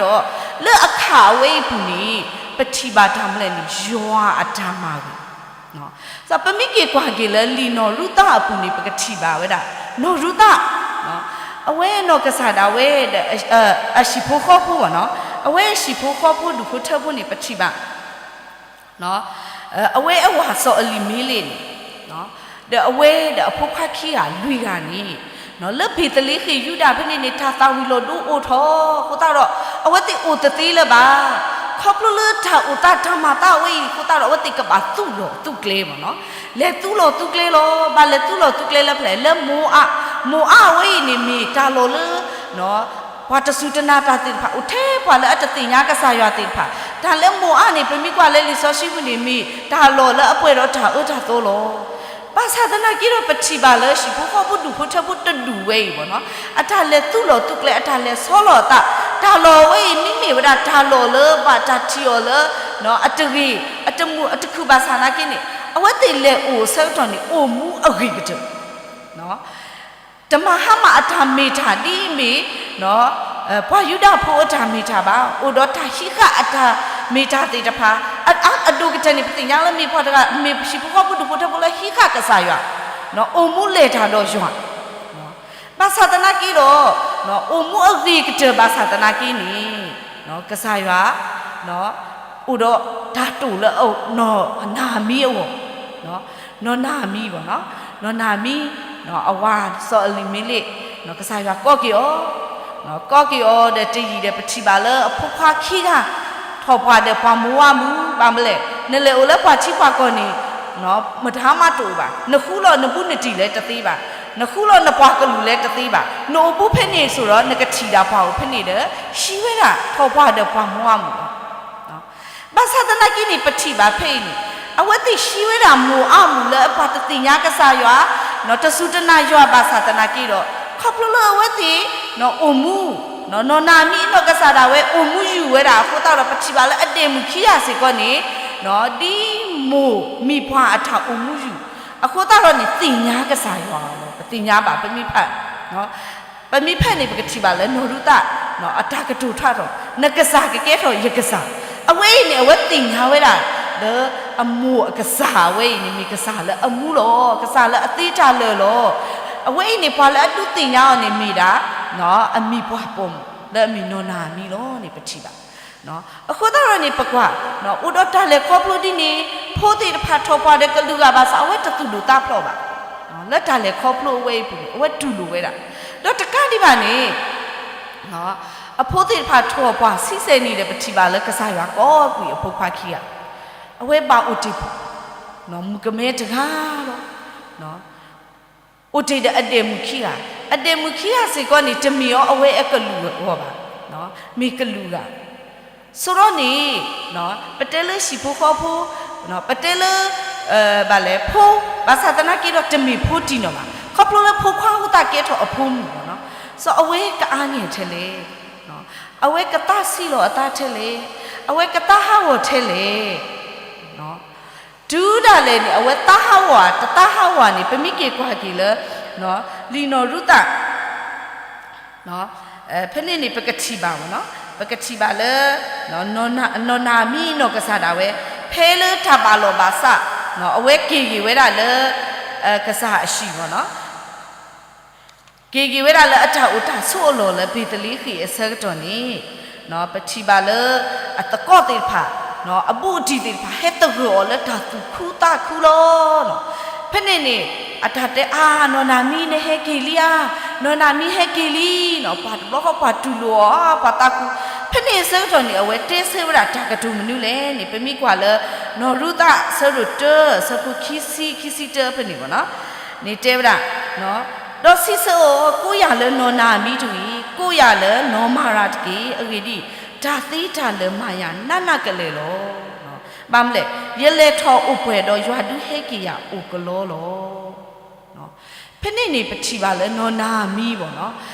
လၢအခၣ်အဝဲအံၤပူၤန့ၣ် ပထံၣ်ဘၣ်တၢ်မနုၤလဲၣ်န့ၣ် ယွၤအတၢ်မၤဂ့ၤ ပမ့ၢ်က့ၤကွၢ်က့ၤလၢလံာ်နီၢ်ရူၤသးအပူၤန့ၣ် ပကထံၣ်ဘၣ်ဝဲဒၣ် နီၢ်ရူၤသး အဝဲနီၢ်ကစၢ်ဒၣ်ဝဲ အဟံၣ်ဖိဃီဖိမ့ၢ်နီၤ, အဝဲဟံၣ်ဖိဃီဖိဒူၣ်ဖိထၢဖိန့ၣ် ပထံၣ်ဘၣ် အဝဲအဝၤစီၤအလံၤမ့လ့းန့ၣ် ဒီးအဝဲဒီးအဖိခွါခံဂၤလွံၢ်ဂၤန့ၣ် လၢဘ့းသလ့ဃ့ၣ်ယူဒၤဖဲန့ၣ်န့ၣ် တၢ်သၣ်ဝံၤလီၤဒိအိၣ်ထီၣ်အဃိသတးဒီး အဝဲသ့ၣ်အိၣ်တသ့လၢၤဘၣ်. ခီဖျိလၢတၢ်အိၣ်သးတၢ်မၤသးအဝဲအံၤအဃိသတးဒီး အဝဲသ့ၣ်ကဘၣ်သူၣ်လီၤသူၣ်ကျဲမ့ၢ်နီၤ, လဲၤသူၣ်လီၤသူၣ်ကျဲလီၤ. ဘၣ်လဲၤသူၣ်လီၤသူၣ်ကျဲလၢဖဲလဲၣ် လၢမိၤအး, မိၤအးအဝဲအံၤန့ၣ်မ့ၢ်တၢ်လီၢ်လၢ ပှၤတစူၢ်တနာ်တၢ်သ့ၣ်တဖၣ် အိၣ်ထဲပှၤလၢအတသ့ၣ်ညါကစၢ်ယွၤသ့ၣ်တဖၣ်, တၢ်လၢမိၤအးန့ၣ် ပမ့ၢ်ကွၢ်လၢလံာ်စီဆှံပူၤန့ၣ် မ့ၢ်တၢ်လီၢ်လၢအပှဲၤဒီးတၢ်အၢတၢ်သီလီၤ. ဘၣ်ဆၣ်သနာ်က့ဒီး ပထံၣ်ဘၣ်လၢဟံၣ်ဖိဃီဖိဒူၣ်ဖိထၢဖိတဒူၣ်ဝဲအံၤမ့ၢ်နီၤ အတၢ်လဲၤသူၣ်လီၤသူၣ်ကျဲ အတၢ်လဲၤဆီလီၤအသး, တၢ်လီၢ်ဝဲအံၤ မ့မ့ၢ်ဝဲဒၣ်တၢ်လီၢ်လၢဘၣ်တၢ်ထံၣ်အီၤလၢ အတဂ့ၤ အတမုာ်အတခုၣ်ဘၣ်ဆၣ်သနာ်က့န့ၣ် အဝဲသ့ၣ်လဲၤအိၣ်အဆၢကတီၢ်န့ၣ် အိၣ်မူအဂ့ၤကတၢၢ် တမၤဟါမၢ်အတၢ်မ့ၢ်တၢ်ဒ်အမ့ၢ် ပှၤယူဒၤဖိအတၢ်မ့ၢ်တၢ်ဘၣ်, အိၣ်ဒီးတၢ်ဟံးဃာ်အတၢ်မ့ၢ်တၢ်သ့ၣ်တဖၣ်, အဒိၣ်ကတၢၢ်န့ၣ် ပသ့ၣ်ညါလၢမ့ၢ်ပှၤတဂၤ မ့ၢ်ဟံၣ်ဖိဃီဖိဒူၣ်ဖိထၢဖိလၢဟံးဃာ်ကစၢ်ယွၤ, အိၣ်မူလဲၤတၢ်ဒီးယွၤ ဘၣ်ဆၣ်သနာ်က့ဒီး အိၣ်မူအဂ့ၤကတၢၢ်ဘၣ်ဆၣ်သနာ်က့န့ၣ် ကစၢ်ယွၤ အိၣ်ဒီးတၢ်တိာ်လၢ နီၢ်နၤမံအဂီၢ်, နီၢ်နၤမံဘၣ်နီၤ, နီၢ်နၤမံ အဝၤစီၤအလံၤမ့လ့း ကစၢ်ယွၤကိးက့ၤအီၤ, ကိးက့ၤအီၤဒီးတယံာ်ဒီးပထံၣ်ဘၣ်လၢအဖိခွါခံဂၤ ထီၣ်ပှၢ်ဒီးပှၤမိၤအၤမုၣ် ဘၣ်မနုၤလဲၣ် နလဲၤအိၣ်လၢပှၤထံပှၤကီၢ်န့ၣ် မတၤမးတအိၣ်ဘၣ်, နဃူလီၤနဘူးနတံၢ်လၢတသ့ဘၣ်, နဃူလီၤနပှၤကလုာ်လၢတသ့ဘၣ်, နအိၣ်ဘူးဖဲန့ၣ်ဆိဒီး နကထံၣ်ဒၣ်ပှၤအိၣ်ဖဲန့ၣ်ဒီး ဟံးဝဲဒၣ်ထီၣ်ပှၢ်ဒီးပှၤမိၤအၤမုၣ်လီၤ. ဘၣ်ဆၣ်သနာ်က့န့ၣ် ပထံၣ်ဘၣ်ဖဲအံၤန့ၣ် အဝဲသ့ၣ်ဟံးဝဲဒၣ်မိၤအၤမုၣ်လၢအပှၤတသ့ၣ်ညါကစၢ်ယွၤ, တစူၢ်တနာ်ယွၤဘၣ်ဆၣ်သနာ်က့ဒီး ခီဖျိလၢအဝဲသ့ၣ် အိၣ်မူ နီၢ်နၤမံအနီၢ်ကစၢ်ဒၣ်ဝဲအိၣ်မူယုာ်ဝဲဒၣ်အဃိသတးဒီး ပထံၣ်ဘၣ်လၢအဒဲးမုၣ်ခံဂၤစ့ၢ်ကီးန့ၣ် ဒ်မိၢ်မံၤပှၢ်အတၢ်အိၣ်မူယုာ် အဃိသတးဒီးန့ၣ် သ့ၣ်ညါကစၢ်ယွၤလီၤ. ပသ့ၣ်ညါဘၣ် ပမ့ၢ်ဖး ပမ့ၢ်ဖဲန့ၣ် ပကထံၣ်ဘၣ်လၢနီၢ်ရူၤသး အတၢ်ကတိၤထီၣ်ထီၣ် နကစၢ်ကကဲထီၣ်ယကစၢ်, အဝဲအံၤန့ၣ် အဝဲသ့ၣ်ညါဝဲဒၣ် လၢအမိၢ်အကစၢ်အဝဲအံၤန့ၣ် မ့ၢ်ကစၢ်လၢအမူလီၤ. ကစၢ်လၢအသ့တၢ်လၢာ်လီၤ. အဝဲအံၤန့ၣ် ပှၤလၢအဒုးသ့ၣ်ညါအီၤန့ၣ်မ့ၢ်ဒၣ် အမံၤပှၢ်ပိာ်မုၣ်လၢအမ့ၢ်နီၢ်နၤမံၤလီၤန့ၣ် ပထံၣ်ဘၣ်. အဃိသတးဒီးန့ၣ် ပကွၢ် အိၣ်ဒီးတၢ်လဲၤခီဖျိဒ်န့ၣ် ဖိသ့ၣ်တဖၣ်ထီၣ်ပှၢ်ဒီးကလုာ်ဂၤဘၣ်ဆၣ် အဝဲတသူၣ်ဒိၣ်သးဖျိးဘၣ်. လၢတၢ်လဲၤခီဖျိအဝဲအံၤပူၤန့ၣ် အဝဲတူၢ်လိာ်ဝဲဒၣ်. ဒီးတကးဒံးဘၣ်န့ၣ် အဖိသ့ၣ်တဖၣ်ထီၣ်ပှၢ်ဆံဆဲးနံၣ်ဒီး ပထံၣ်ဘၣ်လၢကစၢ်ယွၤကိးကွံာ်အဖိခွါခံဂၤ အဝဲဘၣ်အိၣ်တ့ၢ် မုၣ်ကမဲတဂၤလီၤ. အိၣ်တ့ၢ်ဒီးအဒဲးမုၣ်ခံဂၤ, အဒဲးမုၣ်ခံဂၤစ့ၢ်ကီးန့ၣ် တမ့ၢ်အီၤအဝဲအကလုာ်အဂီၢ်ဘၣ်, မ့ၢ်ကလုာ်ဂၤ. ဆိဒီးန့ၣ် ပတဲလၢဟံၣ်ဖိဃီဖိ, ပတဲလၢ ဘၣ်လဲၣ် ဖိ, ဘၣ်ဆၣ်သနာ်က့ဒီး တမ့ၢ်ဖိတံၢ်နီၢ်ဘၣ်. ခီဖျိလၢဖိခွါအဃိသတးကဲထီၣ်အဖိမုၣ်မ့ၢ်နီၤ. စီၤအဝဲကအါန့ၢ်ထဲလဲၣ်, အဝဲကသးဆံးလီၤအသးထဲလဲၣ်, အဝဲကသးဟးဂီၤထဲလဲၣ်. တုၤဒၣ်လဲာ်န့ၣ် အဝဲသးဟးဂီၤဧါ တသးဟးဂီၤဧါန့ၣ် ပမ့ၢ်က့ၤကွၢ်က့ၤလၢ လံာ်နီၢ်ရူၤသး ဖဲန့ၣ်န့ၣ် ပကထံၣ်ဘၣ်မ့ၢ်နီၤ, ပကထံၣ်ဘၣ်လၢ နီၢ်နၤမံနီၢ်ကစၢ်ဒၣ်ဝဲ ဖဲလၢတၢ်ဘၣ်လီၤဘၣ်စး အဝဲက့ၤဂ့ၤဝဲဒၣ်လၢ ကစၢ်အဟံၣ်မ့ၢ်နီၤ. က့ၤဂ့ၤဝဲဒၣ်လၢအတၢ်အိၣ်တၢ်ဆိးအလီၢ်လၢဘ့းသလ့ဃ့ၣ်အဆၢကတီၢ်န့ၣ် ပထံၣ်ဘၣ်လၢ အသကိးသ့ၣ်တဖၣ် အဘူးအတံၢ်သ့ၣ်တဖၣ် ဟဲသဂၢၢ်အီၤလၢတၢ်သူၣ်ခုသးခုလီၤ. ဖဲန့ၣ်န့ၣ် အတၢ်တဲအါ နီၢ်နၤမံ နဟဲက့ၤလံဧါ, နီၢ်နၤမံဟဲက့ၤလံ, ပှၤတဘျီဃီပှၤတူၢ်လိာ်အီၤ ပှၤသးခု, ဖဲန့ၣ်အဆၢကတီၢ်န့ၣ် အဝဲတဲဆၢဝဲဒၣ်တၢ်ကတိၤမနုၤလဲၣ်န့ၣ် ပမ့ၢ်ကွၢ်လၢ နီၢ်ရူၤသး အဆၢဒိၣ်တၢ အဆၢဖိခံဆံ ခံဆံတၢဖဲန့ၣ်ဘၣ်နီၤ, န့ၣ်တဲဝဲဒၣ်, ဒီးစံးဆၢအီၤ, ကိးယၤလၢနီၢ်နၤမံတဂ့ၤ, ကိးယၤလၢနီၢ်မၤရၤတက့ၢ်. အဂ့ၢ်ဒ်အံၤ, တၢ်သ့တၢ်လၢာ်မၤယၤနးနးကလဲာ်လီၤ. ဘၣ်မနုၤလဲၣ်, ယလဲၤထီၣ်အိၣ်ပှဲၤဒီးယွၤဒုးဟဲက့ၤယၤအိၣ်ကလီလီၤ. ဖဲန့ၣ်န့ၣ် ပထံၣ်ဘၣ်လၢနီၢ်နၤမံဘၣ်နီၤ,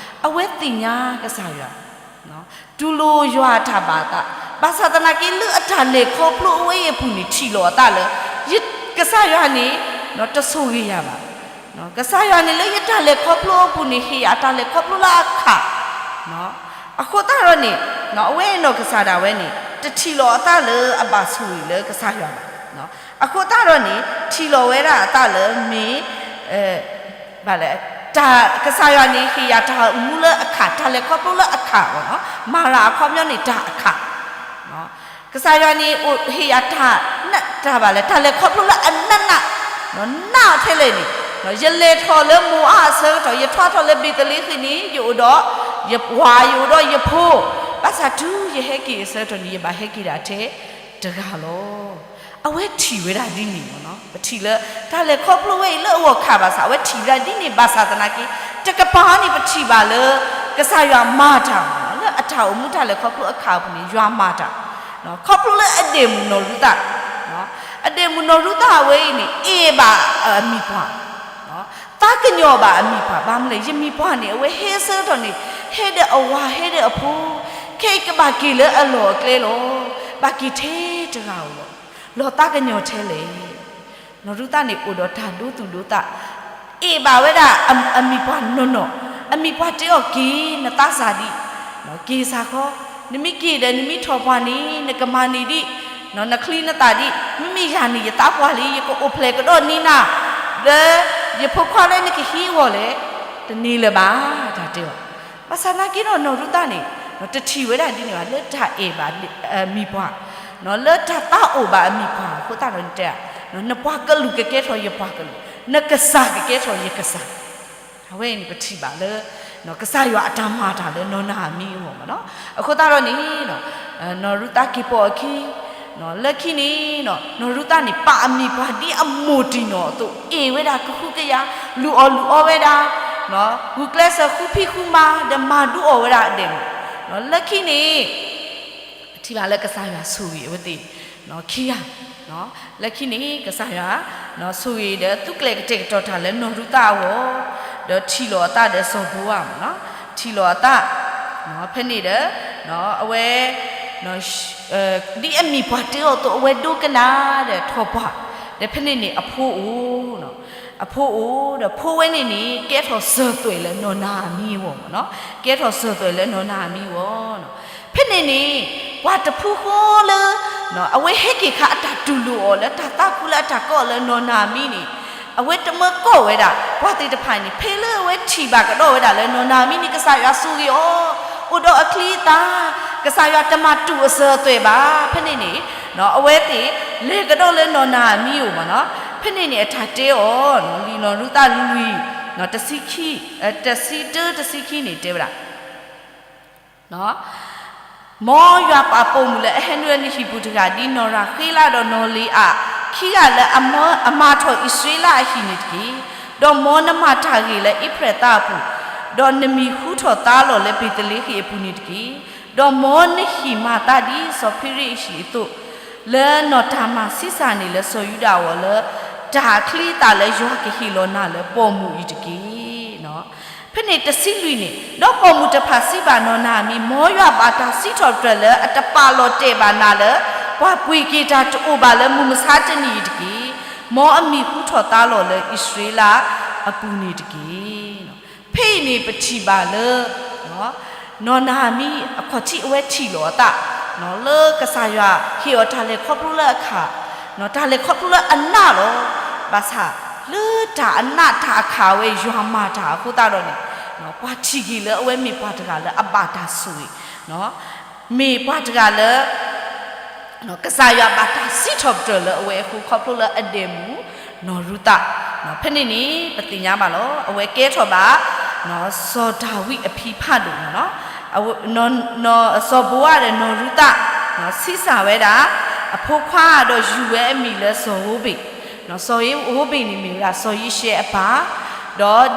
အဝဲသ့ၣ်ညါကစၢ်ယွၤ, တူၢ်လိာ်ယွၤအတၢ်ဘၣ်အသး, ဘၣ်ဆၣ်သနာ်က့ လၢအတၢ်လဲၤခီဖျိအဝဲအံၤအပူၤန့ၣ် ထံၣ်လီၤအသးလၢ ကစၢ်ယွၤန့ၣ် တဆိၣ်ဂ့ၤယၤဘၣ်. ကစၢ်ယွၤန့ၣ်လၢယတၢ်လဲၤခီဖျိအပူၤန့ၣ် ဟ့ၣ်ယၤတၢ်လဲၤခီဖျိလၢအခး, အဃိသတးဒီးန့ၣ် အဝဲအနီၢ်ကစၢ်ဒၣ်ဝဲန့ၣ် တထံၣ်လီၤအသးလၢအဘၣ်ဆိၣ်ဂ့ၤလၢကစၢ်ယွၤဘၣ်. အဃိသတးဒီးန့ၣ် ထံၣ်လီၤဝဲဒၣ်အသးလၢမ့ၢ် ဘၣ်လဲၣ်, တၢ် ကစၢ်ယွၤန့ၣ် ဟ့ၣ်ယၤတၢ်အိၣ်မူလၢအခး, တၢ်လဲၤခီဖျိလၢအခးဘၣ်နီၤ, မၤရၤအခီပညီန့ၣ် တၢ်အခး. ကစၢ်ယွၤန့ၣ် ဟ့ၣ်ယၤတၢ် တၢ်ဘၣ်လဲၣ်, တၢ်လဲၤခီဖျိလၢအနးနး, နးအီၤထဲလဲၣ်န့ၣ်, ယလဲၤထီၣ်လၢမိၤအၣ်အဆၢကတီၢ်, ယထီၣ်ထီၣ်လၢဘ့းသလ့ဃ့န့ၣ် ယအိၣ်ဒီးယဝၤ, ယအိၣ်ဒီးယဖိ, ဘၣ်ဆၣ်တုၤယဟဲက့ၤအဆၢကတီၢ်န့ၣ် ယဘၣ်ဟဲက့ၤဒၣ်ထဲတဂၤလီၤ. အဝဲထံၣ်ဝဲဒၣ်ဒ်န့ၣ်မ့ၢ်နီၤ, ပထံၣ်လၢ တၢ်လဲၤခီဖျိဝဲအံၤလၢအဂီၢ်ခးဘၣ်ဆၣ် အဝဲထံၣ်ဝဲဒၣ်ဒ်န့ၣ်ဘၣ်ဆၣ်သနာ်က့ တကပၤန့ၣ် ပထံၣ်ဘၣ်လၢ ကစၢ်ယွၤမၤတၢ်မ့ၢ်နီၤ, လၢအတၢ်အိၣ်မူတၢ်လဲၤခီဖျိအခးအပူၤန့ၣ် ယွၤမၤတၢ်, ခီဖျိလၢအဒဲးမုၣ်နီၢ်ရူၤသး, အဒဲးမုၣ်နီၢ်ရူၤသးအဝဲအံၤန့ၣ် အဲၣ်ဘၣ်အမံၤပှၢ် သးကညီၤဘၣ်အမံၤပှၢ်, ဘၣ်မနုၤလဲၣ်, ယမံၤပှၢ်န့ၣ် အဝဲဟဲဆၢကတီၢ်န့ၣ် ဟဲဒီးအဝၤ ဟဲဒီးအဖိ, ခဲအံၤကဘၣ်က့ၤလၢအလီၢ်အကျဲလီၤ. ဘၣ်က့ၤထဲတဂၤဧိၤလီၤ. လီၤသးကညီၤထဲလဲၣ်. နီၢ်ရူၤသးန့ၣ်အိၣ်ဒီးတၢ်ဒိသူၣ်ဒိသး, အဲၣ်ဘၣ်ဝဲဒၣ်အမံၤပှၢ်နီၢ်နီၢ်, အမံၤပှၢ်တဲအီၤက့ၤ နသးစၢ်ဒံး, က့ၤစ့ၢ်ကီး, နမ့ၢ်က့ၤဒီးနမ့ၢ်ထီၣ်ပှၢ်န့ၣ် နကမၤန့ၢ်ဒံး နချံနသၣ်ဒံး, မ့မ့ၢ်ယၤန့ၣ် ယသးပှၢ်လံ ယကအိၣ်ဖျဲၣ်ကဒီးန့ၢ်နၤ လၢယဖိခွါလၢနကဟံးအဂီၢ်လဲၣ်, တန့ၢ်လၢၤဘၣ် တၢ်တဲအီၤ. ဘၣ်ဆၣ်သနာ်က့ဒီးနီၢ်ရူၤသးန့ၣ် တထံၣ်ဝဲဒၣ်ဒ်န့ၣ်ဘၣ် လၢတၢ်အဲၣ်ဘၣ်မံၤပှၢ်, လၢတၢ်သးအိၣ်ဘၣ်အမံၤပှၢ်အဃိသတးဒီးတဲ, နပှၤကလုာ်ကကဲထီၣ်ယပှၤကလုာ်, နကစၢ်ကကဲထီၣ်ယကစၢ် အဝဲအံၤန့ၣ်ပထံၣ်ဘၣ်လၢ ကစၢ်ယွၤအတၢ်မၤတၢ်လၢနီၢ်နၤမံအဂီၢ်မ့ၢ်နီၤ. အဃိသတးဒီးန့ၣ် နီၢ်ရူၤသးက့ၤပိာ်အခံ, လၢခံန့ၣ် နီၢ်ရူၤသးန့ၣ် ပာ်အမံၤပှၢ်ဒ်အမိၢ်တံၢ်နီၢ်အသိး အဲၣ်ဝဲဒၣ်ကဟုကယာ်, လုၢ်အီၣ်လုၢ်အီဝဲဒၣ်, ဂုာ်ကျဲးစၢးဃုဖံးဃုမၤ ဒီးမၤဒူအီၣ်ဝဲဒၣ်အဒဲးမုၣ်, လၢခံန့ၣ် ပထံၣ်ဘၣ်လၢကစၢ်ယွၤဆိၣ်ဂ့ၤအဝဲသ့ၣ်ခံဂၤ, လၢခံန့ၣ် ကစၢ်ယွၤဆိၣ်ဂ့ၤဒီးသူကျဲၤကတဲာ်ကတီၤတၢ်လၢနီၢ်ရူၤသးအဂီၢ်, ဒီးထံၣ်လိာ်အသးဒီးစီၤဘိဝါမ့ၢ်နီၤ, ထံၣ်လိာ်အသး, ဖဲန့ၣ်ဒီး အဝဲ ဒ်အမံၤပှၢ်တ့အီၤအသိး အဝဲဒိကနၣ်ဒီးထီၣ်ပှၢ်, ဒီးဖဲန့ၣ်န့ၣ်အဖိအိၣ်, အဖိအိၣ်ဒီးဖိဝဲန့ၣ်န့ၣ် ကဲထီၣ်စၢၤသွဲၣ်လၢနီၢ်နၤမံအဂီၢ်မ့ၢ်နီၤ, ကဲထီၣ်စၢၤသွဲၣ်လၢနီၢ်နၤမံအဂီၢ်, ဖဲန့ၣ်န့ၣ် ပှၤတဖုဃီလၢ အဝဲဟဲက့ၤခါအတၢ်တူၢ်လိာ်အီၤလၢတၢ်သးခုလၢအတၢ်ကိးအီၤလၢနီၢ်နၤမံန့ၣ်, အဝဲတမၢကီၢ်ဝဲဒၣ် ပှၤသ့ၣ်တဖၣ်န့ၣ် ဖဲလၢအဝဲထံၣ်ဘၣ်ကဒီးဝဲဒၣ်လၢနီၢ်နၤမံန့ၣ် ကစၢ်ယွၤဆိၣ်ဂ့ၤအီၤ, အိၣ်ဒီးအချံအသၣ်, ကစၢ်ယွၤတမၤတူၢ်အစၢၤအသွဲၣ်ဘၣ်, ဖဲန့ၣ်န့ၣ် အဝဲသ့ၣ်လဲၤကဒီးလၢနီၢ်နၤမံအအိၣ်မ့ၢ်နီၤ, ဖဲန့ၣ်န့ၣ်အတၢ်တဲအီၤ, လံာ်နီၢ်ရူၤသးလွံၢ်, တဆံခံ, တဆံတၢတဆံခံန့ၣ်တဲဝဲဒၣ် မ်ယွၤပာ်ပိာ်မုၣ်လၢအဟဲနုာ်လၢနဟံၣ်ပူၤတဂၤ ဒ်နီၢ်ရၤဃ့လးဒီးနီၢ်လ့ၤအး ခံဂၤလၢအမၤထီၣ်အံၣ်စရ့လးအဟံၣ်န့ၣ်တက့ၢ်. ဒီးမ်နမၤတၢ်ဂ့ၤလၢအ့ဖြံၣ်သးအပူၤ, ဒီးနမံၤဟူထီၣ်သါလီၤလၢဘ့းသလ့ဃ့ၣ်အပူၤန့ၣ်တက့ၢ်. ဒီးမ်နဟံၣ်မၤသးဒ်စီၤဖ့ရံအဟံၣ်အသိး, လၢနီၢ်တၢ်မၤဆံးစၢ်န့ၣ်လၢစီၤယူဒၤအဂီၢ်လၢ တၢ်အချံအသၣ်လၢယွၤကဟ့ၣ်လီၤနၤလၢပိာ်မုၣ်အံၤတက့ၢ်. ဖဲန့ၣ်တဆံလွံၢ်န့ၣ်, ဒီးပိာ်မုၣ်တဖၣ်စံးဘၣ်နီၢ်နၤမံ, မ်ယွၤဘၣ်တၢ်စံးထီၣ်ပတြၢၤလၢအတပာ်လီၤတဲာ်ဘၣ်နၤလၢ ပှၤပှ့ၤက့ၤတၢ်တအိၣ်ဘၣ်လၢမုၢ်မဆါတနံၤအံၤတက့ၢ်. မ်အမံၤဟူထီၣ်သါလီၤလၢအံၣ်စရ့လးအပူၤန့ၣ်တက့ၢ်. ဖဲအံၤန့ၣ်ပထံၣ်ဘၣ်လၢ နီၢ်နၤမံအခီၣ်ထံးအဝဲထံၣ်လိာ်အသး လၢကစၢ်ယွၤဟ့ၣ်အီၤတၢ်လဲၤခီဖျိလၢအခး, တၢ်လဲၤခီဖျိလၢအနးလီၤ. ဘၣ်ဆၣ်လၢတၢ်အနးတၢ်အခးအဝဲယွၤမၤတၢ်အဃိသတးဒီးန့ၣ်, ပှၤထံၣ်က့ၤလၢအဝဲမ့ၢ်ပှၤတဂၤလၢအဘၣ်တၢ်ဆိၣ်ဂ့ၤ, မ့ၢ်ပှၤတဂၤလၢ ကစၢ်ယွၤဘၣ်တၢ်စံးထီၣ်ပတြၢၤလၢအဝဲအဃိ ခီဖျိလၢအဒဲးမုၣ်နီၢ်ရူၤသး, ဖဲန့ၣ်န့ၣ် ပသ့ၣ်ညါဘၣ်လီၤ. အဝဲကဲထီၣ်ဘၣ် စီၤဒၤဝံးအဖံဖးဒိၣ်န့ၣ်လီၤ. စီၤဘိဧးဒီးနီၢ်ရူၤသး ဆံးစၢ်ဝဲဒၣ် အဖိခွါဒီးယူၤဝဲအမံၤလၢစီၤဧိဘ့း, စီၤဧိဘ့းန့ၣ်မ့ၢ်ဝဲဒၣ်စီၤယံၡဲအပၢ်,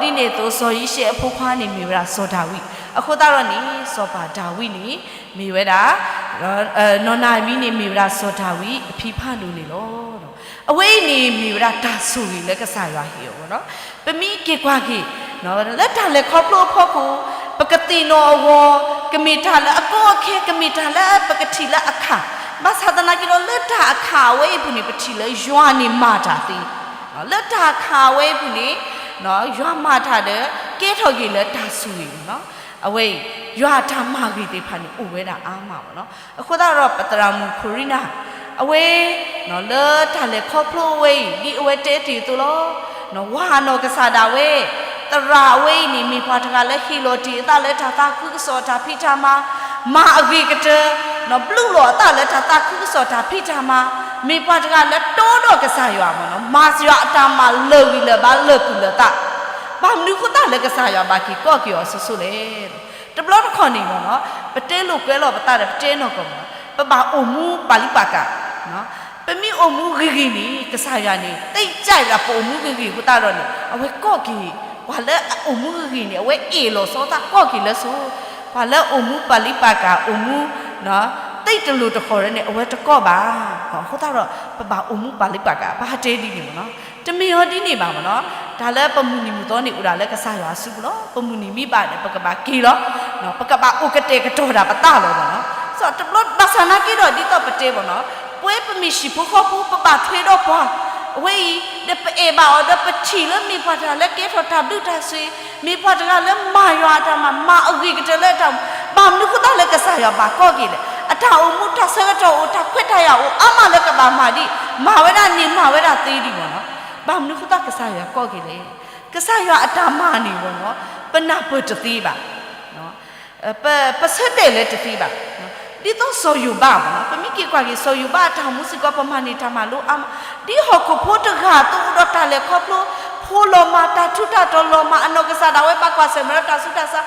ဒီးဒ်န့ၣ်အသိးစီၤယံၡဲအဖိခွါန့ၣ်မ့ၢ်ဝဲဒၣ်စီၤဒၤဝံး. အဃိသတးဒီးန့ၣ် စီၤပၤဒၤဝံးန့ၣ် မ့ၢ်ဝဲဒၣ် နီၢ်နၤအမံၤန့ၣ်မ့ၢ်ဝဲဒၣ်စီၤဒၤဝံးအဖံဖးဒိၣ်န့ၣ်လီၤ. အဝဲအံၤန့ၣ်မ့ၢ်ဝဲဒၣ်တၢ်ဆိၣ်ဂ့ၤလၢကစၢ်ယွၤဟ့ၣ်အီၤန့ၣ်လီၤ. ပမ့ၢ်က့ၤကွၢ်က့ၤ လၢတၢ်လဲၤခီဖျိအဖီခိၣ် ပကသ့ၣ်နီၣ်အဂီၢ် ကမ့ၢ်တၢ်လၢအကီအခဲ ကမ့ၢ်တၢ်လၢပကထံၣ်လၢအခၣ်, ဘၣ်ဆၣ်သနာ်က့ဒီး လၢတၢ်အခၣ်အဝဲအံၤအပူၤန့ၣ် ပထံၣ်လၢယွၤန့ၣ်မၤတၢ်သ့, လၢတၢ်အခၣ်အဝဲအံၤအပူၤန့ၣ် ယွၤမၤတၢ်ဒီး ကဲထီၣ်က့ၤလၢတၢ်ဆိၣ်ဂ့ၤန့ၣ်လီၤ. အဝဲအံၤ ယွၤအတၢ်မၤဂ့ၤသ့ၣ်တဖၣ်န့ၣ် အိၣ်ဝဲဒၣ်အါမးန့ၣ်လီၤ. အဃိသတးဒီးပသရၣ်မုၣ်ခိၣ်ရံနၤ အဝဲ လၢတၢ်လဲၤခီဖျိအဝဲအံၤ ဒ်အဝဲတဲတ့ၢ်အသိးလီၤ. ဝၤအနီၢ်ကစၢ်ဒၣ်ဝဲ သရၣ်အဝဲအံၤန့ၣ် မ့ၢ်ပှၤတဂၤလၢဟ့ၣ်လီၤတ့ၢ်အသးလၢတၢ်သးခုကစီၣ်တၢ်ဖံးတၢ်မၤ, မၤအဂ့ၤကတၢၢ်, ဘျုးလီၤအသးလၢတၢ်သးခုကစီၣ်တၢ်ဖံးတၢ်မၤ, မ့ၢ်ပှၤတဂၤလၢတီဒီးကစၢ်ယွၤမ့ၢ်နီၤ, မၤစၢၤအတၢ်မၤလၢာ်ဂံၢ်လၢာ်ဘါလၢာ်သူၣ်လၢာ်သး, ဘၣ်မနုၤအဃိသတးလၢကစၢ်ယွၤဘၣ်က့ၤကိးက့ၤအီၤဆိဆိလဲၣ်. တဘျီတခီၣ်န့ၣ်မ့ၢ်နီၤ, ပတဲလိာ်ကွဲလိာ်ပသးဒီးပတဲနီၢ်ကီၢ်မ့ၢ်နီၤ, ပဘၣ်အိၣ်မူပာ်လုၢ်ပာ်ကၤ ပမ့ၢ်အိၣ်မူဂ့ၤဂ့ၤန့ၣ် ကစၢ်ယွၤန့ၣ် သ့ၣ်ညါလၢပအိၣ်မူဂ့ၤဂ့ၤအဃိသတးဒီးန့ၣ် အဝဲကိးက့ၤ ပှၤလၢအအိၣ်မူဂ့ၤဂ့ၤန့ၣ် အဝဲအ့ၣ်လိာ်ဆိသးကိးက့ၤလၢဆိ, ပှၤလၢအိၣ်မူပာ်လုၢ်ပာ်ကၤ အိၣ်မူ သ့ၣ်တလိၤတဃီၤန့ၣ် အဝဲတကိးဘၣ်. အဃိသတးဒီး ပဘၣ်အိၣ်မူပာ်လုၢ်ပာ်ကၤ ပဟးတဲဒ်န့ၣ်မ့ၢ်နီၤ, တမ့ၢ်အီၤဒ်န့ၣ်ဘၣ်မ့ၢ်နီၤ, တၢ်လၢပမုၢ်နံၤမုၢ်သီန့ၣ်အိၣ်ဒၣ်လၢကစၢ်ယွၤအစုပူၤလီၤ. ပမုၢ်နံၤမ့ၢ်ဘၣ်န့ၣ် ပကဘၣ်က့ၤလီၤ, ပကဘၣ်အိၣ်ကတဲာ်ကတီၤဒၣ်ပသးလီၤမ့ၢ်နီၤ. တဘျီဘၣ်ဆၣ်နာ်က့ဒီးဒ်သိးပတဲမ့ၢ်နီၤ, ပဝဲပမ့ၢ်ဟံၣ်ဖိဃီဖိ ပဘၣ်ထွဲဒီးပှၤ အဝဲအံၤ ဒီးပအဲၣ်ဘၣ်အီၤ ဒီးပထံၣ်လၢမ့ၢ်ပှၤတဂၤလၢကဲထီၣ်တၢ်ဘျုးတၢ်ဆိၣ်ဂ့ၤ, မ့ၢ်ပှၤတဂၤလၢမၤယွၤအတၢ်မၤ မၤအဂ့ၤကတၢၢ်လၢအတၢ်အိၣ်မူ, ဘၣ်မနုၤအဃိသတးလၢကစၢ်ယွၤဘၣ်ကိးက့ၤလဲၣ်. အတၢ်အိၣ်မူတၢ်ဆၢကတီၢ်အိၣ် တၢ်ခွဲးတၢ်ယာ်အိၣ်အါမးလၢကဘၣ်မၤဒ်, မၤဝဲဒၣ်န့ၣ်မၤဝဲဒၣ်သ့ဒ်မ့ၢ်နီၤ, ဘၣ်မနုၤအဃိသတးကစၢ်ယွၤကိးက့ၤလဲၣ်. ကစၢ်ယွၤအတၢ်မၤန့ၣ်မ့ၢ်နီၤ, ပနၢ်ပၢၢ်တသ့ဘၣ် ပဆၢတဲာ်လၢတသ့ဘၣ်. ဒ်သိးစီၤယိၤဘးမ့ၢ်နီၤ, ပမ့ၢ်က့ၤကွၢ်က့ၤ စီၤယိၤဘးအတၢ်အိၣ်မူစ့ၢ်ကီး ပမၤန့ၢ်တၢ်မၤလိအါမး, ဒ်ဟီၣ်ခိၣ်ဖိတဂၤအသိးအိၣ်ဒီးတၢ်လဲၤခီဖျိ, ဖိလီၤမၢ် တၢ်ထူးတၢ်တီၤလီၤမၢ် အနီၢ်ကစၢ်ဒၣ်ဝဲဘၣ်ကွၢ်ဆၢၣ်မဲာ်ဒီးတၢ်ဆူးတၢ်ဆါ,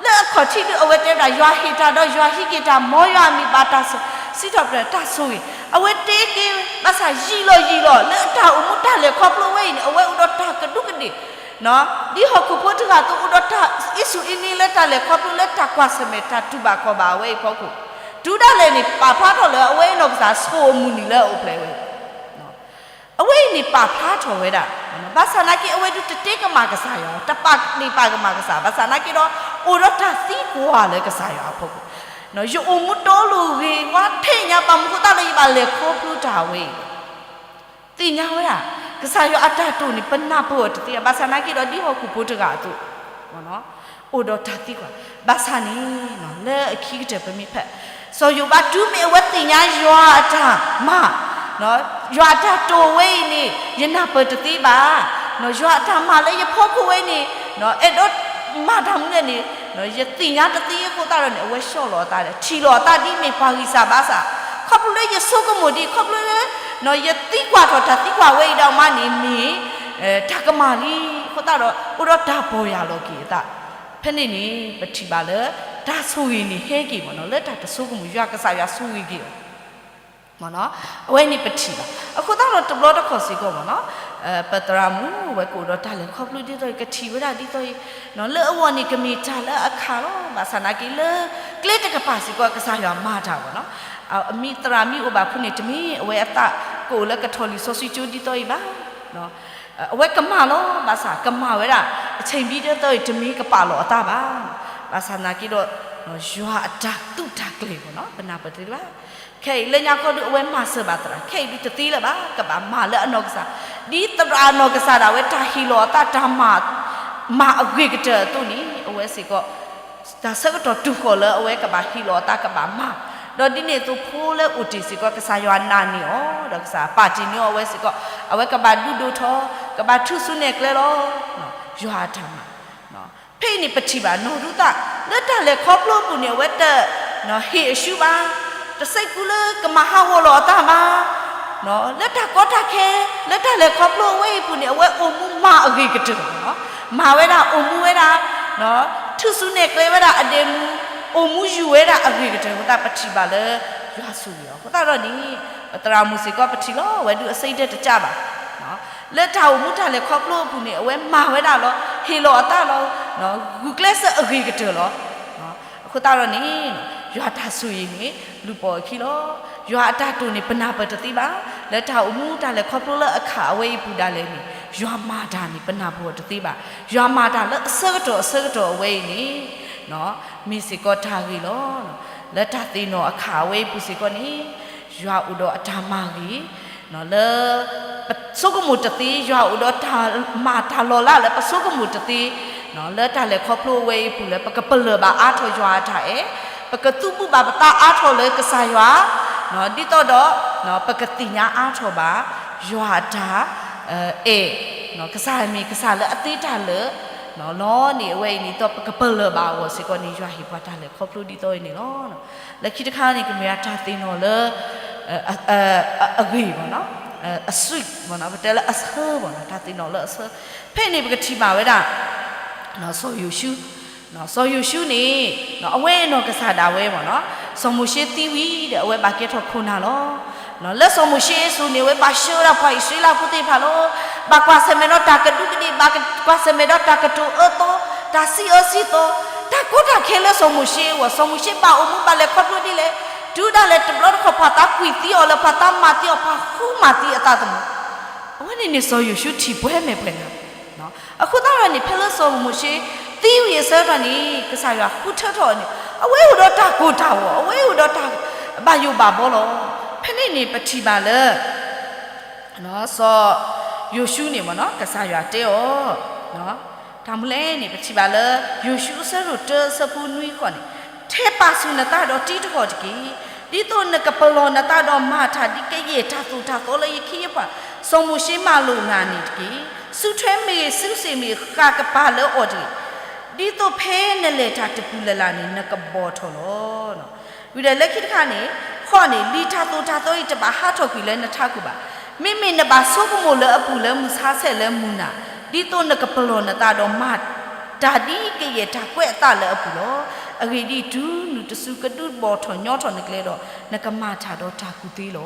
လၢအခီၣ်ထံးဒုးအဝဲတဲဝဲဒၣ် ယွၤဟ့ၣ်တၢ်ဒီးယွၤဟံးက့ၤတၢ် မ်ယွၤအမံၤဘၣ်တၢ်စံးထီၣ်ပတြၢၤတၢ်ဆိၣ်ဂ့ၤ, အဝဲတဲက့ၤ ဘၣ်ဆၣ်ယံာ်လီၤယံာ်လီၤ လၢအတၢ်အိၣ်မူတၢ်လဲၤခီဖျိဝဲအံၤန့ၣ် အဝဲအိၣ်ဒီးတၢ်ကဒူးကဒ့ၣ် ဒ်ဟီၣ်ခိၣ်ဖိတဂၤအသိးအိၣ်ဒီးတၢ်အ့ၣ်စူၣ်အ့န့လၢတၢ်လဲၤခီဖျိလၢတၢ်ကွၢ်ဆၢၣ်မဲာ်တၢ်တူၢ်ဘၣ်ခီၣ်ဘၣ်အဝဲအံၤအဖီခိၣ်, တုၤဒၣ်လဲာ်န့ၣ် ပာ်ဖျါထီၣ်လၢအဝဲအနီၢ်ကစၢ်ဆိၣ်အမုၢ်နံၤလၢအအိၣ်ဖျဲၣ်ဝဲ အဝဲအံၤန့ၣ်ပာ်ဖျါထီၣ်ဝဲဒၣ်, ဘၣ်ဆၣ်နာ်က့အဝဲဒုးတတဲကမၣ်ကစၢ်ယွၤ, တပာ်ဒ့ၣ်ပာ်ကမၣ်ကစၢ်, ဘၣ်ဆၣ်နာ်က့ဒီး အိၣ်ဒီးတၢ်သံကွၢ်လၢကစၢ်ယွၤအဖီခိၣ်, ယအိၣ်မူတီလိၤဂ့ၤဝါထဲညါ ဘၣ်မနုၤဃိသတးလၢယဘၣ်လဲၤခီဖျိတၢ်ဝဲအံၤ သ့ၣ်ညါဝဲဒၣ် ကစၢ်ယွၤအတၢ်တိာ်န့ၣ် ပနၢ်ပၢၢ်အီၤတသ့, ဘၣ်ဆၣ်နာ်က့ဒီးဒ်ဟီၣ်ခိၣ်ဖိတဂၤအသိး အိၣ်ဒီးတၢ်သံကွၢ်, ဘၣ်ဆၣ်န့ၣ် လၢအခံကတၢၢ်ပမ့ၢ်ဖဲ စီၤယိၤဘး တုၤမ့ၢ်အဝဲသ့ၣ်ညါယွၤအတၢ်မၤ, ယွၤအတၢ်တိာ်ဝဲအံၤန့ၣ် ယနၢ်ပၢၢ်တသ့ဘၣ်, ယွၤအတၢ်မၤလၢယဖီခိၣ်ဝဲအံၤန့ၣ် အဲၣ်ဒိးမၤတၢ်မနုၤလဲၣ်န့ၣ် ယသ့ၣ်ညါတသ့အဃိသတးဒီးန့ၣ် အဝဲဆှီၣ်လီၤအသးဒီး ထံၣ်လီၤအသးဒ်မ့ၢ်ပှၤဂံၢ်စၢ်ဘါစၢ်, ခီဖျိလၢယဆိကမိၣ်ဒ် ခီဖျိလၢ ယသံကွၢ်ထီၣ်တၢ်သံကွၢ်ဝဲအံၤဒီးမးန့ၣ် မ့ၢ်တၢ်ကမၣ်လံအဃိသတးဒီး အိၣ်ဒီးတၢ်ပီၢ်ယၢ်လီၤက့ၤအသး, ဖဲန့ၣ်န့ၣ် ပထံၣ်ဘၣ်လၢ တၢ်ဆိၣ်ဂ့ၤန့ၣ်ဟဲက့ၤမ့ၢ်နီၤ လၢတၢ်တဆိကမိၣ် ယွၤကစၢ်ယွၤဆိၣ်ဂ့ၤက့ၤအီၤ အဝဲန့ၣ်ပထံၣ်ဘၣ်. အဃိသတးဒီးတဘျီတခီၣ်စ့ၢ်ကီးမ့ၢ်နီၤ ပသရၣ်မုၣ်ဝဲကအိၣ်ဒီးတၢ်လဲၤခီဖျိဒ်သိးအံၤ ကထံၣ်ဝဲဒၣ်ဒ်သိးအံၤ လၢအဂီၢ်န့ၣ်ကမ့ၢ်တၢ်လၢအခၣ်လီၤ. ဘၣ်ဆၣ်နာ်က့လၢ ကျဲတကပၤစ့ၢ်ကီး ကစၢ်ယွၤမၤတၢ်မ့ၢ်နီၤ အမ့ၢ်သရၣ်မ့ၢ်အိၣ်ဘၣ်ဖုန့ၣ် တမ့ၢ်အဝဲအသးကအိၣ်လၢကထီၣ်လံာ်စီဆှံကၠိဒ်သိးအံၤဘၣ်. အဝဲကမၣ်လီၤ. ဘၣ်ဆၣ်ကမၣ်ဝဲဒၣ် အဆၢဘံဒ်သိးအံၤ တမ့ၢ်ကပာ်လီၤအသးဘၣ်. ဘၣ်ဆၣ်နာ်က့ဒီး ယွၤအတၢ်သူၣ်တၢ်ကျဲၤမ့ၢ်နီၤ ပနၢ်ပၢၢ်တသ့ဘၣ်. ခဲအံၤလၢညါခီဒုးအဝဲမၤစၢၤဘၣ်သရၣ် ခဲအံၤဒုးတသ့လၢၤဘၣ် ကဘၣ်မၤလၢအနီၢ်ကစၢ် ဒ်သရၣ်အနီၢ်ကစၢ်ဒၣ်ဝဲတၢ်ဟ့ၣ်လီၤအသးတၢ်မၤ မၤအဂ့ၤကတၢၢ်အသိးန့ၣ် အဝဲစ့ၢ်ကီး တၢ်ဆၢကတီၢ်တူၢ်ဃီၤလၢအဝဲကဘၣ်ဟ့ၣ်လီၤအသးကဘၣ်မၤ ဒီးဒ်န့ၣ်အသိးဖိလၢအိၣ်တ့ၢ်စ့ၢ်ကီး ကစၢ်ယွၤနာ်န့ၢ်အီၤ ဒီးကစၢ်ပာ်တ့ၢ်န့ၢ်အီၤအဝဲစ့ၢ်ကီး အဝဲကဘၣ်ဒုးဒိၣ်ထီၣ် ကဘၣ်ထုးစုနဲၣ်ကျဲလီၤ ယွၤအတၢ်မၤ ဖဲအံၤန့ၣ်ပထံၣ်ဘၣ်နီၢ်ရူၤသး လၢတၢ်လဲၤခီဖျိအပူၤန့ၣ် အဝဲတဟ့ၣ်အရှုံးဘၣ် တစံးကူလၢကမၤဟးဂီၤလီၤအသးဘၣ်. လၢတၢ်ကီတၢ်ခဲ, လၢတၢ်လဲၤခီဖျိအဝဲအံၤအပူၤန့ၣ် အဝဲအိၣ်မူမၤအဂ့ၤကတၢၢ်လီၤ. မၤဝဲဒၣ်အိၣ်မူဝဲဒၣ်, ထုးစုနဲၣ်ကျဲဝဲဒၣ်အဒဲမူ, အိၣ်မူယူၤဝဲဒၣ်အဂ့ၤကတၢၢ်အဃိသတး ပထံၣ်ဘၣ်လၢယွၤဆိၣ်ဂ့ၤအီၤ. အဃိသတးဒီးန့ၣ် ပသရၣ်မုၣ်စ့ၢ်ကီး ပထံၣ်လီၤဝဲဒုးအစံးဒဲတကးဘၣ်. လၢတၢ်အိၣ်မူတၢ်လဲၤခီဖျိအပူၤန့ၣ် အဝဲမၤဝဲဒၣ်လီၤ, ဟ့ၣ်လီၤအသးလီၤ, ဂုာ်ကျဲးစၢးအဂ့ၤကတၢၢ်လီၤ. အဃိသတးဒီးန့ၣ် ယွၤတၢ်ဆိၣ်ဂ့ၤန့ၣ် လူၤပိာ်အခံလီၤ. ယွၤအတၢ်တိာ်န့ၣ် ပနၢ်ပၢၢ်တသ့ဘၣ်. လၢတၢ်အိၣ်မူတၢ်လဲၤခီဖျိလၢအခါအဝဲအံၤအပူၤဒၣ်လဲာ်န့ၣ် ယွၤမၤတၢ်န့ၣ် ပနၢ်ပၢၢ်အီၤတသ့ဘၣ်. ယွၤမၤတၢ်လၢအဆၢကတီၢ်အဆၢကတီၢ်အဝဲအံၤန့ၣ် မ့ၢ်စ့ၢ်ကီးတၢ်ဂ့ၤလီၤ. လၢတၢ်သ့ၣ်နီၣ်အခါအဝဲအံၤအပူၤစ့ၢ်ကီးန့ၣ် ယွၤအိၣ်ဒီးအတၢ်မၤဂ့ၤ လၢ ပဆိကမိၣ်တသ့, ယွၤအိၣ်ဒီးတၢ်မၤတၢ်လီၤလးလၢပဆိကမိၣ်တသ့, လၢတၢ်လဲၤခီဖျိအဝဲအံၤအပူၤလၢ ပကပလၢၢ်ဘၣ်အါထီၣ်ယွၤအတၢ်အဲၣ်, ပကသူၣ်ဘုၣ်ဘၣ်ပသးအါထီၣ်လၢကစၢ်ယွၤ, ဒ်သိးဒီး ပကသ့ၣ်ညါအါထီၣ်ဘၣ် ယွၤအတၢ်အဲၣ်, ကစၢ်မ့ၢ်ကစၢ်လၢအသ့တၢ်လၢာ် လီၤန့ၣ်အဝဲအံၤန့ၣ် ဒ်သိးပကပလၢၢ်ဘၣ်အဂီၢ်စ့ၢ်ကီးန့ၣ် ယွၤဟ့ၣ်ပှၤတၢ်လဲၤခီဖျိဒ်သိးအံၤန့ၣ်လီၤ. လၢခံတခါန့ၣ် ကမ့ၢ်ဝဲတၢ်သ့ၣ်နီၣ်လၢ အဂ့ၤမ့ၢ်နီၤ, အစံးမ့ၢ်နီၤ, ပတဲလၢအဆၢမ့ၢ်နီၤ, တၢ်သ့ၣ်နီၣ်လၢအဆၢ, ဖဲန့ၣ်ပကထံၣ်ဘၣ်ဝဲဒၣ် စီၤယိၤၡူ, စီၤယိၤၡူန့ၣ် အဝဲအနီၢ်ကစၢ်ဒၣ်ဝဲမ့ၢ်နီၤ, စီၤမိၤၡ့သံဝံၤဒီး အဝဲဘၣ်ကဲထီၣ်ခိၣ်နၢ်လီၤ. လၢစီၤမိၤၡ့အစိၤန့ၣ် အဝဲဘၣ်ဆှၢဝဲဒၣ်ပှၤအံၣ်စရ့လးဖိသ့ၣ်တဖၣ်လီၤ. ဘၣ်ကွၢ်ဆၢၣ်မဲာ်ဒီးတၢ်ကဒူးကဒ့ၣ်, ဘၣ်ကွၢ်ဆၢၣ်မဲာ်ဒီးတၢ်ကတိၤအၢသီ, တၢ်စံးအၢစံးသီ, တၢ်ကီတၢ်ခဲလၢစီၤမိၤၡ့အဂီၢ်, စီၤမိၤၡ့ဘၣ်အိၣ်မူဘၣ်လဲၤခီဖျိဒ်လဲၣ်, တုၤဒၣ်လဲာ်တဘျီတခီၣ် ပှၤသးကွံာ်သံအီၤလၢ ပှၤသးမၤသံအီၤ, ပှၤဃုမၤသံအသးသမူ, အဝဲန့ၣ်န့ၣ် စီၤယိၤၡူထံၣ်ပှဲၤမဲာ်ပှဲၤနၤ. အဃိသတးဒီးန့ၣ် ဖဲလၢစီၤမိၤၡ့သံဝံၤအဆၢကတီၢ်န့ၣ် ကစၢ်ယွၤဃုထၢထီၣ်အီၤန့ၣ် အဝဲအိၣ်ဒီးတၢ်ကိၢ်တၢ်ဂီၤ, အဝဲအိၣ်ဒီးတၢ်ဘၣ်ယိၣ်ဘၣ်ဘီလီၤ. ဖဲန့ၣ်န့ၣ် ပထံၣ်ဘၣ်လၢ စီၤယိၤၡူန့ၣ်မ့ၢ်နီၤ ကစၢ်ယွၤတဲအီၤ, တၢ်မနုၤလဲၣ်န့ၣ် ပထံၣ်ဘၣ်လၢ ယိၤၡူအဆၢဒိၣ်တၢအဆၢဖိနွံဃီန့ၣ်, ထဲပာ်ဆူၣ်နသးဒီးတံၤတဂီၢ်တက့ၢ်. ဒ်သိးနကပလီၢ်နသးဒီးမၤတၢ်ဒ်ကယဲၢ်တၢ်သိၣ်တၢ်သီလၢယခ့ယပှၤ စီၤမိၤၡ့မၢလိာ်နၤန့ၣ်တက့ၢ်. စုထွဲမ့ၢ်ဂ့ၤစုစ့ၣ်မ့ၢ်ဂ့ၤ ဃၣ်ကပၤလၢအီၤတဂ့ၤ. ဒ်သိးဖဲနလဲၤတၢ်တပူၤလၢ်လၢ်န့ၣ် နကဘီၣ်ထီၣ်လီၤ. ဝံၤဒီးလၢခံတခါန့ၣ်, ဃီန့ၣ် လံာ်တၢ်သိၣ်တၢ်သီအံၤတဘၣ်ဟးထီၣ်ကွံာ်လၢနထးခိၣ်ဘၣ်. မ့မ့ၢ်နဘၣ်ဆိကမိၣ်လၢအပူၤလၢမုၢ်ဆါဆဲးလၢမုၢ်နၤ, ဒ်သိးနကပလီၢ်နသးဒီးမၤတၢ်ဒ်ကယဲၢ်တၢ်ကွဲးအသးလၢအပူၤလီၤ. အဂ့ၢ်ဒ်အံၤ, တုၤနုၤတစုကဒုးဘီၣ်ထီၣ်ညီထီၣ်နကျဲဒီး နကမၤတၢ်ဒီးတၢ်ကူၣ်သ့လီၤ.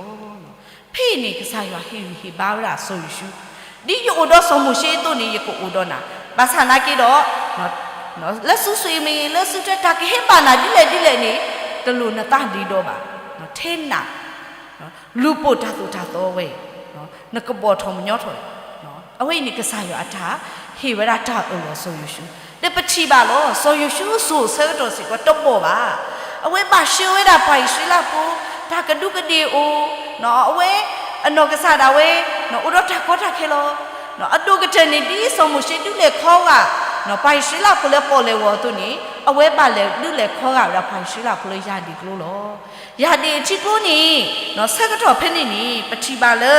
ဖဲအံၤန့ၣ် ကစၢ်ယွၤဟ့ၣ်ဂံၢ်ဟ့ၣ်ဘါဝဲဒၣ်စီၤယိၤၡူ, ဒ်ယအိၣ်ဒီးစီၤမိၤၡ့အသိးန့ၣ် ယကအိၣ်ဒီးနၤ, ဘၣ်ဆၣ်နာ်က့ဒီး လၢစုစ့ၣ်မ့ၢ်ဂ့ၤ လၢစုထွဲတၢ်ကဟဲဘၣ်နၤဒ်လဲၣ်ဒ်လဲၣ်န့ၣ် တလိၣ်နသးဒ့ဒီဘၣ်. ထဲနၤ လူၤပိာ်တၢ်သိၣ်တၢ်သီဝဲအံၤ, နကဘီၣ်ထီၣ်မညီထီၣ်အံၤ, အဝဲအံၤန့ၣ် ကစၢ်ယွၤအတၢ်ဟ့ၣ်ဝဲဒၣ်တၢ်အၢၣ်လီၤစီၤယိၤၡူ, ဒီးပထံၣ်ဘၣ်လီၤ စီၤယိၤၡူအစိၤအဆၢကတီၢ်စ့ၢ်ကီးတဘီၣ်ဘၣ်. အဝဲဘၣ်ဆှၢဝဲဒၣ်ပှၤအံၣ်စရ့လးဖိ, တၢ်ကဒူးကဒ့ၣ်အိၣ်, အဝဲ အနီၢ်ကစၢ်ဒၣ်ဝဲ အိၣ်ဒီးတၢ်ကီတၢ်ခဲလီၤ. အဒိၣ်ကတၢၢ်န့ၣ် ဒ်စီၤမိၤၡ့ဒုးလဲၤခီဂာ် ပှၤအံၣ်စရ့လးဖိလၢပီၣ်လဲၣ်ဂီၤအသိးန့ၣ် အဝဲဘၣ်လဲၤဒုးလဲၤခီဂာ်ဝဲဒၣ်ပှၤအံၣ်စရ့လးဖိလၢယၣ်ဒ့ၣ်ကျိလီၤ. ယၣ်ဒ့ၣ်အထံကျိန့ၣ် ဆၢကတီၢ်ဖဲန့ၣ်န့ၣ် ပထံၣ်ဘၣ်လၢ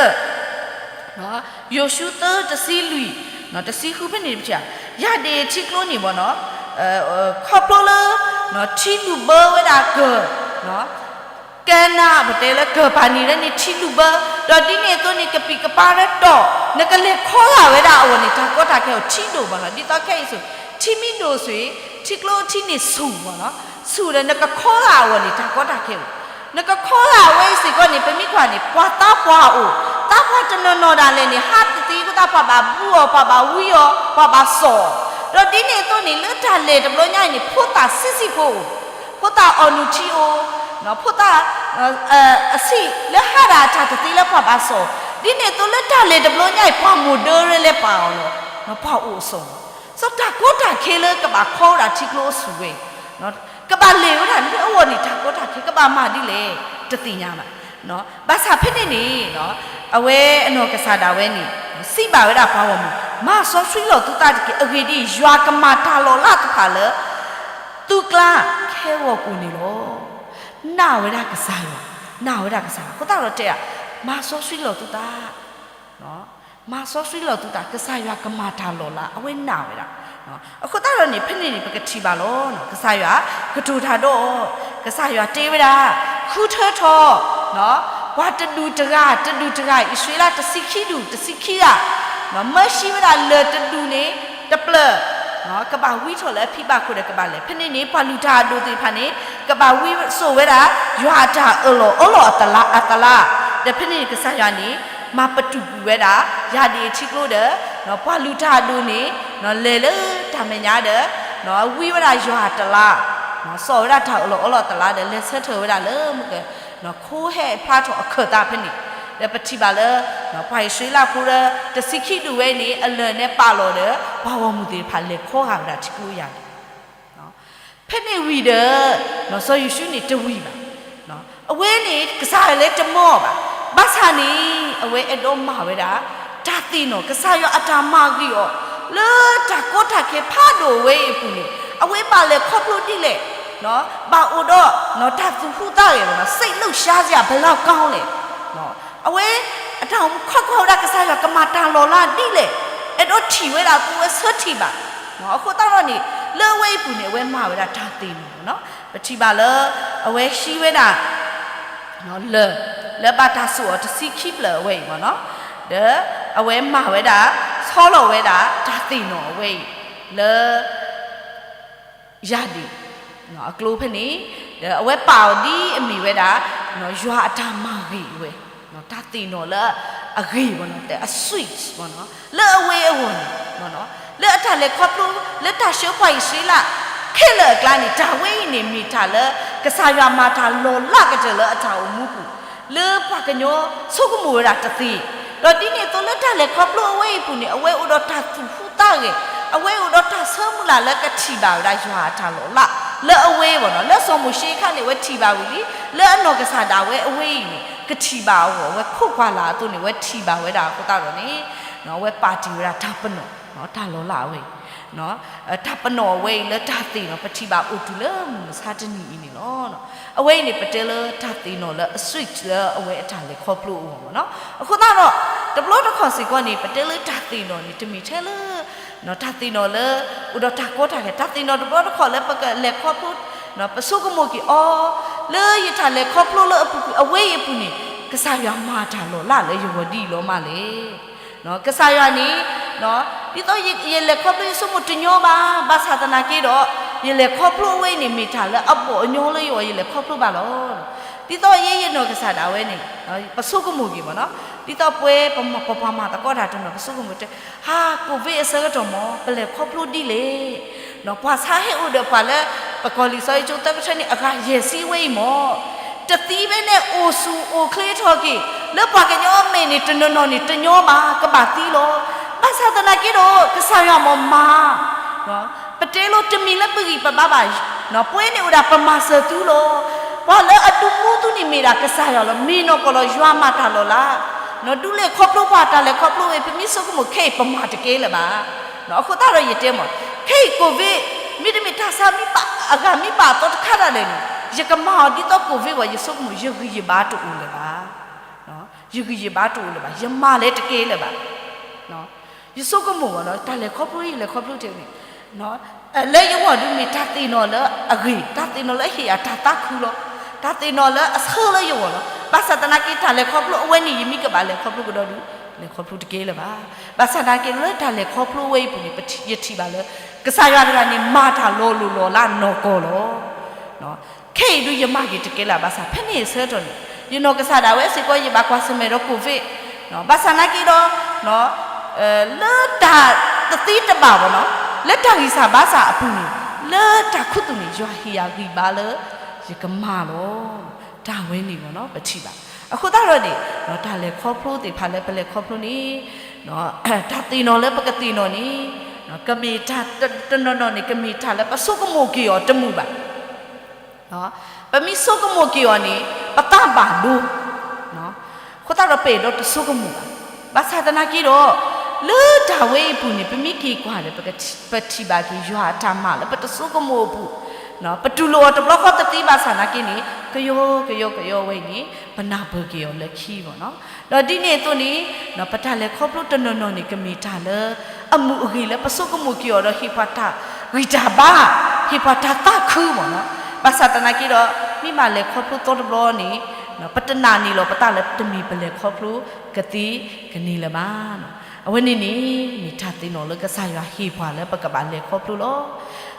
ယိၤၡူသၢတဆံလွံၢ် တဆံဃုဖဲန့ၣ်ပထံၣ်, ယၣ်ဒ့ၣ်အထံကျိန့ၣ်ဘၣ်နီၤ, ခီဖျိလၢ ထံလုၢ်ဘၢဝဲဒၣ်ကၢၢ်, ကနၤပတဲလၢကၢၢ်ပၢ်နံၤလၢန့ၣ်ထံလုၢ်ဘၢ, ဒီးဒ်န့ၣ်အသိးန့ၣ် ကပံာ်ကပၤလၢတီၢ်, နကလဲၤခီဂာ်ဝဲဒၣ်အဂီၢ်န့ၣ် တၢ်ကီတၢ်ခဲအိၣ်ထံဒိၣ်ဘၣ်နီၤ, ဒ်သိးခဲအံၤဆိ ထံမ့ၢ်ဒိၣ်ဆိ ထံကျိထံန့ၣ်ဆူၣ်ဘၣ်နီၤ, ဆူၣ်ဒီးနကခီဂာ်အဂီၢ်န့ၣ် တၢ်ကီတၢ်ခဲအိၣ် နကခီဂာ်ဝဲအံၤစ့ၢ်ကီးန့ၣ် ပမ့ၢ်ကွၢ်န့ၣ် ပှၤသးပှၢ်အိၣ်, သးပှၢ်တနီၤနီၤဒၣ်လဲာ်န့ၣ် ဟးတသ့အဃိသတး ပှၤဘၣ်ဘုအီၤ, ပှၤဘၣ်ဝံအီၤ, ပှၤဘၣ်စိာ်အီၤ, ဒီးဒ်န့ၣ်အသိးန့ၣ် လၢတၢ်လဲၤတဘျီညါအံၤန့ၣ် ဖိသၣ်ဆံးဆံးဖိအိၣ်, ဖိသၣ်အီၣ်နုၢ်ထံအိၣ်, ဖိသၣ် အဆံးလၢဟးဒၣ်အတၢ်တသ့လၢပှၤဘၣ်စိာ်အီၤ, ဒ်န့ၣ်အသိးလၢတၢ်လဲၤတဘျီညါအံၤ ပှၤမိၢ်ဒၢရဲလဲၤပာ်အီၤလီၤ, ပှၤအိၣ်အစိာ်လီၤ. စီၤတၢ်ကီတၢ်ခဲလၢကဘၣ်ခီဝဲဒၣ်ထံကျိအဆူၣ်ဝဲ ကဘၣ်လဲၤဝဲဒၣ်လၢအဂီၢ်န့ၣ် တၢ်ကီတၢ်ခဲကဘၣ်မၤဒ်လဲၣ် တသ့ၣ်ညါဘၣ်. ဘၣ်ဆၣ်ဖဲန့ၣ်န့ၣ် အဝဲအနီၢ်ကစၢ်ဒၣ်ဝဲန့ၣ် စံးဘၣ်ဝဲဒၣ်ပှၤဂီၢ်မုၢ်, မၤစီဆှံလီၤသုသးတက့ၢ်. အဂ့ၢ်ဒ်အံၤ, ယွၤကမၤတၢ်လီၤလးတဖၣ်လၢ သုကျါခဲဂီၤကိာ်န့ၣ်လီၤ. နာ်ဝဲဒၣ်ကစၢ်ယွၤ, နာ်ဝဲဒၣ်ကစၢ်ယွၤ, အဃိသတးဒီးတဲဒၣ် မၤစီဆှံလီၤသုသး မၤစီဆှံလီၤသုသး, ကစၢ်ယွၤကမၤတၢ်လီၤလး အဝဲနာ်ဝဲဒၣ်. အဃိသတးဒီးန့ၣ် ဖဲန့ၣ်န့ၣ် ပကထံၣ်ဘၣ်လီၤ. ကစၢ်ယွၤကတိၤတၢ်ဒီးအီၤ, ကစၢ်ယွၤတဲဝဲဒၣ် ဃုထၢထီၣ် ပှၤတဒူၣ်တဂၤ တဒူၣ်တဂၤ အံၣ်စရ့လးတဆံခံဒူၣ် တဆံခံဂၤ မၢဆှံဝဲဒၣ်လၢၢ်တဒူၣ်န့ၣ် တဖျၢၣ် ကဘၣ်ဝံထီၣ်လၢအဖံဘၣ်ခိၣ်ဒီးကဘၣ်လဲၤ. ဖဲန့ၣ်န့ၣ် ပှၤလုၢ်တၢ်အဒိၣ်သ့ၣ်တဖၣ်န့ၣ် ကဘၣ်ဝံစိာ်ဝဲဒၣ် ယွၤအတၢ်အၢၣ်လီၤအီလီၤအသလး အသလး ဒီးဖဲန့ၣ်န့ၣ် ကစၢ်ယွၤန့ၣ် မၤပတုာ်ကွံာ်ဝဲဒၣ် ယၢ်ဒ့ၣ်အထံကျိဒီး ပှၤလုၢ်တၢ်အဒိၣ်န့ၣ် လဲၤလၢတၢ်မဲာ်ညါဒီး ဝံဝဲဒၣ်ယွၤအတလး စီၣ်ဝဲဒၣ်တၢ်အၢၣ်လီၤအီလီၤအသလးဒီး လဲၤဆၢထၢၣ်ဝဲဒၣ်လၢမုၢ်က ခိဟဲဖျါထီၣ်အခၢၣ်သးဖဲန့ၣ် ဒီးပထံၣ်ဘၣ်လၢ ပှၤအံၣ်စရ့လးဖိဒီး တဆံခံဒူၣ်ဝဲအံၤန့ၣ် အလၢၢ်န့ၣ်ပာ်လီၤဒီး ပှၤဂီၢ်မုၢ်သ့ၣ်တဖၣ်လဲၤခီဂာ်ဝဲဒၣ်ထံကျိယၢ်ဒ့ၣ် ဖဲန့ၣ်ဝံၤဒီး စီၤယိၤၡူန့ၣ်တဝံၤဘၣ်. အဝဲန့ၣ် ကစၢ်ယွၤလၢတမၢအီၤဘၣ်. ဘၣ်ဆၣ်န့ၣ် အဝဲအဲၣ်ဒိးမၤဝဲဒၣ် တၢ်သ့ၣ်နီၣ် ကစၢ်ယွၤအတၢ်မၤဂ့ၤအီၤ လၢတၢ်ကီတၢ်ခဲဖးဒိၣ်ဝဲအံၤအပူၤန့ၣ် အဝဲဘၣ်လဲၤခီဖျိဒ်လဲၣ် ဘၣ်အိၣ်ဒီးတၢ်သူၣ်ဟူးသးဂဲၤ စိတ်လှုပ်ရှားစရာ ဘယ်လောက်ကောင်းလဲၣ်. အဝဲအတၢ်အိၣ်မူခီကွၢ်ဝဲဒၣ်ကစၢ်ယွၤကမၤတၢ်လီၤလးဒ်လဲၣ် အဲၣ်ဒိးထံၣ်ဝဲဒၣ်အဃိ အဝဲဆၢထံၣ်ဘၣ်. အဃိသတးဒီးန့ၣ် လၢအဝဲအံၤအပူၤန့ၣ် အဝဲမၤဝဲဒၣ်တၢ်သ့ၣ်နီၣ် ပထံၣ်ဘၣ်လၢ အဝဲဟံးဝဲဒၣ် လၢၢ် လၢဘၣ်တၢ်စိာ်အီၤတဆံခံဖျၢၣ်အဝဲအံၤမ့ၢ်နီၤ, ဒီးအဝဲမၤဝဲဒၣ် ဆီလီၤဝဲဒၣ်တၢ်သ့ၣ်နီၣ်အဝဲအံၤ လၢ ယၢ်ဒ့ၣ် အကျိဖဲန့ၣ်, ဒီးအဝဲပာ်အီၤဒ်အမ့ၢ်ဝဲဒၣ် ယွၤအတၢ်မၤဂ့ၤအဝဲ, တၢ်သ့ၣ်နီၣ်လၢအဂ့ၤမ့ၢ်နီၤ, အ sweet မ့ၢ်နီၤ, လၢအဝဲအဂီၢ်န့ၣ် လၢအတၢ်လဲၤခီဖျိ လၢတၢ်ဆှၢပှၤအံၣ်စရ့လး ခဲလၢာ်အကျါန့ၣ် တၢ်ဝဲအံၤန့ၣ်မ့ၢ်တၢ်လၢ ကစၢ်ယွၤမၤတၢ်လီၤလးကတၢၢ်လၢအတၢ်အိၣ်မူပူၤ လၢပှၤကညီဆိကမိၣ်ဝဲဒၣ်တသ့, ဒီးဒ်န့ၣ်အသိးလၢတၢ်လဲၤခီဖျိအဝဲအံၤအပူၤန့ၣ် အဝဲအိၣ်ဒီးတၢ်သူၣ်ဟူးသးဂဲၤ, အဝဲအိၣ်ဒီးတၢ်ဆၢမုၢ်လၢ်လၢကထံၣ်ဘၣ်ဝဲဒၣ်ယွၤအတၢ်လီၤလး လၢအဝဲအဂီၢ်နီၤ, လၢစီၤမိၤၡ့အခါန့ၣ် အဝဲထံၣ်ဘၣ်ဝံၤလံ, လၢအနီၢ်ကစၢ်ဒၣ်ဝဲအဝဲအံၤန့ၣ် ကထံၣ်ဘၣ်အဂီၢ် အဝဲခိးကွၢ်လၢ်အသိးန့ၣ် အဝဲထံၣ်ဘၣ်ဝဲဒၣ်အဃိသတးဒီးန့ၣ် အဝဲပာ်တ့ၢ်ဝဲဒၣ်တၢ်ပနီၣ် တၢ်လီၤလးအဝဲအံၤ တၢ်ပနီၣ်အဝဲအံၤလၢတၢ်သ့ၣ်နီၣ် ပထံၣ်ဘၣ်အိၣ်တုၤလၢမုၢ်မဆါတနံၤအံၤန့ၣ်လီၤ. အဝဲအံၤန့ၣ် ပတဲလၢတၢ်သ့ၣ်နီၣ်လၢအ sweet လၢအဝဲအတၢ်လဲၤခီဖျိအဂီၢ်မ့ၢ်နီၤ. အဃိသတးဒီး တဘျီတခီၣ်စ့ၢ်ကီးန့ၣ် ပတဲလၢတၢ်သ့ၣ်နီၣ်န့ၣ် တမ့ၢ်ထဲလၢ တၢ်သ့ၣ်နီၣ်လၢ အိၣ်ဒီးတၢ်ကီတၢ်ခဲ, တၢ်သ့ၣ်နီၣ်တဘျီတခီၣ်လၢပကလဲၤခီဖျိ ပဆိကမိၣ်က့ၤအီၤ လၢယတၢ်လဲၤခီဖျိလၢအပူၤကွံာ် အဝဲအံၤအပူၤန့ၣ် ကစၢ်ယွၤမၤတၢ်လီၤလးလၢယဂီၢ်ဒ်အံၤလီၤမးလဲၣ်. ကစၢ်ယွၤန့ၣ် ဒ်သိးယလဲၤခီဖျိယဆိကမိၣ်တညီဘၣ်, ဘၣ်ဆၣ်သနာ်က့ဒီး ယလဲၤခီဖျိအဝဲအံၤန့ၣ် မ့ၢ်တၢ်လၢအဘီၣ်အညီလၢယဂီၢ် ယလဲၤခီဖျိဘၣ်လီၤ. ဒ်သိးယဲယနီၢ်ကစၢ်ဒၣ်ဝဲန့ၣ် ပဆိကမိၣ်က့ၤမ့ၢ်နီၤ, ဒ်သိးပှၤပပှၤမၤသကိးတၢ်တနီၤ ပဆိကမိၣ်တဲ ဟါ COVID အဆၢကတီၢ်မ့ၢ် ပလဲၤခီဖျိဒ်လဲၣ် ပှၤဆါဟဲအိၣ်ဒီးပှၤလၢ ပကီၢ်လံာ်စီဆှံကၠိသၢကထၢန့ၣ် အဂၤယဲၢ်ဆံဝဲအံၤမ့ၢ် တသံဖဲန့ၣ် အိၣ်ဆူၣ်အိၣ်ချ့ထီၣ်က့ၤ လၢပှၤကညီအမဲာ်န့ၣ် တနီၤနီၤန့ၣ် တညီဘၣ် ကဘၣ်သံလီၤ. ဘၣ်ဆၣ်သနာ်က့ဒီး ကစၢ်ယွၤမ့ၢ်မၤ ပတဲလိာ်တမ့ၢ်လၢပဂံၢ်ပဘါဘၣ်, ပဝဲန့ၣ်အိၣ်ဒၣ်ပမၤစၢၤသုလီၤ. ပှၤလၢအဒုးမူသုန့ၣ်မ့ၢ်ဒၣ်ကစၢ်ယွၤလီၤ. မ့ၢ်နီၢ်ကီၢ်လီၤ ယွၤမၤတၢ်လီၤလး ဒုးလဲၤခီဖျိပှၤတၢ်လဲၤခီဖျိဝဲ ပမ့ၢ်ဆိကမိၣ်ခဲအံၤပမၤတကဲလၢၤဘၣ်. အဃိသတးဒီးယတဲမ့ၢ် ခဲအံၤ COVID မ့တမ့ၢ်တၢ်ဆါမံဘၣ် အဂၤမံဘၣ်အသီတခါဒၣ်လဲာ်န့ၣ် ယကမၤအီၤဒ်သိး COVID ဝဲ ယဆိကမိၣ် ယဂံၢ်ယဘါတအိၣ်လၢၤဘၣ်. ယဂံၢ်ယဘါတအိၣ်လၢၤဘၣ် ယမၤလဲၤတကဲလၢၤဘၣ်. ယဆိကမိၣ်ဝဲလီၤ တၢ်လဲၤခီဖျိ ယလဲၤခီဖျိတန့ၣ် လၢယဂီၢ်ဒုးမ့ၢ်တၢ်သ့ၣ်နီၣ်လၢအဂ့ၤ, တၢ်သ့ၣ်နီၣ်လၢအဟ့ၣ်ယၤတၢ်သးခုလီၤ. တၢ်သ့ၣ်နီၣ်လၢအဆၢလၢယဂီၢ်လီၤ. ဘၣ်ဆၣ်သနာ်က့ တၢ်လဲၤခီဖျိအဝဲန့ၣ် ယမ့ၢ်ကဘၣ်လဲၤခီဖျိကဒီးဒုး လဲၤခီဖျိတကဲလၢၤဘၣ်. ဘၣ်ဆၣ်သနာ်က့ လၢတၢ်လဲၤခီဖျိအဝဲအံၤအပူၤန့ၣ် ယထံၣ်ဘၣ်လၢ ကစၢ်ယွၤတဂၤန့ၣ် မၤတၢ်လီၤလိၢ်လီၤလးနီၢ်ကီၢ်လီၤ. ခဲအံၤဒုးယမၤက့ၤတကဲလၢၤ ဘၣ်ဆၣ်ဖဲန့ၣ်အဆၢကတီၢ်န့ၣ် ယနီၢ်ကစၢ်ဒၣ်ဝဲစ့ၢ်ကီး ယဘၣ်ကွၢ်ဆၢၣ်မဲာ်ဒီး COVID ဘၣ်ဆၣ်သနာ်က့ဒီး လၢတၢ်တသ့တဘၣ်ဘၣ်နီၤ လၢတၢ်ဂံၢ်စၢ်ဘါစၢ်အပူၤန့ၣ် လၢတၢ်ခူသူၣ်န့ၣ် ယွၤဟ့ၣ်ယၤဂံၢ်ဘါလၢ ယကမၤလီၤ. တၢ်ဝဲန့ၣ်မ့ၢ်နီၤ ပထံၣ်ဘၣ်. အဃိသတးဒီးန့ၣ် တၢ်လဲၤခီဖျိသ့ၣ်တဖၣ်လၢပလဲၤခီဖျိန့ၣ် တၢ်သ့ၣ်နီၣ်လၢပကသ့ၣ်နီၣ်န့ၣ် ကမ့ၢ်တၢ်တနီၤနီၤန့ၣ် ကမ့ၢ်တၢ်လၢပဆိကမိၣ်က့ၤအီၤတမုာ်ဘၣ်. ပမ့ၢ်ဆိကမိၣ်က့ၤအီၤန့ၣ် ပသးဘၣ်ဒိ အဃိသတးဒီး ပအဲၣ်ဒိးတဆိကမိၣ်ဘၣ်. ဘၣ်ဆၣ်သနာ်က့ဒီး လၢတၢ်ဝဲအံၤအပူၤန့ၣ် ပမ့ၢ်က့ၤကွၢ်ဒီး ပထံၣ်ဘၣ်က့ၤယွၤအတၢ်မၤလၢပတဆိကမိၣ်အပူၤ, ပတူၢ်လိာ်အီၤတဘျီဃီတသ့ဘၣ်ဆၣ်သနာ်က့န့ၣ် ကယီကယီကယီဝဲအံၤန့ၣ် ပနၢ်ပၢၢ်က့ၤအီၤလၢခံမ့ၢ်နီၤ. ဒီးဒ်န့ၣ်အသိးန့ၣ် ပတၢ်လဲၤခီဖျိတနီၤနီၤန့ၣ် ကမ့ၢ်တၢ်လၢ အမုာ်အဂ့ၤလၢပဆိကမိၣ်က့ၤအီၤဒီး ဟ့ၣ်ပှၤတၢ်ဂံၢ်တၢ်ဘါ, ဟ့ၣ်ပှၤတၢ်သးခုမ့ၢ်နီၤ. ဘၣ်ဆၣ်သနာ်က့ဒီး မ့ၢ်ဘၣ်လဲၤခီဖျိသီတဘျီန့ၣ်, ပတနာ်န့ၢ်လီၤပသးလၢတမ့ၢ်ပလဲၤခီဖျိကသ့ကန့ၢ်လၢၤဘၣ်. အဝဲန့ၣ်န့ၣ် မ့ၢ်တၢ်သ့ၣ်နီၣ်လၢကစၢ်ယွၤဟ့ၣ်ပှၤလၢပကဘၣ်လဲၤခီဖျိလီၤ.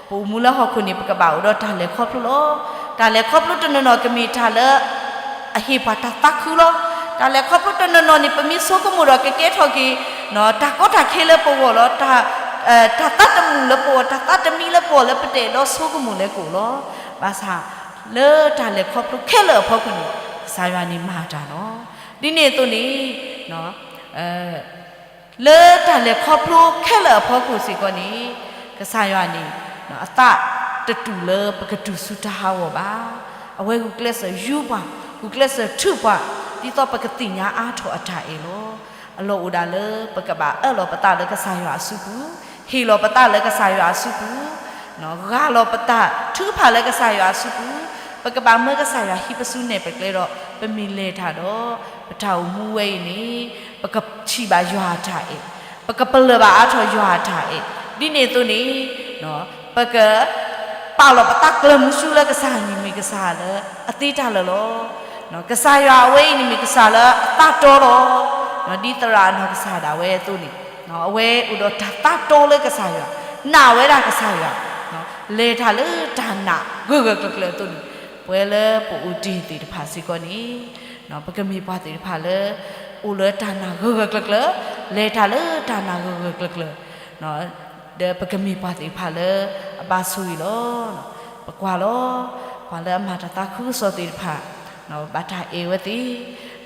ပအိၣ်မူလၢဟီၣ်ခိၣ်န့ၣ် ပကဘၣ်အိၣ်ဒီးတၢ်လဲၤခီဖျိလီၤ. တၢ်လဲၤခီဖျိတနီၤနီၤကမ့ၢ်တၢ်လၢ အဟ့ၣ်ပှၤတၢ်သးခုလီၤ. တၢ်လဲၤခီဖျိတနီၤနီၤန့ၣ် ပမ့ၢ်ဆိကမိၣ်ဒီးကကဲထီၣ်က့ၤ တၢ်ကီတၢ်ခဲလၢပဂီၢ်လီၤ. တၢ်သးတမုာ်လၢပဂီၢ်, တၢ်သးတမံလၢပဂီၢ်လၢပတအဲၣ်ဒိးဆိကမိၣ်လၢကအိၣ်လီၤ. ဘၣ်ဆၣ် လၢတၢ်လဲၤခီဖျိခဲလၢာ်အဖီခိၣ်န့ၣ် ကစၢ်ယွၤန့ၣ်မၤတၢ်လီၤ. ဒ်န့ၣ်အသိးန့ၣ် လၢတၢ်လဲၤခီဖျိခဲလၢာ်အဖီခိၣ်စ့ၢ်ကီးန့ၣ် ကစၢ်ယွၤန့ၣ် အသးတတူၢ်လၢပကတုၤဆူတၢ်ဟးဂီၤဘၣ်. အဝဲဂုာ်ကျဲးစၢးယူပှၤ, ဂုာ်ကျဲးစၢးထုးပှၤ ဒ်သိးပကသ့ၣ်ညါအါထီၣ်အတၢ်အဲၣ်လီၤ. အလီၢ်အိၣ်ဒၣ်လၢပကဘၣ်အၢၣ်လီၤပသးလၢကစၢ်ယွၤအစုပူၤ, ဟ့ၣ်လီၤပသးလၢကစၢ်ယွၤအစုပူၤ, ဂၢ်လီၤပသးထုကဖၣ်လၢကစၢ်ယွၤအစုပူၤ, ပကဘၣ်မၢကစၢ်ယွၤဟံးပစုနဲၣ်ပကျဲဒီး ပမ့ၢ်လဲၤတၢ်ဒီး ပတၢ်အိၣ်မူဝဲအံၤန့ၣ် ပကထံၣ်ဘၣ်ယွၤအတၢ်အဲၣ်, ပကပလၢၢ်ဘၣ်အါထီၣ်ယွၤအတၢ်အဲၣ်, ဒ်န့ၣ်အသိးန့ၣ် ပက ပာ်လီၤပသးကျၢၤမုဆူလၢကစၢ်န့ၣ်မ့ၢ်ကစၢ်လၢအသ့တၢ်လၢာ်လီၤ. ကစၢ်ယွၤအဝဲအံၤန့ၣ်မ့ၢ်ကစၢ်လၢအသးတီလီၤ. ဒ်သရၣ်အနီၢ်ကစၢ်ဒၣ်ဝဲအသိးန့ၣ် အဝဲအိၣ်ဒီးတၢ်သးတီလၢကစၢ်ယွၤ, နာ်ဝဲဒၣ်ကစၢ်ယွၤ, လဲၤတၢ်လၢတၢ်နာ်ဂၢၢ်ဂၢၢ်ကျၢၤကျၢၤအသိးန့ၣ် ပဝဲလၢပအိၣ်တ့ၢ်သ့ၣ်တဖၣ်စ့ၢ်ကီးန့ၣ် ပကမ့ၢ်ပှၤသ့ၣ်တဖၣ်လၢ အိၣ်လၢတၢ်နာ်ဂၢၢ်ဂၢၢ်ကျၢၤကျၢၤ, လဲၤတၢ်လၢတၢ်နာ်ဂၢၢ်ဂၢၢ်ကျၢၤကျၢၤ ဒီးပကမ့ၢ်ပှၤသ့ၣ်တဖၣ်လၢအဘၣ်ဆိၣ်ဂ့ၤလီၤ. ပကွၢ်လီၤ, ပှၤလၢအမၤတၢ်သးခုကစီၣ်သ့ၣ်တဖၣ် ဘၣ်တၢ်အဲၣ်ဝဲသ့ၣ်,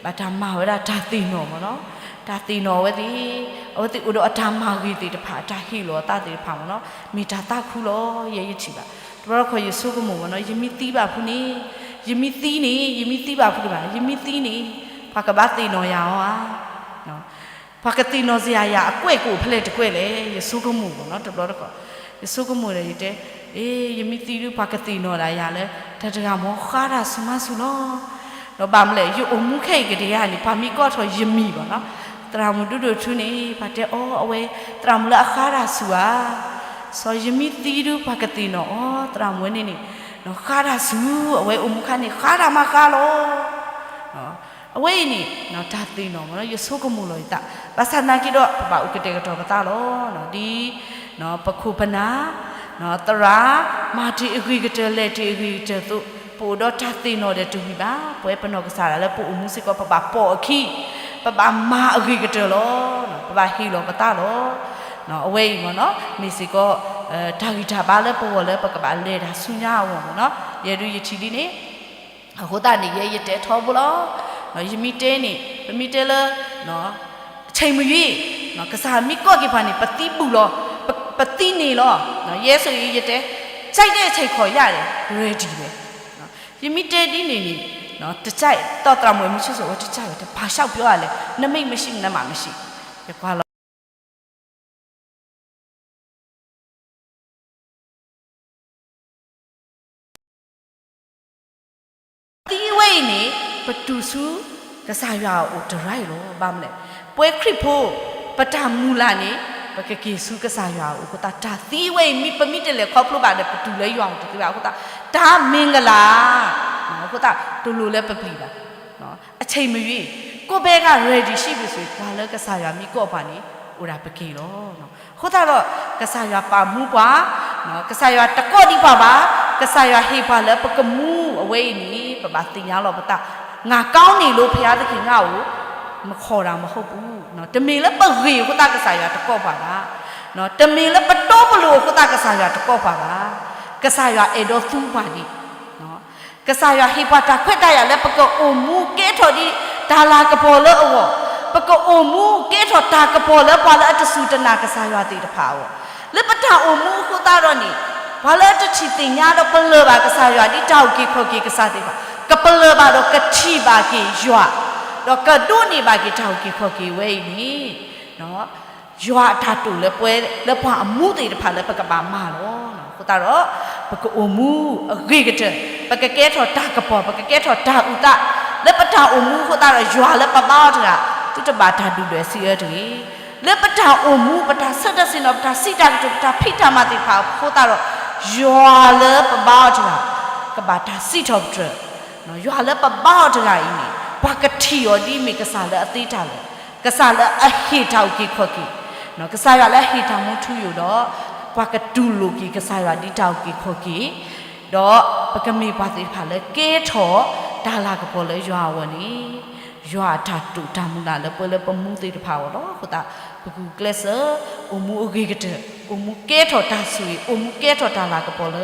ဘၣ်တၢ်မၤဝဲဒၣ်တၢ်သ့ၣ်နီၣ်မ့ၢ်နီၤ, တၢ်သ့ၣ်နီၣ်ဝဲသ့ၣ်, အဝဲသ့ၣ်အိၣ်ဒီးအတၢ်မၤဂ့ၤသ့ၣ်တဖၣ်, အတၢ်ဟ့ၣ်လီၤအသးသ့ၣ်တဖၣ်မ့ၢ်နီၤ, မ့ၢ်တၢ်သးခုလီၤ. ယဲယထံၣ်ဘၣ် တဘျီတခီၣ်ယဆိကမိၣ်မ့ၢ်နီၤ, ယမ့ၢ်သံဘၣ်ဖုန့ၣ်, ယမ့ၢ်သံန့ၣ်, ယမ့ၢ်သံဘၣ်ဖုဒံးဘၣ်, ယမ့ၢ်သံန့ၣ် ပှၤကဘၣ်သ့ၣ်နီၣ်ယၤအီၤဧါ. ပှၤကသ့ၣ်နီၣ်စ့ၢ်ယၤ အကွဲၢ်ကအိၣ်ဖဲလဲၣ်တကွဲၢ်လဲၣ်, ယဆိကမိၣ်မ့ၢ်နီၤ, တဘျီတခီၣ် ယဆိကမိၣ်ဒီးယတဲ, အ့ ယမ့ၢ်သံဒုး ပှၤကသ့ၣ်နီၣ်ဒၣ်ယၤလၢ တၢ်တဂၤမ့ၢ်ဃါတၢ်ဆူၣ်မၤဆူၣ်လီၤ. ဒီးဘၣ်မနုၤလဲၣ် ယအိၣ်မူခဲအံၤကတၢၢ်ယၤန့ၣ် ပှၤမ့ၢ်ကိးထီၣ်ယမံၤဘၣ်နီၤ, သရၣ်မုၣ်ဒိၣ်ဒိၣ်ထူန့ၣ် ပှၤတဲအီၤ အဝဲ သရၣ်မုၣ်လၢအဃါတၢ်ဆူၣ်ဧါ. စီၤယမ့ၢ်သံဒုး ပှၤကသ့ၣ်နီၣ်အီၤ သရၣ်မုၣ်ဝဲန့ၣ်န့ၣ် ဃါတၢ်ဆူၣ်, အဝဲအိၣ်မူခါန့ၣ် ဃါတၢ်မၤဃါလီၤ. အဝဲအံၤန့ၣ် တၢ်သ့ၣ်နီၣ်မ့ၢ်နီၤ, ယဆိကမိၣ်လီၤယသး, ဘၣ်ဆၣ်သနာ်က့ဒီး ပဘၣ်အိၣ်ကတဲာ်ကတီၤပသးလီၤ. ဒ် ပခိၣ်ပနၢ် သရၣ် မၤတ့ၢ်အဂ့ၤကတၢၢ် လဲၤတ့ၢ်အဂ့ၤကတၢၢ်အသိး ပအိၣ်ဒီးတၢ်သ့ၣ်နီၣ်ဒီးတဝံၤဘၣ်. ပဝဲပနီၢ်ကစၢ်ဒၣ်လၢပအိၣ်မူစ့ၢ်ကီး ပဘၣ်ပိာ်အခံ, ပဘၣ်မၤအဂ့ၤကတၢၢ်လီၤ. ပဘၣ်ဟ့ၣ်လီၤပသးလီၤ. အဝဲအံၤမ့ၢ်နီၤ မ့ၢ်စ့ၢ်ကီး တၢ်ဂံၢ်တၢ်ဘါလၢပဂီၢ်လၢပကဘၣ်လဲၤတၢ်ဆူညါအဂီၢ်မ့ၢ်နီၤ. ယဲဒုးယထံၣ်ဒ်န့ၣ် အဃိသတးန့ၣ် ယဲယတဲထီဘိလီၤ. ယမ့ၢ်တဲန့ၣ် ပမ့ၢ်တဲလၢ အဆံးမုၢ်ယ့ၣ် ကစၢ်မ့ၢ်ကိးက့ၤပှၤန့ၣ် ပသံဘူးလီၤ, ပသံန့ၣ်လီၤ. ယဲဆိၣ်ဂ့ၤ ယတဲ ကြိုက်တဲ့အချိန်ခေါ်ရတယ်, ready ဝဲ. ယမ့ၢ်တဲဒ်န့ၣ်န့ၣ် တကြိုက် ဒီးသရၣ်မုၣ်မုၢ်ဆ့ၣ်စိၤဝဲ တကြိုက်ဝဲ တဲ ဘာလျှောက်ပြောရလဲ နမိတ်မရှိ နမၤမရှိ ယကွၢ်လီၤ သံဝဲအံၤန့ၣ် ပတုၤဆူကစၢ်ယွၤအအိၣ်တရၢအံၤလီၤ. ဘၣ်မနုၤလဲၣ်, ပဝဲခရံာ်ဖိ ပတၢ်မုၢ်လၢ်န့ၣ် ပကက့ၤဆူကစၢ်ယွၤအအိၣ်အဃိသတး တၢ်သံဝဲအံၤ မ့ၢ်ပမ့ၢ်တလဲၤခီဖျိဘၣ်ဒီး ပတုၤလၢယွၤအအိၣ်တသ့ဘၣ်အဃိသတး တၢ်မင်္ဂလာ အဃိသတး တလိၣ်လၢပပျံၤဘၣ်. အဆံးမုၢ်ယ့ၣ် ကိုယ့်ဘက်က ready ရှိပြီဆိုရင် ပှၤလၢကစၢ်ယွၤမ့ၢ်ကိးပှၤန့ၣ် အိၣ်ဒၣ်ပက့ၤလီၤ. အဃိသတးဒီး ကစၢ်ယွၤပာ်မူပှၤ, ကစၢ်ယွၤတကိးဒံးပှၤဘၣ်, ကစၢ်ယွၤဟ့ၣ်ပှၤလၢပကမူအဝဲအံၤန့ၣ် ပဘၣ်သ့ၣ်ညါလီၤပသး, ငါကောင်းနေလို့ ဘုရားသခင် ငါ့ကို မခေါ်တာမဟုတ်ဘူး, တမ့ၢ်လၢပဂ့ၤအဃိသတး ကစၢ်ယွၤတကိးပှၤဘၣ်, တမ့ၢ်လၢပတိပလိၤအဃိသတး ကစၢ်ယွၤတကိးပှၤဘၣ်, ကစၢ်ယွၤအဲၣ်ဒိးသူပှၤဒံး ကစၢ်ယွၤဟ့ၣ်ပှၤတၢ်ခွဲးတၢ်ယာ်လၢပကအိၣ်မူကဲထီၣ်ဒ်တၢ်လၤကပီၤလၢအဂီၢ်, ပကအိၣ်မူကဲထီၣ်တၢ်ကပီၤလၢပှၤလၢအတစူၢ်တနာ်ကစၢ်ယွၤသ့ၣ်တဖၣ်အဂီၢ်, လၢပတၢ်အိၣ်မူအဃိသတးဒီးန့ၣ် ပှၤလၢအတထံၣ်သ့ၣ်ညါဒီးပလၢၢ်ဘၣ်ကစၢ်ယွၤဒ်တၢ်အုၣ်က့ၤခီၣ်က့ၤကစၢ်သ့ၣ်တဖၣ် ကပလၢၢ်ဘၣ်ဒီးကထံၣ်ဘၣ်က့ၤယွၤ, ဒီးကဒိးန့ၢ်ဘၣ်က့ၤတၢ်အုၣ်က့ၤခီၣ်က့ၤဝဲအံၤန့ၣ် ယွၤအတၢ်တိာ်လၢပှၤလၢပှၤအမူသ့ၣ်တဖၣ်လၢပကဘၣ်မၤလီၤ. အဃိသတးဒီး ပကအိၣ်မူအဂ့ၤကတၢၢ်, ပကကဲထီၣ်တၢ်ကပီၤ, ပကကဲထီၣ်တၢ်အုၣ်သး, လၢပတၢ်အိၣ်မူအဃိသတးဒီး ယွၤလၢပဘါအီၤတဂၤ သုတဘၣ်တၢ်ဒုၣ်ဒွဲၣ်စံးအၢတဂ့ၤ. လၢပတၢ်အိၣ်မူ ပတၢ်ဆၢထၢၣ်ဆ့ၣ်နီၤ ပတၢ်စံးတၢ်ကတိၤ ပတၢ်ဖံးတၢ်မၤသ့ၣ်တဖၣ်အဃိသတးဒီး ယွၤလၢပဘါအီၤတဂၤ ကဘၣ်တၢ်စံးထီၣ်ပတြၢၤ ယွၤလၢပဘါအီၤတဂၤအံၤန့ၣ် ပှၤကထံၣ်အီၤဒ်အမ့ၢ်ကစၢ်လၢအသ့တၢ်လီၤ. ကစၢ်လၢအဟ့ၣ်တၢ်အုၣ်က့ၤခီၣ်က့ၤ, ကစၢ်ယွၤလၢအဟ့ၣ်တၢ်မူထူယိာ်ဒီး ပှၤကတူၢ်လိာ်က့ၤကစၢ်ယွၤဒ်တၢ်အုၣ်က့ၤခီၣ်က့ၤ, ဒီးပကမ့ၢ်ပှၤသ့ၣ်တဖၣ်လၢကဲထီၣ်တၢ်လၤကပီၤလၢယွၤအဂီၢ်န့ၣ် ယွၤအတၢ်တိာ်တၢ်မုၢ်လၢ်လၢပှဲၤလၢပမူသ့ၣ်တဖၣ်အဂီၢ်လီၤ. အဃိသတး ပကကျဲးစၢး အိၣ်မူအဂ့ၤကတၢၢ်, အိၣ်မူကဲထီၣ်တၢ်ဆိၣ်ဂ့ၤ, အိၣ်မူကဲထီၣ်တၢ်လၤကပီၤလၢ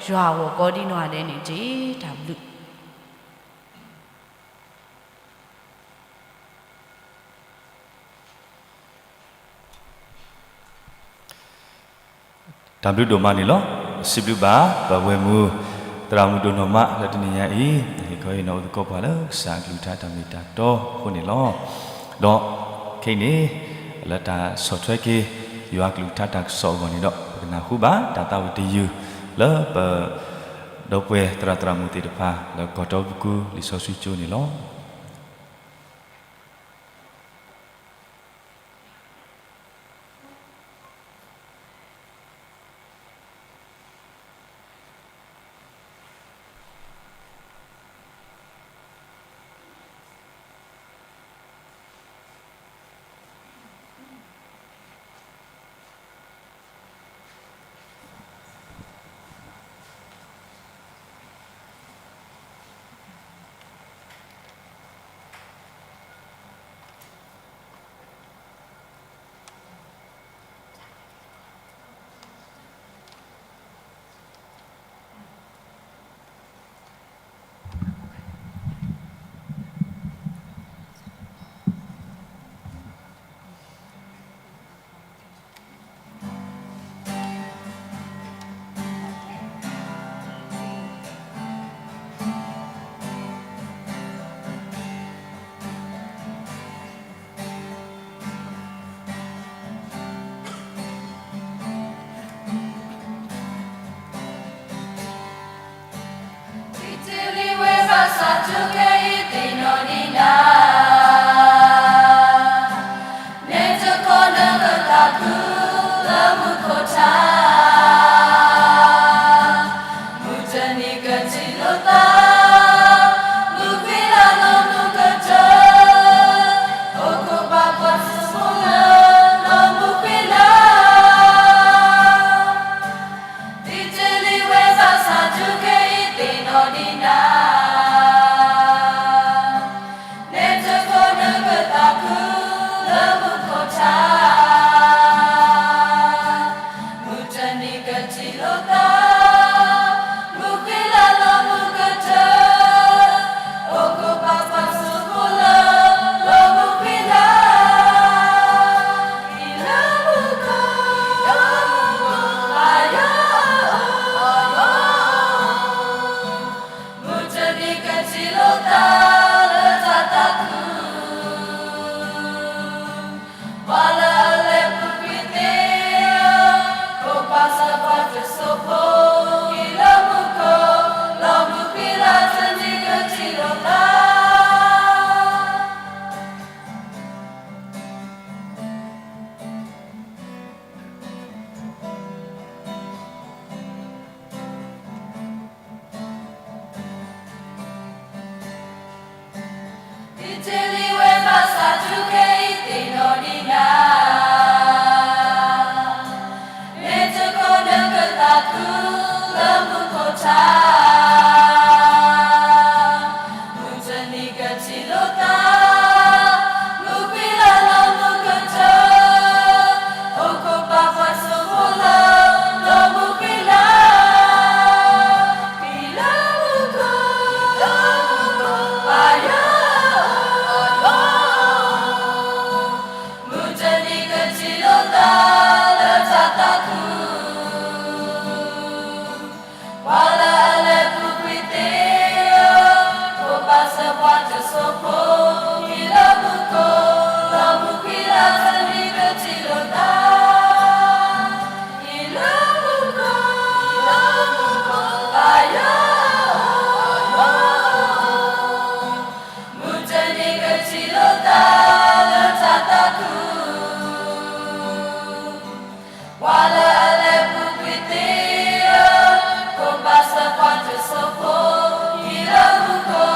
ယွၤအဂီၢ်ကိးဒ်နီၢ်ဂၤဒဲးန့ၣ်တက့ၢ်. တၢ်ဘျုး တၢ်ဘျုးဒိၣ်မးန့ၣ်လီၤ. စံးဘျုးဘၣ် ပဝဲၢ်မုၢ် သရၣ်မုၣ်ဒိၣ်နီၢ်မး လၢတနံၤညါအံၤ ဟ့ၣ်ခီဟ့ၣ်နီၤအိၣ်သကိးပှၤလၢကစၢ်အကလုၢ်ကထါတၢ်မ့ၢ်တၢ်တီအဃိန့ၣ်လီၤ. ဒီးခဲအံၤန့ၣ် လၢတၢ်ဆီၣ်ထွဲက့ၤ ယွၤကလုၢ်ကထါတၢ်ကစီၣ်အဂီၢ်န့ၣ်ဒီး ပကနၢ်ဟူဘၣ်တၢ်သးဝံၣ်တယုၢ် လၢပ ဒီပုၢ်ဝဲၢ်သရၣ်သရၣ်မုၣ်သ့ၣ်တဖၣ် လၢကီၢ်တီပူၤ လံာ်စီဆှံကၠိန့ၣ်လီၤ. တ့လံဝဲဘၣ်ဆၣ် ကဲအံၤသ့ၣ်နီၣ်ဒံးနၤ, နဲတခီနကသးခုလၢမူခိၣ်ထါ, မုၢ်တနံၤကထံၣ်လိာ်သး, မုၢ်ဃ့လၤလီၤမုၢ်ကတၢၢ်, အိၣ်ခိးဘၣ်ပှၤတစိၢ်ဖိလၢလီၤမုၢ်ဃ့လၤ ဒ်တ့လံဝဲဘၣ်ဆၣ် ကဲအံၤသ့ၣ်နီၣ်ဒံးနၤ, နဲတခီနကသးခုလၢမူခိၣ်ထါ, မုၢ်တနံၤကထံၣ်လိာ်သး, မုၢ်ဃ့လၤလီၤမုၢ်ကတၢၢ်, အိၣ်ခိးဘၣ်ပှၤတစိၢ်ဖိလၢလီၤမုၢ်ဃ့လၤ မုၢ်တနံၤကထံၣ်လိာ်သးလၢတၢ်သးခု, ပှၤလၢအလဲၤပူၤကွံာ်သ့ၣ်ဧၢ, ခိးပာ်စၢၤပှၤတစိၢ်ဖိ, ဟံၣ်လၢမူခိၣ်, လီၤမုၢ်ဃ့လၤ တနံၤကထံၣ်လိာ်သး ဒ်တ့လံဝဲဘၣ်ဆၣ် ကဲအံၤသ့ၣ်နီၣ်ဒံးနၤ, နဲတခီနကသးခုလၢမူခိၣ်ထါ, မုၢ်တနံၤကထံၣ်လိာ်သး, မုၢ်ဃ့လၤလီၤမုၢ်ကတၢၢ်, အိၣ်ခိးဘၣ်ပှၤတစိၢ်ဖိလၢ လီၤမုၢ်ဃ့လၤ ဟံၣ်လၢမူခိၣ်, လီၤမူခိၣ်, ပၢ်ယွၤအအိၣ်, မုၢ်တနံၤကထံၣ်လိာ်သးလၢတၢ်သးခု, ပှၤလၢအလဲၤပူၤကွံာ်သ့ၣ်ဧၢ, ခိးပာ်စၢၤပှၤတစိၢ်ဖိ, ဟံၣ်လၢမူခိၣ်, လီၤမုၢ်ဃ့လၤ တနံၤကထံၣ်လိာ်သး ဟံၣ်လၢမူခိၣ်, လီၤမူခိၣ်, ပၢ်ယွၤအအိၣ်, မုၢ်တနံၤကထံၣ်လိာ်သးလၢတၢ်သးခု, ပှၤလၢအလဲၤပူၤကွံာ်သ့ၣ်ဧၢ, ခိးပာ်စၢၤပှၤတစိၢ်ဖိ, ဟံၣ်လၢမူခိၣ်,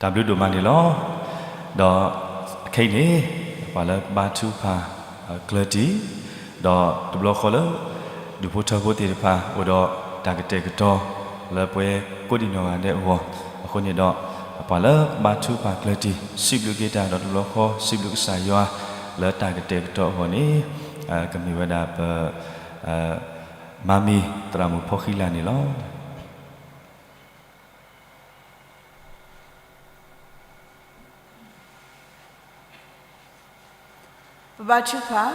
အဘျုးဒိၣ်မးန့ၣ်လီၤ. ဒီးခဲအံၤန့ၣ် ပှၤလၢဘါထုကဖၣ်ကျၢၤတံၢ်, ဒီးတဘျီဃီလၢ ဒူၣ်ဖိထၢဖိသ့ၣ်တဖၣ် အိၣ်ဒီးတၢ်ကတဲာ်ကတီၤ လၢပဝဲကိးဒံၣ်နီၢ်ဂၤဒဲးအဂီၢ်, အဃိန့ၣ်ဒီး ပှၤလၢဘါထုကဖၣ်ကျၢၤတံၢ် စံးဘျုးက့ၤတၢ်ဒီးတဘျီဃီ စံးဘျုးကစၢ်ယွၤ လၢတၢ်ကတဲာ်ကတီၤအဂီၢ်န့ၣ် ကမ့ၢ်ဝဲဒၣ်ပ မါမ့ၢ်သရၣ်မုၣ်ဖီဃံလၤန့ၣ်လီၤ. ပဘါထုကဖၣ်,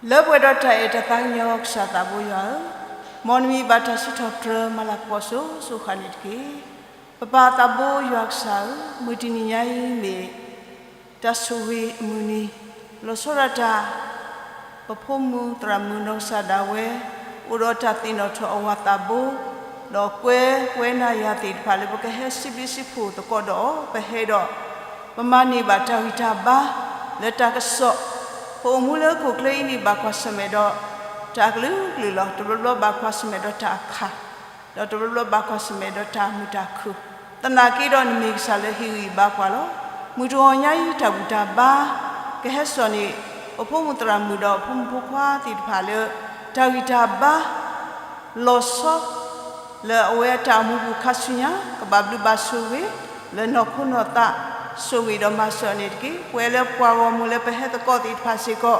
လၢပှဲၤဒီးတၢ်အဲၣ်တၢ်သးကညီၤကစၢ်သးဘိယွၤဧၢ, မ်နမံၤဘၣ်တၢ်စံးထီၣ်ပတြၢၤမၤလၤကပီၤစိၤစိၤဃၣ်န့ၣ်တက့ၢ်. ပပၢ်သးဘိယွၤကစၢ်ဧၢ, မုၢ်တနံၤညါအံၤမ့ၢ် တၢ်ဆိၣ်ဂ့ၤအမုၢ်နံၤ, လီၤဆီဒၣ်တၢ် ပဖိမုၣ်သရၣ်မုၣ်နီၢ်ကစၢ်ဒၣ်ဝဲ အိၣ်ဒီးတၢ်သ့ၣ်နီၣ်ထီၣ်အဝၤသးဘိ, ဒီးကွဲဝဲနၤယၤသ့ၣ်တဖၣ်လၢ ပကဟဲစံးဘျုးစံးဖှိၣ်သကိးဒီးအီၤ ပဟဲဒီး ပမၤန့ၢ်ဘၣ်တၢ်ဂံၢ်တၢ်ဘါ လၢတၢ်ကစီၣ်, ပအိၣ်မူလၢဟီၣ်ခိၣ်ချၢအံၤန့ၣ် ဘၣ်ကွၢ်ဆၢၣ်မဲာ်ဒီး တၢ်အကလုာ်ကလုာ်လီၤ. တဘျီဘျီဘၣ်ကွၢ်ဆၢၣ်မဲာ်ဒီးတၢ်အခၣ် ဒီးတဘျီဘျီဘၣ်ကွၢ်ဆၢၣ်မဲာ်ဒီးတၢ်မုာ်တၢ်ခုၣ်, သနာ်က့ဒီးနမ့ၢ်ကစၢ်လၢဟ့ၣ်ဂံၢ်ဘါပှၤလီၤ. မုၢ်တဂီၤညါအံၤ တၢ်ဘူၣ်တၢ်ဘါ ကဟဲစိာ်န့ၢ် ပဖိမုၣ်သရၣ်မုၣ်ဒီးဖိမုၣ်ဖိခွါသ့ၣ်တဖၣ်လၢ တၢ်ဂံၢ်တၢ်ဘါ လီၤဆီ လၢအဝဲအတၢ်အိၣ်မူပူၤခါဆူညါ ကဘၣ်ဘျုးဘၣ်ဆိၣ်ဂ့ၤ လၢနီၢ်ခိနီၢ်သး ဆိၣ်ဂ့ၤဒီးမၤစၢၤန့ၣ်တက့ၢ်. ပဝဲလၢပှၤဂီၢ်မုၢ်လၢပဟဲသကိးသ့ၣ်တဖၣ်စ့ၢ်ကီး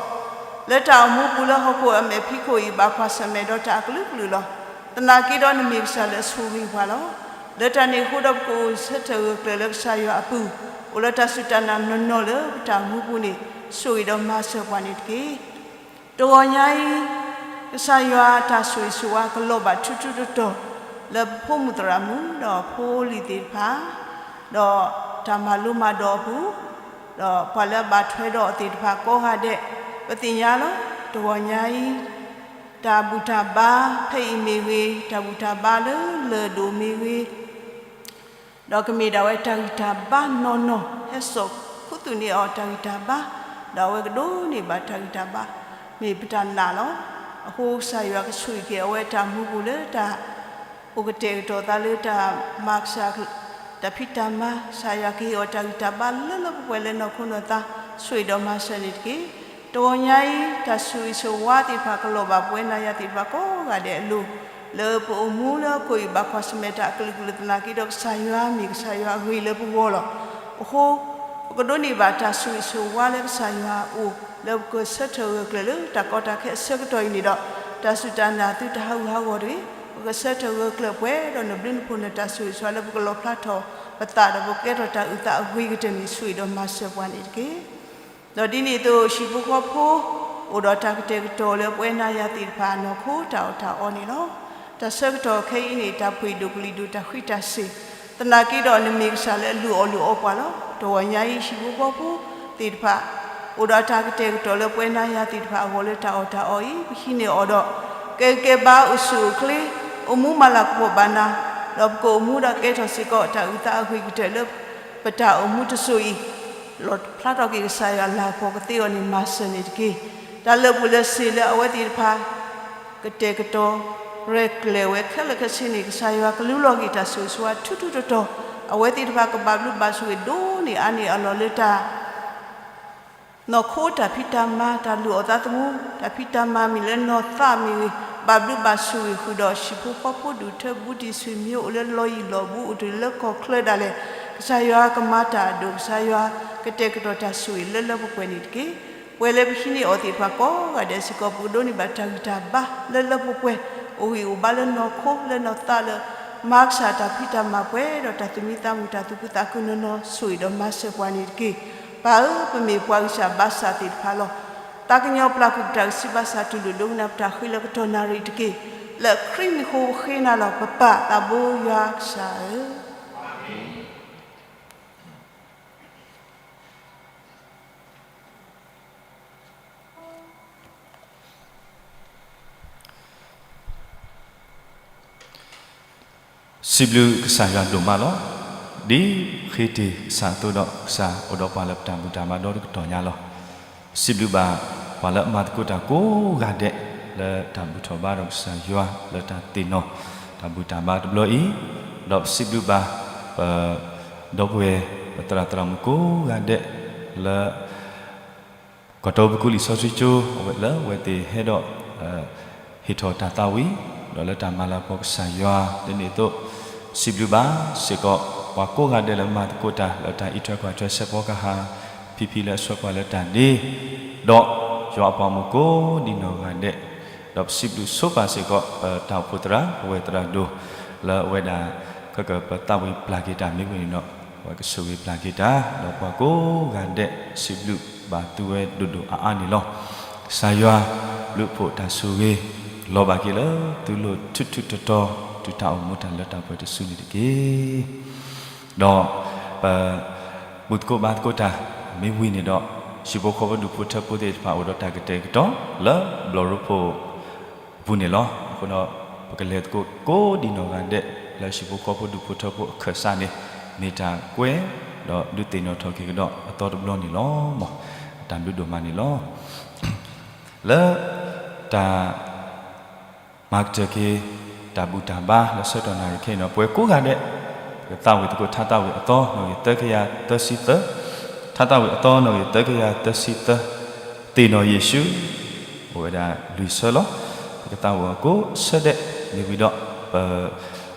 လၢတၢ်အိၣ်မူပူၤလၢဟီၣ်ခိၣ်အမဲာ်ဖံးခိၣ်အံၤ ဘၣ်ကွၢ်ဆၢၣ်မဲာ်ဒီးတၢ်အကလုာ်ကလုာ်လီၤ. သနာ်က့ဒီးနမ့ၢ်ကစၢ်လၢအဆိၣ်ဂ့ၤပှၤလီၤ. လၢတၢ်န့ၣ်အဃိဒီး ပကအိၣ်ဆၢထၢၣ်ဂၢၢ်ကျၢၤလၢကစၢ်ယွၤအပူၤ, အိၣ်လၢတၢ်စူၢ်တၢ်နာ်နီၢ်နီၢ်လၢပတၢ်အိၣ်မူပူၤန့ၣ် ဆိၣ်ဂ့ၤဒီးမၤစၢၤပှၤန့ၣ်တက့ၢ်. တဂီၤညါအံၤ ကစၢ်ယွၤတၢ်ဆိၣ်ဂ့ၤဆိၣ်ဝါကလီၤဘၣ်ထူထူတီတီ လၢပဖိမုၣ်သရၣ်မုၣ် ဒီးဖိလံၤသ့ၣ်တဖၣ် ဒီးတၢ်မၤလိမၤဒိးအပူၤ, ဒီးပှၤလၢအဘၣ်ထွဲဒီးအီၤသ့ၣ်တဖၣ်ကိးဂၤဒဲး, ပသ့ၣ်ညါလီၤ. တဂီၤညါအံၤ တၢ်ဘူၣ်တၢ်ဘါ ဖဲအံၤမ့ၢ်ဂ့ၤ, တၢ်ဘူၣ်တၢ်ဘါလၢလၢၢ်ဒိၣ်မ့ၢ်ဂ့ၤ ဒီးကမ့ၢ်ဒၣ်ဝဲတၢ်ဂံၢ်တၢ်ဘါနီၢ်နီၢ် ဟဲစိာ်ခူသူၣ်န့ၢ်အီၤတၢ်ဂံၢ်တၢ်ဘါ, ဒီးအဝဲကဒိးန့ၢ်ဘၣ်တၢ်ဂံၢ်တၢ်ဘါ မ့ၢ်ပတၢ်နာ်လီၤ. အဃိကစၢ်ယွၤကဆိၣ်ဂ့ၤက့ၤအဝဲတၢ်မူပူၤလၢတၢ် အိၣ်ကတဲာ်ကတီၤသးလၢတၢ်မၤကစၢ် တၢ်ဖံးတၢ်မၤ ကစၢ်ယွၤကဟ့ၣ်အီၤတၢ်ဂံၢ်တၢ်ဘါလၢလၢပှဲၤပှဲၤလၢနီၢ်ခိနီၢ်သး ဆိၣ်ဂ့ၤဒီးမၤစၢၤန့ၣ်တက့ၢ်. တဂီၤညါအံၤ တၢ်ဆိၣ်ဂ့ၤဆိၣ်ဝါသ့ၣ်တဖၣ်ကလီၤဘၣ်ပဝဲနၤယၤသ့ၣ်တဖၣ် ကိးဂၤဒဲးအလိၤ, လၢပအိၣ်မူလၢဟီၣ်ခိၣ်အံၤ ဘၣ်ကွၢ်ဆၢၣ်မဲာ်တၢ်အကလုာ်ကလုာ်သနာ်က့ဒီး ကစၢ်ယွၤမ့ၢ်ကစၢ်ယွၤအဂ့ၤလၢပဂီၢ်လီၤ. အဃိ ပကဒိးန့ၢ်ဘၣ်တၢ်ဆိၣ်ဂ့ၤဆိၣ်ဝါလၢကစၢ်ယွၤအအိၣ် လၢပကဆၢထၢၣ်ဂၢၢ်ကျၢၤလၢတၢ်ကီတၢ်ခဲအဆၢကတီၢ်အံၤန့ၣ်ဒီး တၢ်စူၢ်တၢ်နာ်သုတဟးဂူာ်ဟးဂီၤတဂ့ၤ, ပကဆၢထၢၣ်ဂၢၢ်ကျၢၤပှဲၤဒီးနဘျုးနဖှိၣ်နတၢ်ဆိၣ်ဂ့ၤဆိၣ်ဝါလၢပကလီၣ်ဖျါထီၣ်ပသးဒီးပကကဲထီၣ်တၢ်အုၣ်သးအဂ့ၤကတၢၢ်န့ၣ် ဆိၣ်ဂ့ၤဒီးမၤစၢၤပှၤန့ၣ်တက့ၢ်. ဒီးဒ်န့ၣ်အသိး ဟံၣ်ဖိဃီဖိ အိၣ်ဒီးတၢ်ကတဲာ်ကတီၤလၢပဝဲနၤယၤသ့ၣ်တဖၣ်အနီၢ်ခိတၢ်အီၣ်တၢ်အီန့ၣ်လီၤ. တၢ်ဆၢကတီၢ်ခဲအံၤန့ၣ် တၢ်ဖှံဒိၣ်ကလံၤဒိၣ် တၢ်ဃံးတၢ်စ့ၤ, သနာ်က့ဒီးနမ့ၢ်ကစၢ်လၢအလုၢ်အီၣ်လုၢ်အီပှၤလီၤ. တဂီၤညါအံၤ ဟံၣ်ဖိဃီဖိသ့ၣ်တဖၣ် အိၣ်ဒီးတၢ်ကတဲာ်ကတီၤလၢပဝဲနၤယၤသ့ၣ်တဖၣ်အဂီၢ်လၢတၢ်အီၣ်တၢ်အီအံၤ ပဟံးန့ၢ်အီၤဒီး ကဲဂံၢ်ကဲဘါအိၣ်ဆူၣ်အိၣ်ချ့, အိၣ်မူမၤလၤကပီၤဘၣ်နၤ, ဒီးပကအိၣ်မူဒီးကဲထီၣ်စ့ၢ်ကီး တၢ်အုၣ်သးအဂ့ၤကတၢၢ်လၢ ပတၢ်အိၣ်မူတစိၤအံၤ လီၣ်ဖျါထီၣ်က့ၤကစၢ်ယွၤလၤကပီၤကသ့အီၤန့ၣ် မၤစၢၤန့ၣ်တက့ၢ်. တၢ်လၢာ်ဘူၣ်လၢာ်စ့ၤလၢအဝဲသ့ၣ်တဖၣ် ကတဲာ်ကတီၤ ရဲၣ်ကျဲၤဝဲခဲလၢာ်ခဲဆ့န့ၣ် ကစၢ်ယွၤကလူလီၤက့ၤတၢ်ဆိၣ်ဂ့ၤဆိၣ်ဝါထူထူတီတီ, အဝဲသ့ၣ်တဖၣ်ကဘၣ်ဘျုးဘၣ်ဆိၣ်ဂ့ၤဒိၣ်န့ၢ်အါန့ၢ်အလီၢ်လၢတၢ် နီၢ်ခိတၢ်ဖံးတၢ်မၤ တၢ်လုၢ်အီၣ်သးသမူ တၢ်ဖံးတၢ်မၤမ့ၢ်လၢနီၢ်သးမ့ၢ်ဂ့ၤ, ဘၣ်ဘျုးဘၣ်ဆိၣ်ဂ့ၤဃုာ်ဒီး ဟံၣ်ဖိဃီဖိဒူၣ်ထၢဘူးတံၢ်ဆွေမျိုး အိၣ်လၢလီၢ်ယံၤလီၢ်ဘူးအိၣ်တ့ၢ်လၢကီၢ်ချၢဒၣ်လဲာ်, ကစၢ်ယွၤကမၤတၢ်အဒိၣ် ကစၢ်ယွၤကတဲာ်ကတီၤတၢ်ဆိၣ်ဂ့ၤလၢလၢပှဲၤပှဲၤန့ၣ်တက့ၢ်. ပှဲၤလၢပဟံးန့ၢ်အီၤသ့ၣ်တဖၣ်ကိးဂၤဒဲးစ့ၢ်ကီး ပကဒိးန့ၢ်ဘၣ်တၢ်ဂံၢ်တၢ်ဘါလၢလၢပှဲၤပှဲၤ, အိၣ်ဂံၢ်အိၣ်ဘါလၢနီၢ်ခိလၢနီၢ်သးလၢ မၤကစၢ်တၢ်ဖံးတၢ်မၤပှဲၤဒီးတၢ်သူၣ်မံသးမုာ် တၢ်သူၣ်ခုသးခုနီၢ်နီၢ် ဆိၣ်ဂ့ၤဒီးမၤစၢၤပှၤန့ၣ်တက့ၢ်. ပၢ်ဧၢ, ပမ့ၢ်ပှၤဂံၢ်စၢ်ဘါစၢ်သ့ၣ်တဖၣ်လီၤ. သးကညီၤပျၢ်ကွံာ်ပတၢ်ဂံၢ်စၢ်ဘါစၢ် တူၢ်လိာ်ဒိကနၣ်ပတၢ်ဃ့လၢကတီၢ်နၣ်ရံၣ်တက့ၢ်. လၢခရံာ်မံၤဃိပဃ့နၤလီၤ ပပၢ်သးဘိယွၤကစၢ်ဧၢ. စံးဘျုးကစၢ်ယွၤဒိၣ်မးလီၤ. ဒ်ဃ့တ့ၢ်ကစၢ်အသိးဒီး ကစၢ်အိၣ်ဒီးပှၤလၢပတၢ်ဘူၣ်တၢ်ဘါဒီတကတီၢ်ညါလီၤ. စံးဘျုးဘၣ်ပှၤလၢအမၤသကိးတၢ်ကိးဂၤဒဲး လၢတၢ်ဘူၣ်ထီၣ်ဘါဒီးကစၢ်ယွၤ လၢတၢ်သ့ၣ်နီၣ်တၢ်ဘူၣ်တၢ်ဘါတဘျီအံၤ, ဒီးပစံးဘျုးဘၣ် ပ ဒီပုၢ်ဝဲၢ် ပသရၣ်သရၣ်မုၣ်ကိးဂၤဒဲး လၢ ကွၢ်တၢ်အိၣ်ဖှိၣ်လံာ်စီဆှံကၠိ လၢအဝဲသ့ၣ်ဟဲဒီး ဟ့ၣ်ထီၣ်တၢ်သးဝံၣ် ဒီးလၢတၢ်မၤလၤကပီၤကစၢ်ယွၤ ဒ်န့ၣ်အသိး စံးဘျုးဘၣ်စ့ၢ်ကီး ပှၤကိးဂၤဒဲးလၢမၤသကိးတၢ် လၢတၢ်အံးထွဲကွၢ်ထွဲ ဆဲးဖီကဟၣ် ဖံဖံလၢအဆှၢပှၤလၢတၢ်ဒ့ ဒီးယွၤအပှၤမုၣ်ကိးဒံနီၢ်ဂၤဒဲး, ဒီးပစံးဘျုးဆိပာ်စ့ၢ်ကီး ပတၢ်အိၣ်ဖှိၣ်သရၣ် ပဝဲၢ်သရၣ်ဒိၣ် လၢအဝဲဒၣ် ခဲကပသးဝံၣ်ပျၢ်က့ၤတၢ်မ့ၢ်ဝံၤန့ၣ်ဒီး အဝဲကဆိၣ်ဂ့ၤပျၢ်က့ၤတၢ် ဒီးပှၤကိးဂၤဒဲး စံးဘျုးဘၣ်သုဝဲဒိၣ်ဒိၣ်အါအါန့ၣ်လီၤ. ကစၢ်ယွၤ ဘျုးဖှိၣ်တၢ်ဆိၣ်ဂ့ၤ လီၤဘၣ်က့ၤလၢ သုလိၤထူးထူးတီၤတီၤ တုၤတၢ်အိၣ်မူတၢ်လၢတၢ်ပှဲၤတစုန့ၣ်တက့ၢ်. ဒီး ပ ဘူၣ်သကိးဘါသကိးတၢ် မ့ၢ်ဝံၤန့ၣ်ဒီး ဟံၣ်ဖိဃီဖိဒူၣ်ဖိထၢဖိသ့ၣ်တဖၣ် အိၣ်ဒီးတၢ်ကတဲာ်ကတီၤ လၢဘျီၣ်ရိဖှိၣ်အပူၤန့ၣ်လီၤ. အဃိဒီး ပကလဲၤသကိးကိးဒံနီၢ်ဂၤဒဲး လၢဟံၣ်ဖိဃီဖိဒူၣ်ဖိထၢဖိအခၢၣ်စးန့ၣ် မ့ၢ်တၢ်ကွဲး ဒီးဒုးသ့ၣ်နီၣ်ထီၣ်က့ၤကဒီးအသီတဘျီန့ၣ်လီၤ. မ် တၢ်ဘျုးဒိၣ်မးန့ၣ်လီၤ. လၢ တၢ် မၤကတၢၢ်က့ၤ တၢ်ဘူၣ်တၢ်ဘါလၢဆၢကတီၢ်နၣ်ရံၣ်ခဲအံၤန့ၣ် ပဝဲကိးဂၤဒဲး ပကသးဝံၣ်သကိးထါသးဝံၣ်အသီ နီၣ်ဂံၢ်သၢကယၤသၢဆံသၢ, ထါသးဝံၣ်အသီ နီၣ်ဂံၢ်သၢကယၤသၢဆံသၢ, သ့ၣ်နီၣ်ယ့ၣ်ၡူး အိၣ်ဝဲဒၣ်လွံၢ်ဆၢလီၤ. ပကသးဝံၣ်အီၤကိးဆၢဒဲး မ့ၢ်ဝံၤဒီး ပ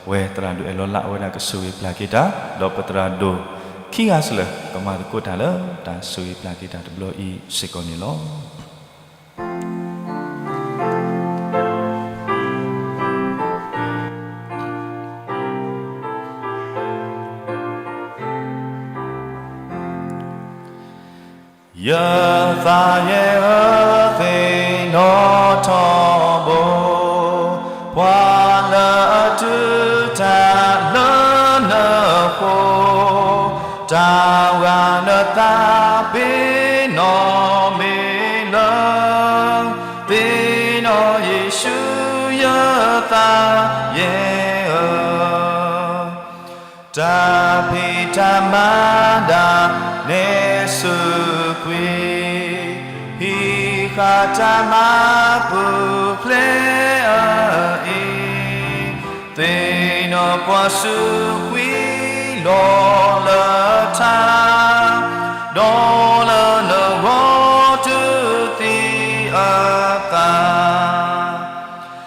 ဝဲၢ်သရၣ်ဒိၣ်အဲၣ်လီၤလး အဝဲဒၣ်ကဆိၣ်ဂ့ၤပျၢ်က့ၤတၢ် ဒီးပသရၣ်ဒိၣ်ခံဂၤစၢၤ ကမၤသကိးတၢ်လၢတၢ်ဆိၣ်ဂ့ၤပျၢ်က့ၤတၢ်တဘျီအံၤစ့ၢ်ကီးန့ၣ်လီၤ. ယသးယဲၢ်ဧၢ သ့ၣ်နီၣ်ထီဘိ, ပှၤလၢအတူၢ်တၢ်လၢနဃိ, တၢ်ဂၤနသးပ့ၤနီၣ်မ့ၢ်လၢ သ့ၣ်နီၣ်ယ့ၣ်ၡူး ယသးယဲၢ်ဧၢ, တၢ်ဖံးတၢ်မၤဒၣ်နဲဆူကွံာ်, ဟံးဃာ်တၢ်မၤပူၤဖျဲးအအံၤ, သ့ၣ်နီၣ်ကွၢ်ဆူကွံာ်လီၤလၢထါ, ဒီးလၢနဂီၢ်တုၤသံ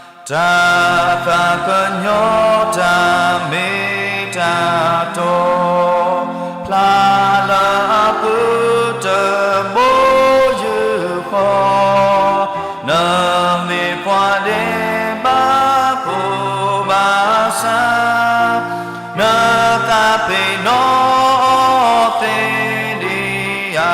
အသး တၢ်သးကညီၤတၢ်မ့ၢ်တၢ်တီ, ဖျါလၢအပူၤတဘိယူၢ်ဃီ, နမ့ၢ်ပှၤဒဲးဘးဖိဘၣ်ဆၣ်, နသးပ့ၤနီၣ်အီၤသ့ဒံးဧါ.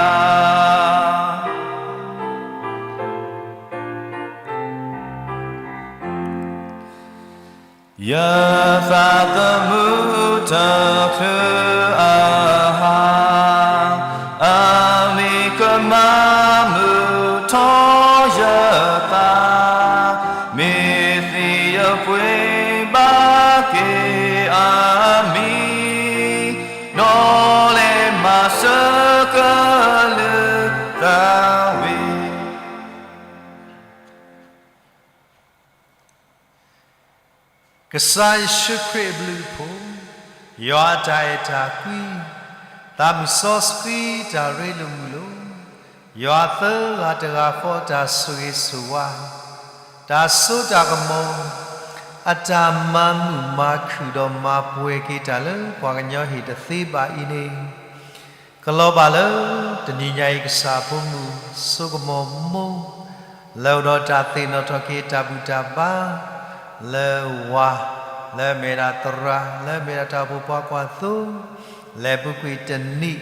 ယသးသမူတချုးအဟါ, အမံၤကမၤမုာ်ထီၣ်ယသး, မ့ၢ်သ့ၣ်ယပှ့ၤဘၣ်က့ၤအမံၤ, ဒီးလဲၤမၤစၢၤကလုၢ်သးဝံၣ် ကစၢ်ယ့ၣ်ၡူးခရံာ်အဘျုးအဖှိၣ်, ယွၤအတၢ်အဲၣ်တၢ်ကွံ, သးမုၢ်စီဆှံတၢ်ရ့လိာ်မုာ်လိာ်, ယွၤသၢဂၤတဂၤဃီအတၢ်ဆိၣ်ဂ့ၤဆိၣ်ဝါ, တၢ်စိတၢ်ကမီၤ, အတၢ်မၤမုာ်မၤခုၣ်ဒီးမၤပှဲၤက့ၤတၢ်လၢပှၤကညီဟံၣ်တသ့ဘၣ်အံၤန့ၣ် ကလီၤဘၣ်လၢတနံၤညါအံၤကစၢ်အဖိမုၣ် စိကမီၤမိၢ် လၢအအိၣ်ဒီးတၢ်သ့ၣ်နီၣ်ထီၣ်က့ၤတၢ်ဘူၣ်တၢ်ဘါ လၢဝၤ လၢအမ့ၢ်ဒၣ်သရၣ် လၢအမ့ၢ်ဒၣ်တၢ်အိၣ်ဖှိၣ်ပှၤကွၢ်သိ လဲၤပူၤကွံာ်တနံၣ်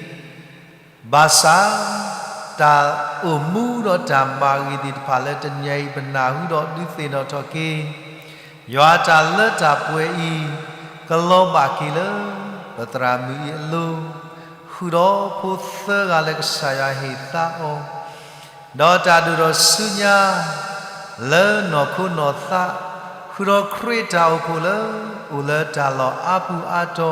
ဘၣ်ဆၣ် တၢ်အိၣ်မူဒီးတၢ်မၤဂ့ၤသ့ၣ်တဖၣ်လၢတနံၤညါအံၤ ပနၢ်ဟူဒီးဒုးသ့ၣ်နီၣ်ထီၣ်က့ၤ ယွၤအတၢ်လၢတၢ်ပှဲၤအံၤ ကလီၤဘၣ်က့ၤလၢ ပသရၣ်မုၣ်အံၤအလိၤ, ဃုာ်ဒီးဖိသၢဂၤလၢကစၢ်ယွၤဟ့ၣ်သါအီၤ, ဒီးတၢ်ဒိၣ်ထီၣ်ဆူညါ လၢနီၢ်ခိနီၢ်သး, ဃုာ်ဒီးခရံာ်တၢ်အိၣ်ဖှိၣ်လၢ အိၣ်လၢတၢ်လီၢ်အါပူၤအါတီၤ,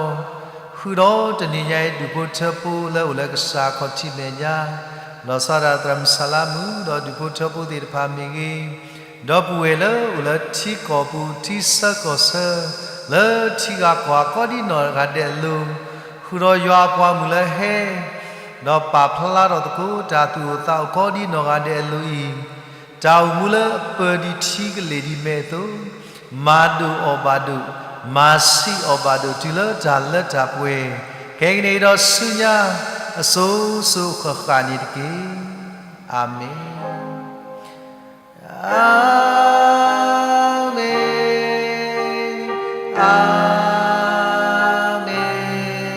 ဃုာ်ဒီးတနံၤညါအံၤဒူၣ်ဖိထၢဖိလၢအိၣ်လၢကစၢ်အခီၣ်ထံးမဲာ်ညါ, လီၤဆီဒၣ်သရၣ်မုၣ်ဆၣ်လါမုၣ် ဒီးဒူၣ်ဖိထၢဖိသ့ၣ်တဖၣ်မ့ၢ်ဂ့ၤ, ဒီပုၢ်ဝဲၢ်လၢအိၣ်လၢထံကီၢ်ပူၤ ထံဆၢကီၢ်ဆၢ လၢထံဂၤကီၢ်ဂၤကိးဒံနီၢ်ဂၤဒဲးအလိၤ, ဃုာ်ဒီးယွၤအပှၤမုၣ်လၢဟဲ, ဒီးပာ်ဖျါထီၣ်သကိးတၢ်သူၣ်အိၣ်သးအိၣ်ကိးဒ်နီၢ်ဂၤဒဲးအလိၤအံၤ, တၢ်အိၣ်မူလၢအပၢၢ်ဒံးထံကလ့ၢ်ဒံးမဲာ်အသိး, မၤဒိၣ်အီၣ်ဘၣ်ဒိၣ်, မၤဆံးအီၣ်ဘၣ်ဒိၣ် တုၤလၢတၢ်လၢတၢ်ပှဲၤ, ခဲကနံၣ်အံၤဒီးဆူညါ အစိၤစိၤဃၣ်ဃၣ်န့ၣ်တက့ၢ်. အၤမ့ၣ်. အၤမ့ၣ်, အၤမ့ၣ်, အၤမ့ၣ်.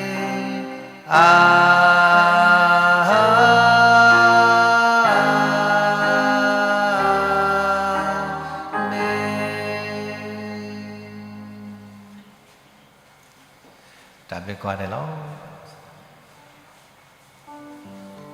တၢ်ဘျုးကိးဂၤဒဲးလီၤ.